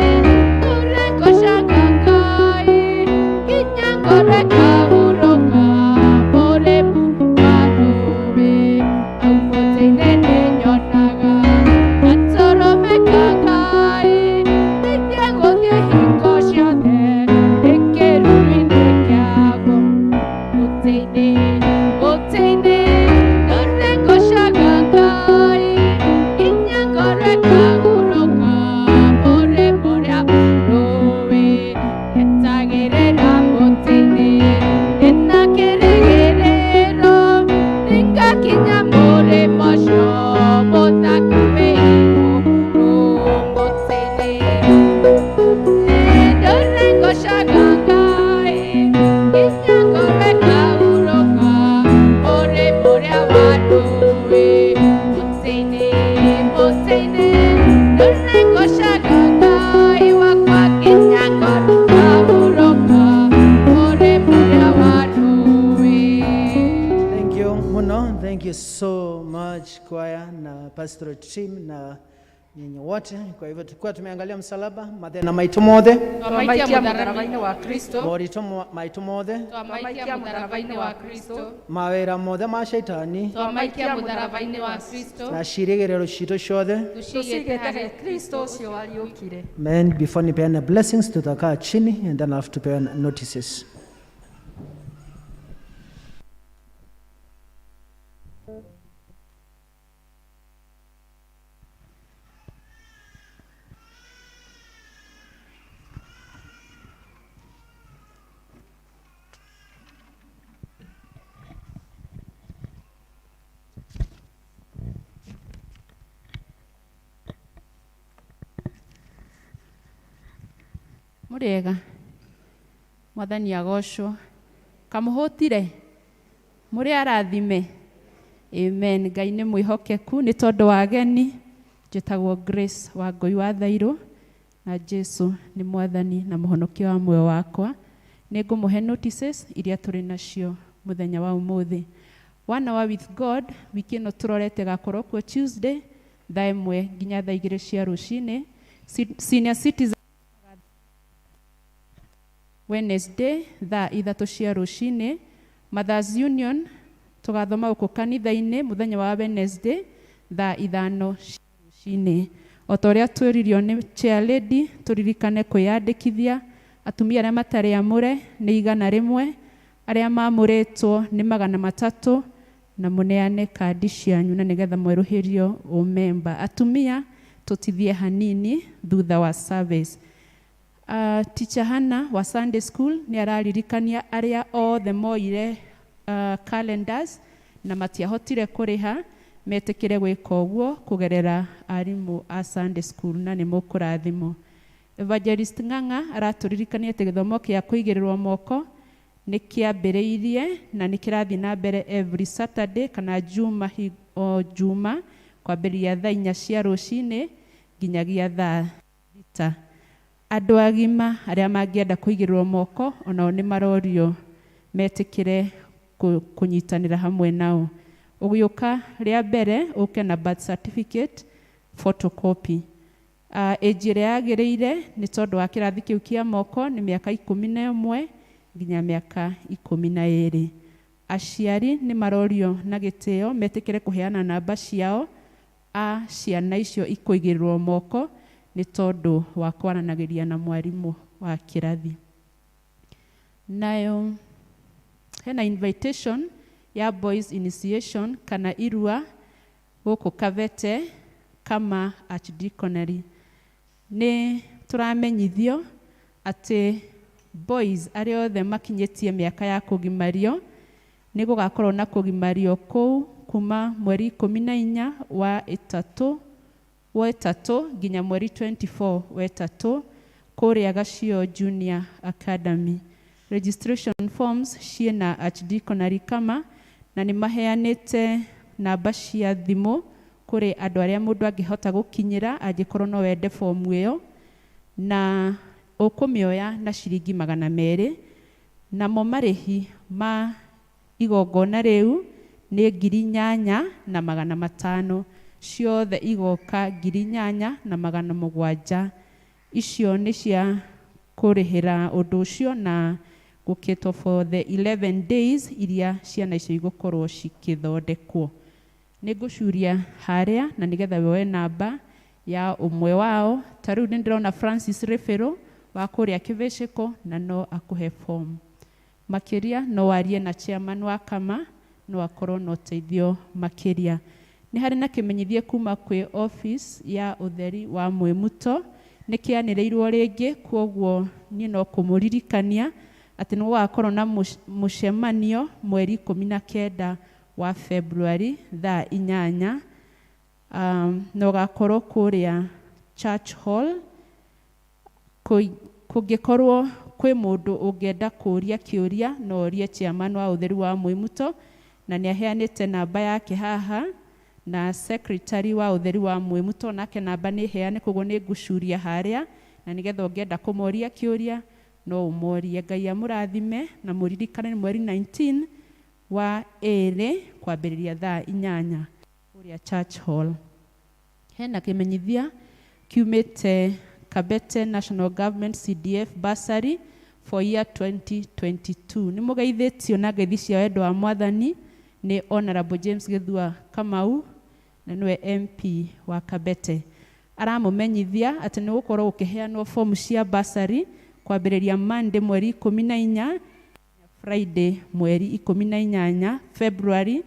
ndũre ngocaga Ngai, nginya ngoro ĩkahurũka mũrĩmo wa rũĩ. Hau mũtĩ-inĩ nĩnyonaga gatũrũme ka Ngai, nĩthiĩ gũthiĩ hingo ciothe ndĩ kĩruru-inĩ kĩaguo. Mũtĩ-inĩ, mũtĩ-inĩ, ndũre ngocaga Ngai, nginya ngoro ĩkahurũka mũrĩmo ũrĩa wa rũĩ. Etagĩrĩra mũtĩ-inĩ, ndĩna kĩrĩgĩrĩro, nĩngakinya mũrĩmo ũcio mũthaka wĩ igũrũ. Mũtĩ-inĩ, ndũre ngocaga Ngai, nginya ngoro ĩkahurũka mũrĩmo ũrĩa wa rũĩ. Mũtĩ-inĩ, mũtĩ-inĩ, ndũre ngocaga Ngai wakwa, nginya ngoro ĩkahurũka mũrĩmo ũrĩa wa rũĩ. Thank you muno. Thank you so much choir na pastoral team na nyinyi wote. Kwa hivyo tulikuwa tumeangalia msalaba, mathĩna maitũ mothe, Twamaikia mũtharaba-inĩ wa Kristo. moritũ maitũ mothe, Twamaikia mũtharaba-inĩ wa Kristo. mawĩra mothe ma shaitani Twamaikia mũtharaba-inĩ wa Kristo. na ciĩrĩgĩrĩro citũ ciothe. Tũcigĩte harĩ Kristo ũcio wariũkire. Man, before nipeane blessings tutakaa chini and then alafu tupeane notices. Mũrĩega, mwathani agocwo. Kamũhũtire, mũrĩ arathime. Amen. Ngai nĩ mwĩhokeku nĩ tondũ wa ageni. Njĩtagwo Grace wa Ngũi wa Thairũ, na Jesu nĩ mwathani na mũhonokia wa muoyo wakwa. Nĩ ngũmũhe notices iria tũrĩ nacio mũthenya wa ũmũthĩ. One Hour with God, wiki ĩno tũrorete gakorwo kuo Tuesday thaa 1 nginya thaa 2 cia rũcinĩ. Senior Citizen Wednesday thaa 3 cia rũcinĩ. Mothers Union tũgathoma gũkũ kanitha-inĩ mũthenya wa Wednesday thaa 5 cia rũcinĩ. O ta ũrĩa twĩririo nĩ chair lady, tũririkane kwĩyandĩkithia. Atumia arĩa matarĩ amũre nĩ 100, arĩa mamũrĩtwo nĩ 300, na mũneane kandi cianyu na nĩgetha mwerũhĩrio ũmemba. Atumia tũtithie hanini thutha wa service. Teacher Hannah wa Sunday School nĩ araririkania arĩa othe moire calendars na matiahotire kũrĩha metĩkĩre gwĩka ũguo kũgerera arimũ a Sunday School na nĩ mũkũrathimwo. Evangelist Ng'ang'a aratũririkania atĩ gĩthomo kĩa kũigĩrĩrwo moko nĩ kĩambĩrĩirie na nĩ kĩrathiĩ na mbere every Saturday kana Juma o Juma kwambĩrĩria thaa 4 cia rũcinĩ nginyagia thaa 6. Andũ agima arĩa mangĩenda kũigĩrĩrwo moko onao nĩ marorio metĩkĩre kũnyitanĩra hamwe nao. Ũgĩũka rĩa mbere ũke na birth certificate photocopy. Age ĩrĩa yagĩrĩire nĩ tondũ wa kĩrathi kĩu kĩa moko nĩ mĩaka 11 nginya mĩaka 12. Aciari nĩ marorio na gĩtĩo metĩkĩre kũheana namba ciao a ciana icio ikũigĩrĩrwo moko nĩ tondũ wa kwaranagĩria na mwarimũ wa kĩrathi. Nayo hena invitation ya boys initiation kana irua gũkũ Kabete kama archdeaconry. Nĩ tũramenyithio atĩ boys arĩa othe makinyĩtie mĩaka ya kũgimario nĩ gũgakorwo na kũgimario kũu kuma mweri 14 wa 3 Wetatũ nginya mweri 24 wetatũ kũrĩa Gacio Junior Academy. Registration forms ciĩna Archdeaconry Kama na nĩ maheanĩte namba cia thimũ kũrĩ andũ arĩa mũndũ angĩhota gũkinyĩra angĩkorwo no wende fomu ĩyo, na ũkũmĩoya na ciringi 200, namo marĩhi ma igongona rĩu nĩ 8,500, ciothe igoka 8,700. Icio nĩ cia kũrĩhĩra ũndũ ũcio na gũkĩtwo for the 11 days iria ciana icio igũkorwo cikĩthondekwo. Nĩ ngũcuria harĩa na nĩgetha woe namba ya ũmwe wao. Ta rĩu nĩ ndĩrona Francis Rĩbĩrũ wa kũrĩa Kĩbĩcĩko na no akũhe form. Makĩria no warie na chairman wa Kama, no akorwo na ũteithio makĩria. Nĩ harĩ na kĩmenyithia kuma kwĩ office ya ũtheri wa Mwĩmuto, nĩ kĩanĩrĩirwo rĩngĩ, kwoguo niĩ no kũmũririkania atĩ nĩ gũgakorwo na mũcemanio mweri 19 wa February thaa 8, na ũgakorwo kũrĩa Church Hall. Kũngĩkorwo kwĩ mũndũ ũngĩenda kũũria kĩũria no orie chairman wa ũtheru wa Mwĩmuto, na nĩ aheanĩte namba yake haha, na secretary wa ũtheru wa Mwĩmuto nake namba nĩ heane, koguo nĩ ngũcuria harĩa, na nĩgetha ũngĩenda kũmoria kĩũria no ũmorie. Ngai amũrathime na mũririkane nĩ mweri 19 wa ĩrĩ kwambĩrĩria thaa 8 kũrĩa Church Hall. Hena kĩmenyithia kiumĩte Kabete National Government CDF Bursary for year 2022. Nĩ mũgeithĩtio na ngeithi cia wendo wa Mwathani nĩ Honorable James Gĩthua Kamau, na nĩwe MP wa Kabete. Aramũmenyithia atĩ nĩ gũkorwo gũkĩheanwo fomu cia bursary kwambĩrĩria Monday mweri 14, Friday mweri 18 February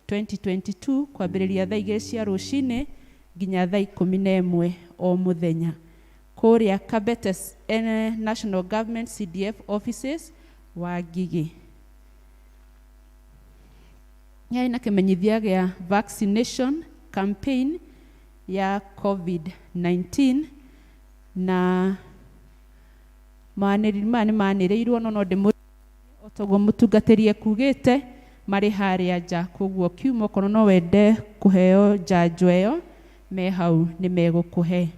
2022 kwambĩrĩria thaa 2 cia rũcinĩ nginya thaa 11 o mũthenya kũrĩa Kabete National Government CDF offices wa Ngigĩ. Nĩ na kĩmenyithia gĩa vaccination campaign ya COVID-19, na manĩrĩri maya nĩ manĩrĩirwo no ndĩmũ otoguo mũtungatĩri ekugĩte marĩ harĩa nja, koguo kiuma okorwo no wende kũheo njanjo ĩyo me hau nĩ megũkũhe.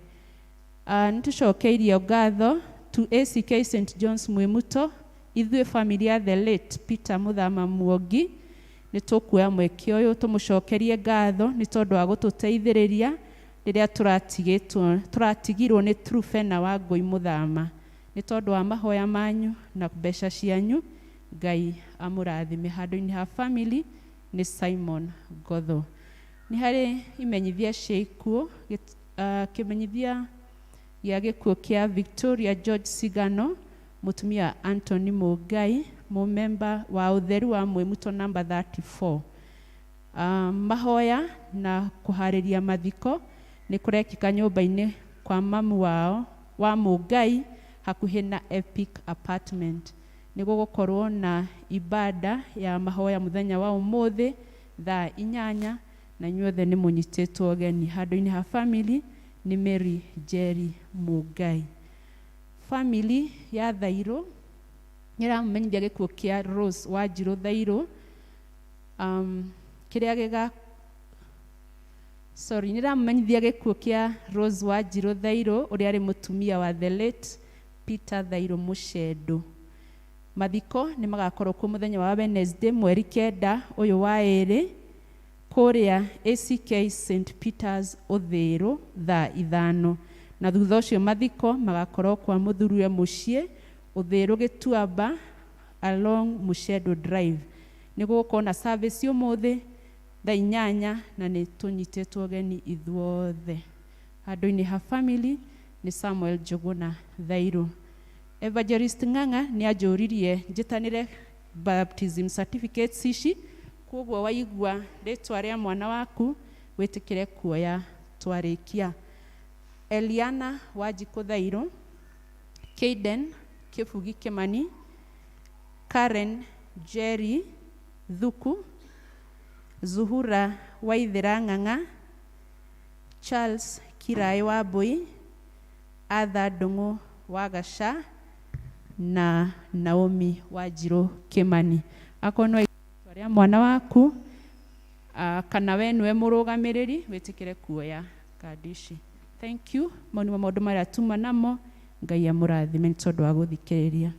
Nĩ tũcokeirio ngatho to ACK St John's Mwĩmuto, ithuĩ family ya the late Peter Muthama Muongi nĩ tũkuoya mweke ũyũ tũmũcokerie ngatho nĩ tondũ wa gũtũteithĩrĩria rĩrĩa tũratigirwo nĩ Trufena wa Ngũi Muthama. Nĩ tondũ wa mahoya manyu na mbeca cianyu, Ngai amũrathime. Handũ-inĩ ha family nĩ Simon Ngotho. Nĩ harĩ imenyithia cia ikuũ, kĩmenyithia gĩa gĩkuũ kĩa Victoria George Sigano, mũtumia Anthony Mũngai, mũmemba wa ũtheru wa Mwĩmuto number 34. Mahoya na kũharĩria mathiko nĩ kũrekĩka nyũmba-inĩ kwa mamu wao wa Mũngai hakuhĩ na Epic Apartment. Nĩ gũgũkorwo na ibada ya mahoya mũthenya wa ũmũthĩ thaa 8, na inyuothe nĩ mũnyitĩtwo ũgeni. Handũ-inĩ ha family nĩ Mary Jerry Mũngai. Family ya Thairũ nĩ ĩramũmenyithia gĩkuũ kĩa Rose Wanjirũ Thairũ, kĩrĩa gĩga sorry, nĩ ĩramũmenyithia gĩkuũ kĩa Rose Wanjirũ Thairũ ũrĩa arĩ mũtumia wa the late Peter Thairũ Mũcendũ. Mathiko nĩ magakorwo kuo mũthenya wa Wednesday mweri 9 ũyũ wa ĩrĩ kũrĩa ACK St Peters Ũthĩrũ thaa 5, na thutha ũcio mathiko magakorwo kwa mũthuriwe mũciĩ Ũthĩrũ Gĩtuamba along Mũcendũ Drive. Nĩ gũgũkorwo na service ũmũthĩ thaa 8, na nĩ tũnyitĩtwo ũgeni ithuothe. Handũ-inĩ ha family nĩ Samuel Njũgũna Thairũ. Evangelist Ng'ang'a nĩ anjũririe njĩtanĩre baptism certificates ici, koguo waigua rĩtwa rĩa mwana waku wĩtĩkĩre kuoya twarĩkia. Eliana Wanjikũ Thairũ, Kaden Kĩbugi Kĩmani, Karen Jerry Thuku, Zuhura Waithera Ng'ang'a, Charles Kiraĩ wa Mbui, Arthur Ndung'u wa Gaca na Naomi Wanjirũ Kimani. Akorwo nĩ waigua rĩtwa rĩa mwana waku kana we nĩwe mũrũgamĩrĩri, wĩtĩkĩre kuoya kandi ici. Thank you. Mau nĩmo maũndũ marĩa tuma namo. Ngai amũrathime nĩ tondũ wa gũthikĩrĩria.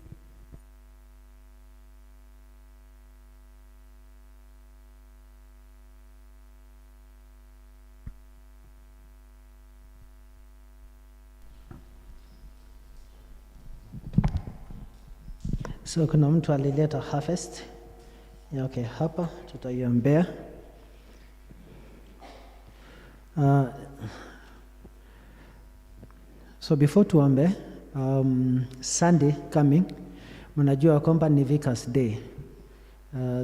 So kuna mtu alileta harvest yake hapa, tutaiombea. So before tuombe, Sunday coming, mnajua kwamba ni Vicar's Day.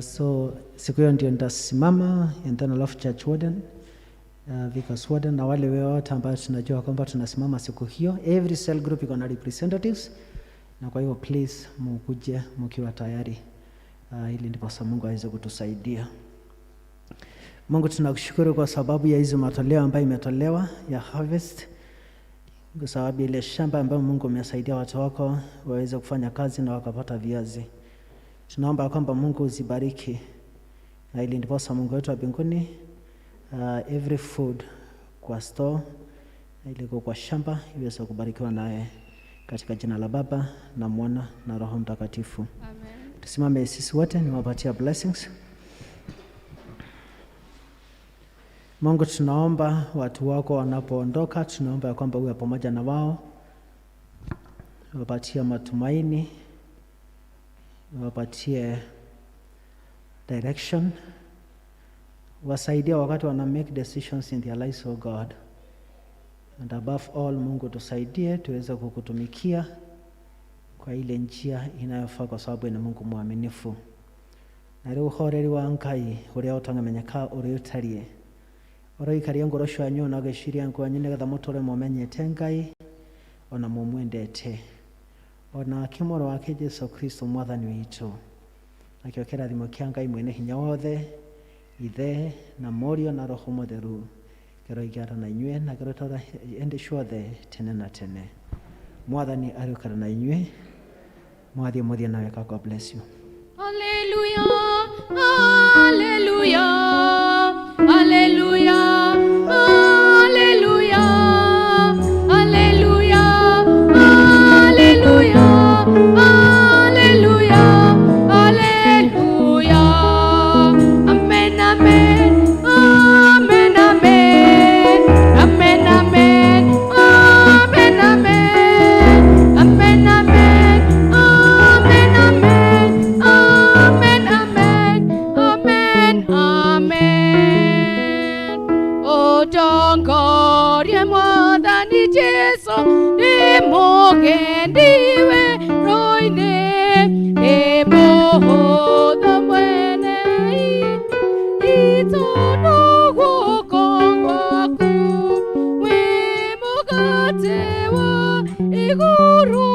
So siku hiyo ndio nitasimama and then alafu church warden, Vicar's warden na wale wote ambao tunajua kwamba tunasimama siku hiyo. Every cell group iko na representatives, na kwa hivyo please mukuje mkiwa tayari, ili ndiposa Mungu aweze kutusaidia. Mungu, tunakushukuru kwa sababu ya hizi matoleo ambayo imetolewa ya harvest, kwa sababu ile shamba ambayo Mungu umesaidia watu wako waweze kufanya kazi na wakapata viazi. Tunaomba kwamba Mungu uzibariki, na ili ndiposa Mungu wetu wa mbinguni, every food kwa store ili kwa shamba iweze kubarikiwa naye, katika jina la Baba na Mwana na Roho Mtakatifu. Amen. Tusimame sisi wote niwapatia blessings. Mungu, tunaomba watu wako wanapoondoka, tunaomba ya kwamba uwe pamoja na wao, wapatie matumaini, wapatie direction, wasaidie wakati wana make decisions in their lives, oh God. And above all, Mungu tusaidie tuweze kukutumikia kwa ile njia inayofaa, kwa sababu ni Mungu mwaminifu. Na rĩu ũhoreri wa Ngai ũrĩa ũtangĩmenyeka ũrĩa ũtariĩ, ũroikaria ngoro cianyu na gĩciria ngwanyu nĩgetha mũtũre mũmenyete Ngai ona mũmwendete, ona ake mũrũ wake Jesu Kristo mwathani witũ. Nakĩo kĩrathimo kĩa Ngai mwene hinya wothe, Ithe na Mũriũ na Roho Mũtheru, kĩroigara na inyuĩ na kĩrotara hĩndĩ ciothe tene na tene. Mwathani arĩũkara na inyuĩ, mwathiĩ mũthiĩ na wega. God bless you. Hallelujah, hallelujah, hallelujah, hallelujah, hallelujah, hallelujah, hallelujah, hallelujah. Amen, amen, amen, amen, amen, amen, amen, amen, amen, amen, amen, amen, amen, amen, amen. Ũtongorie Mwathani Jesũ, ndĩ mũgendi werũ-inĩ, ndĩ mũhũthũ mwene itũnũ guoko gwaku, wĩ mũgate wa igũrũ.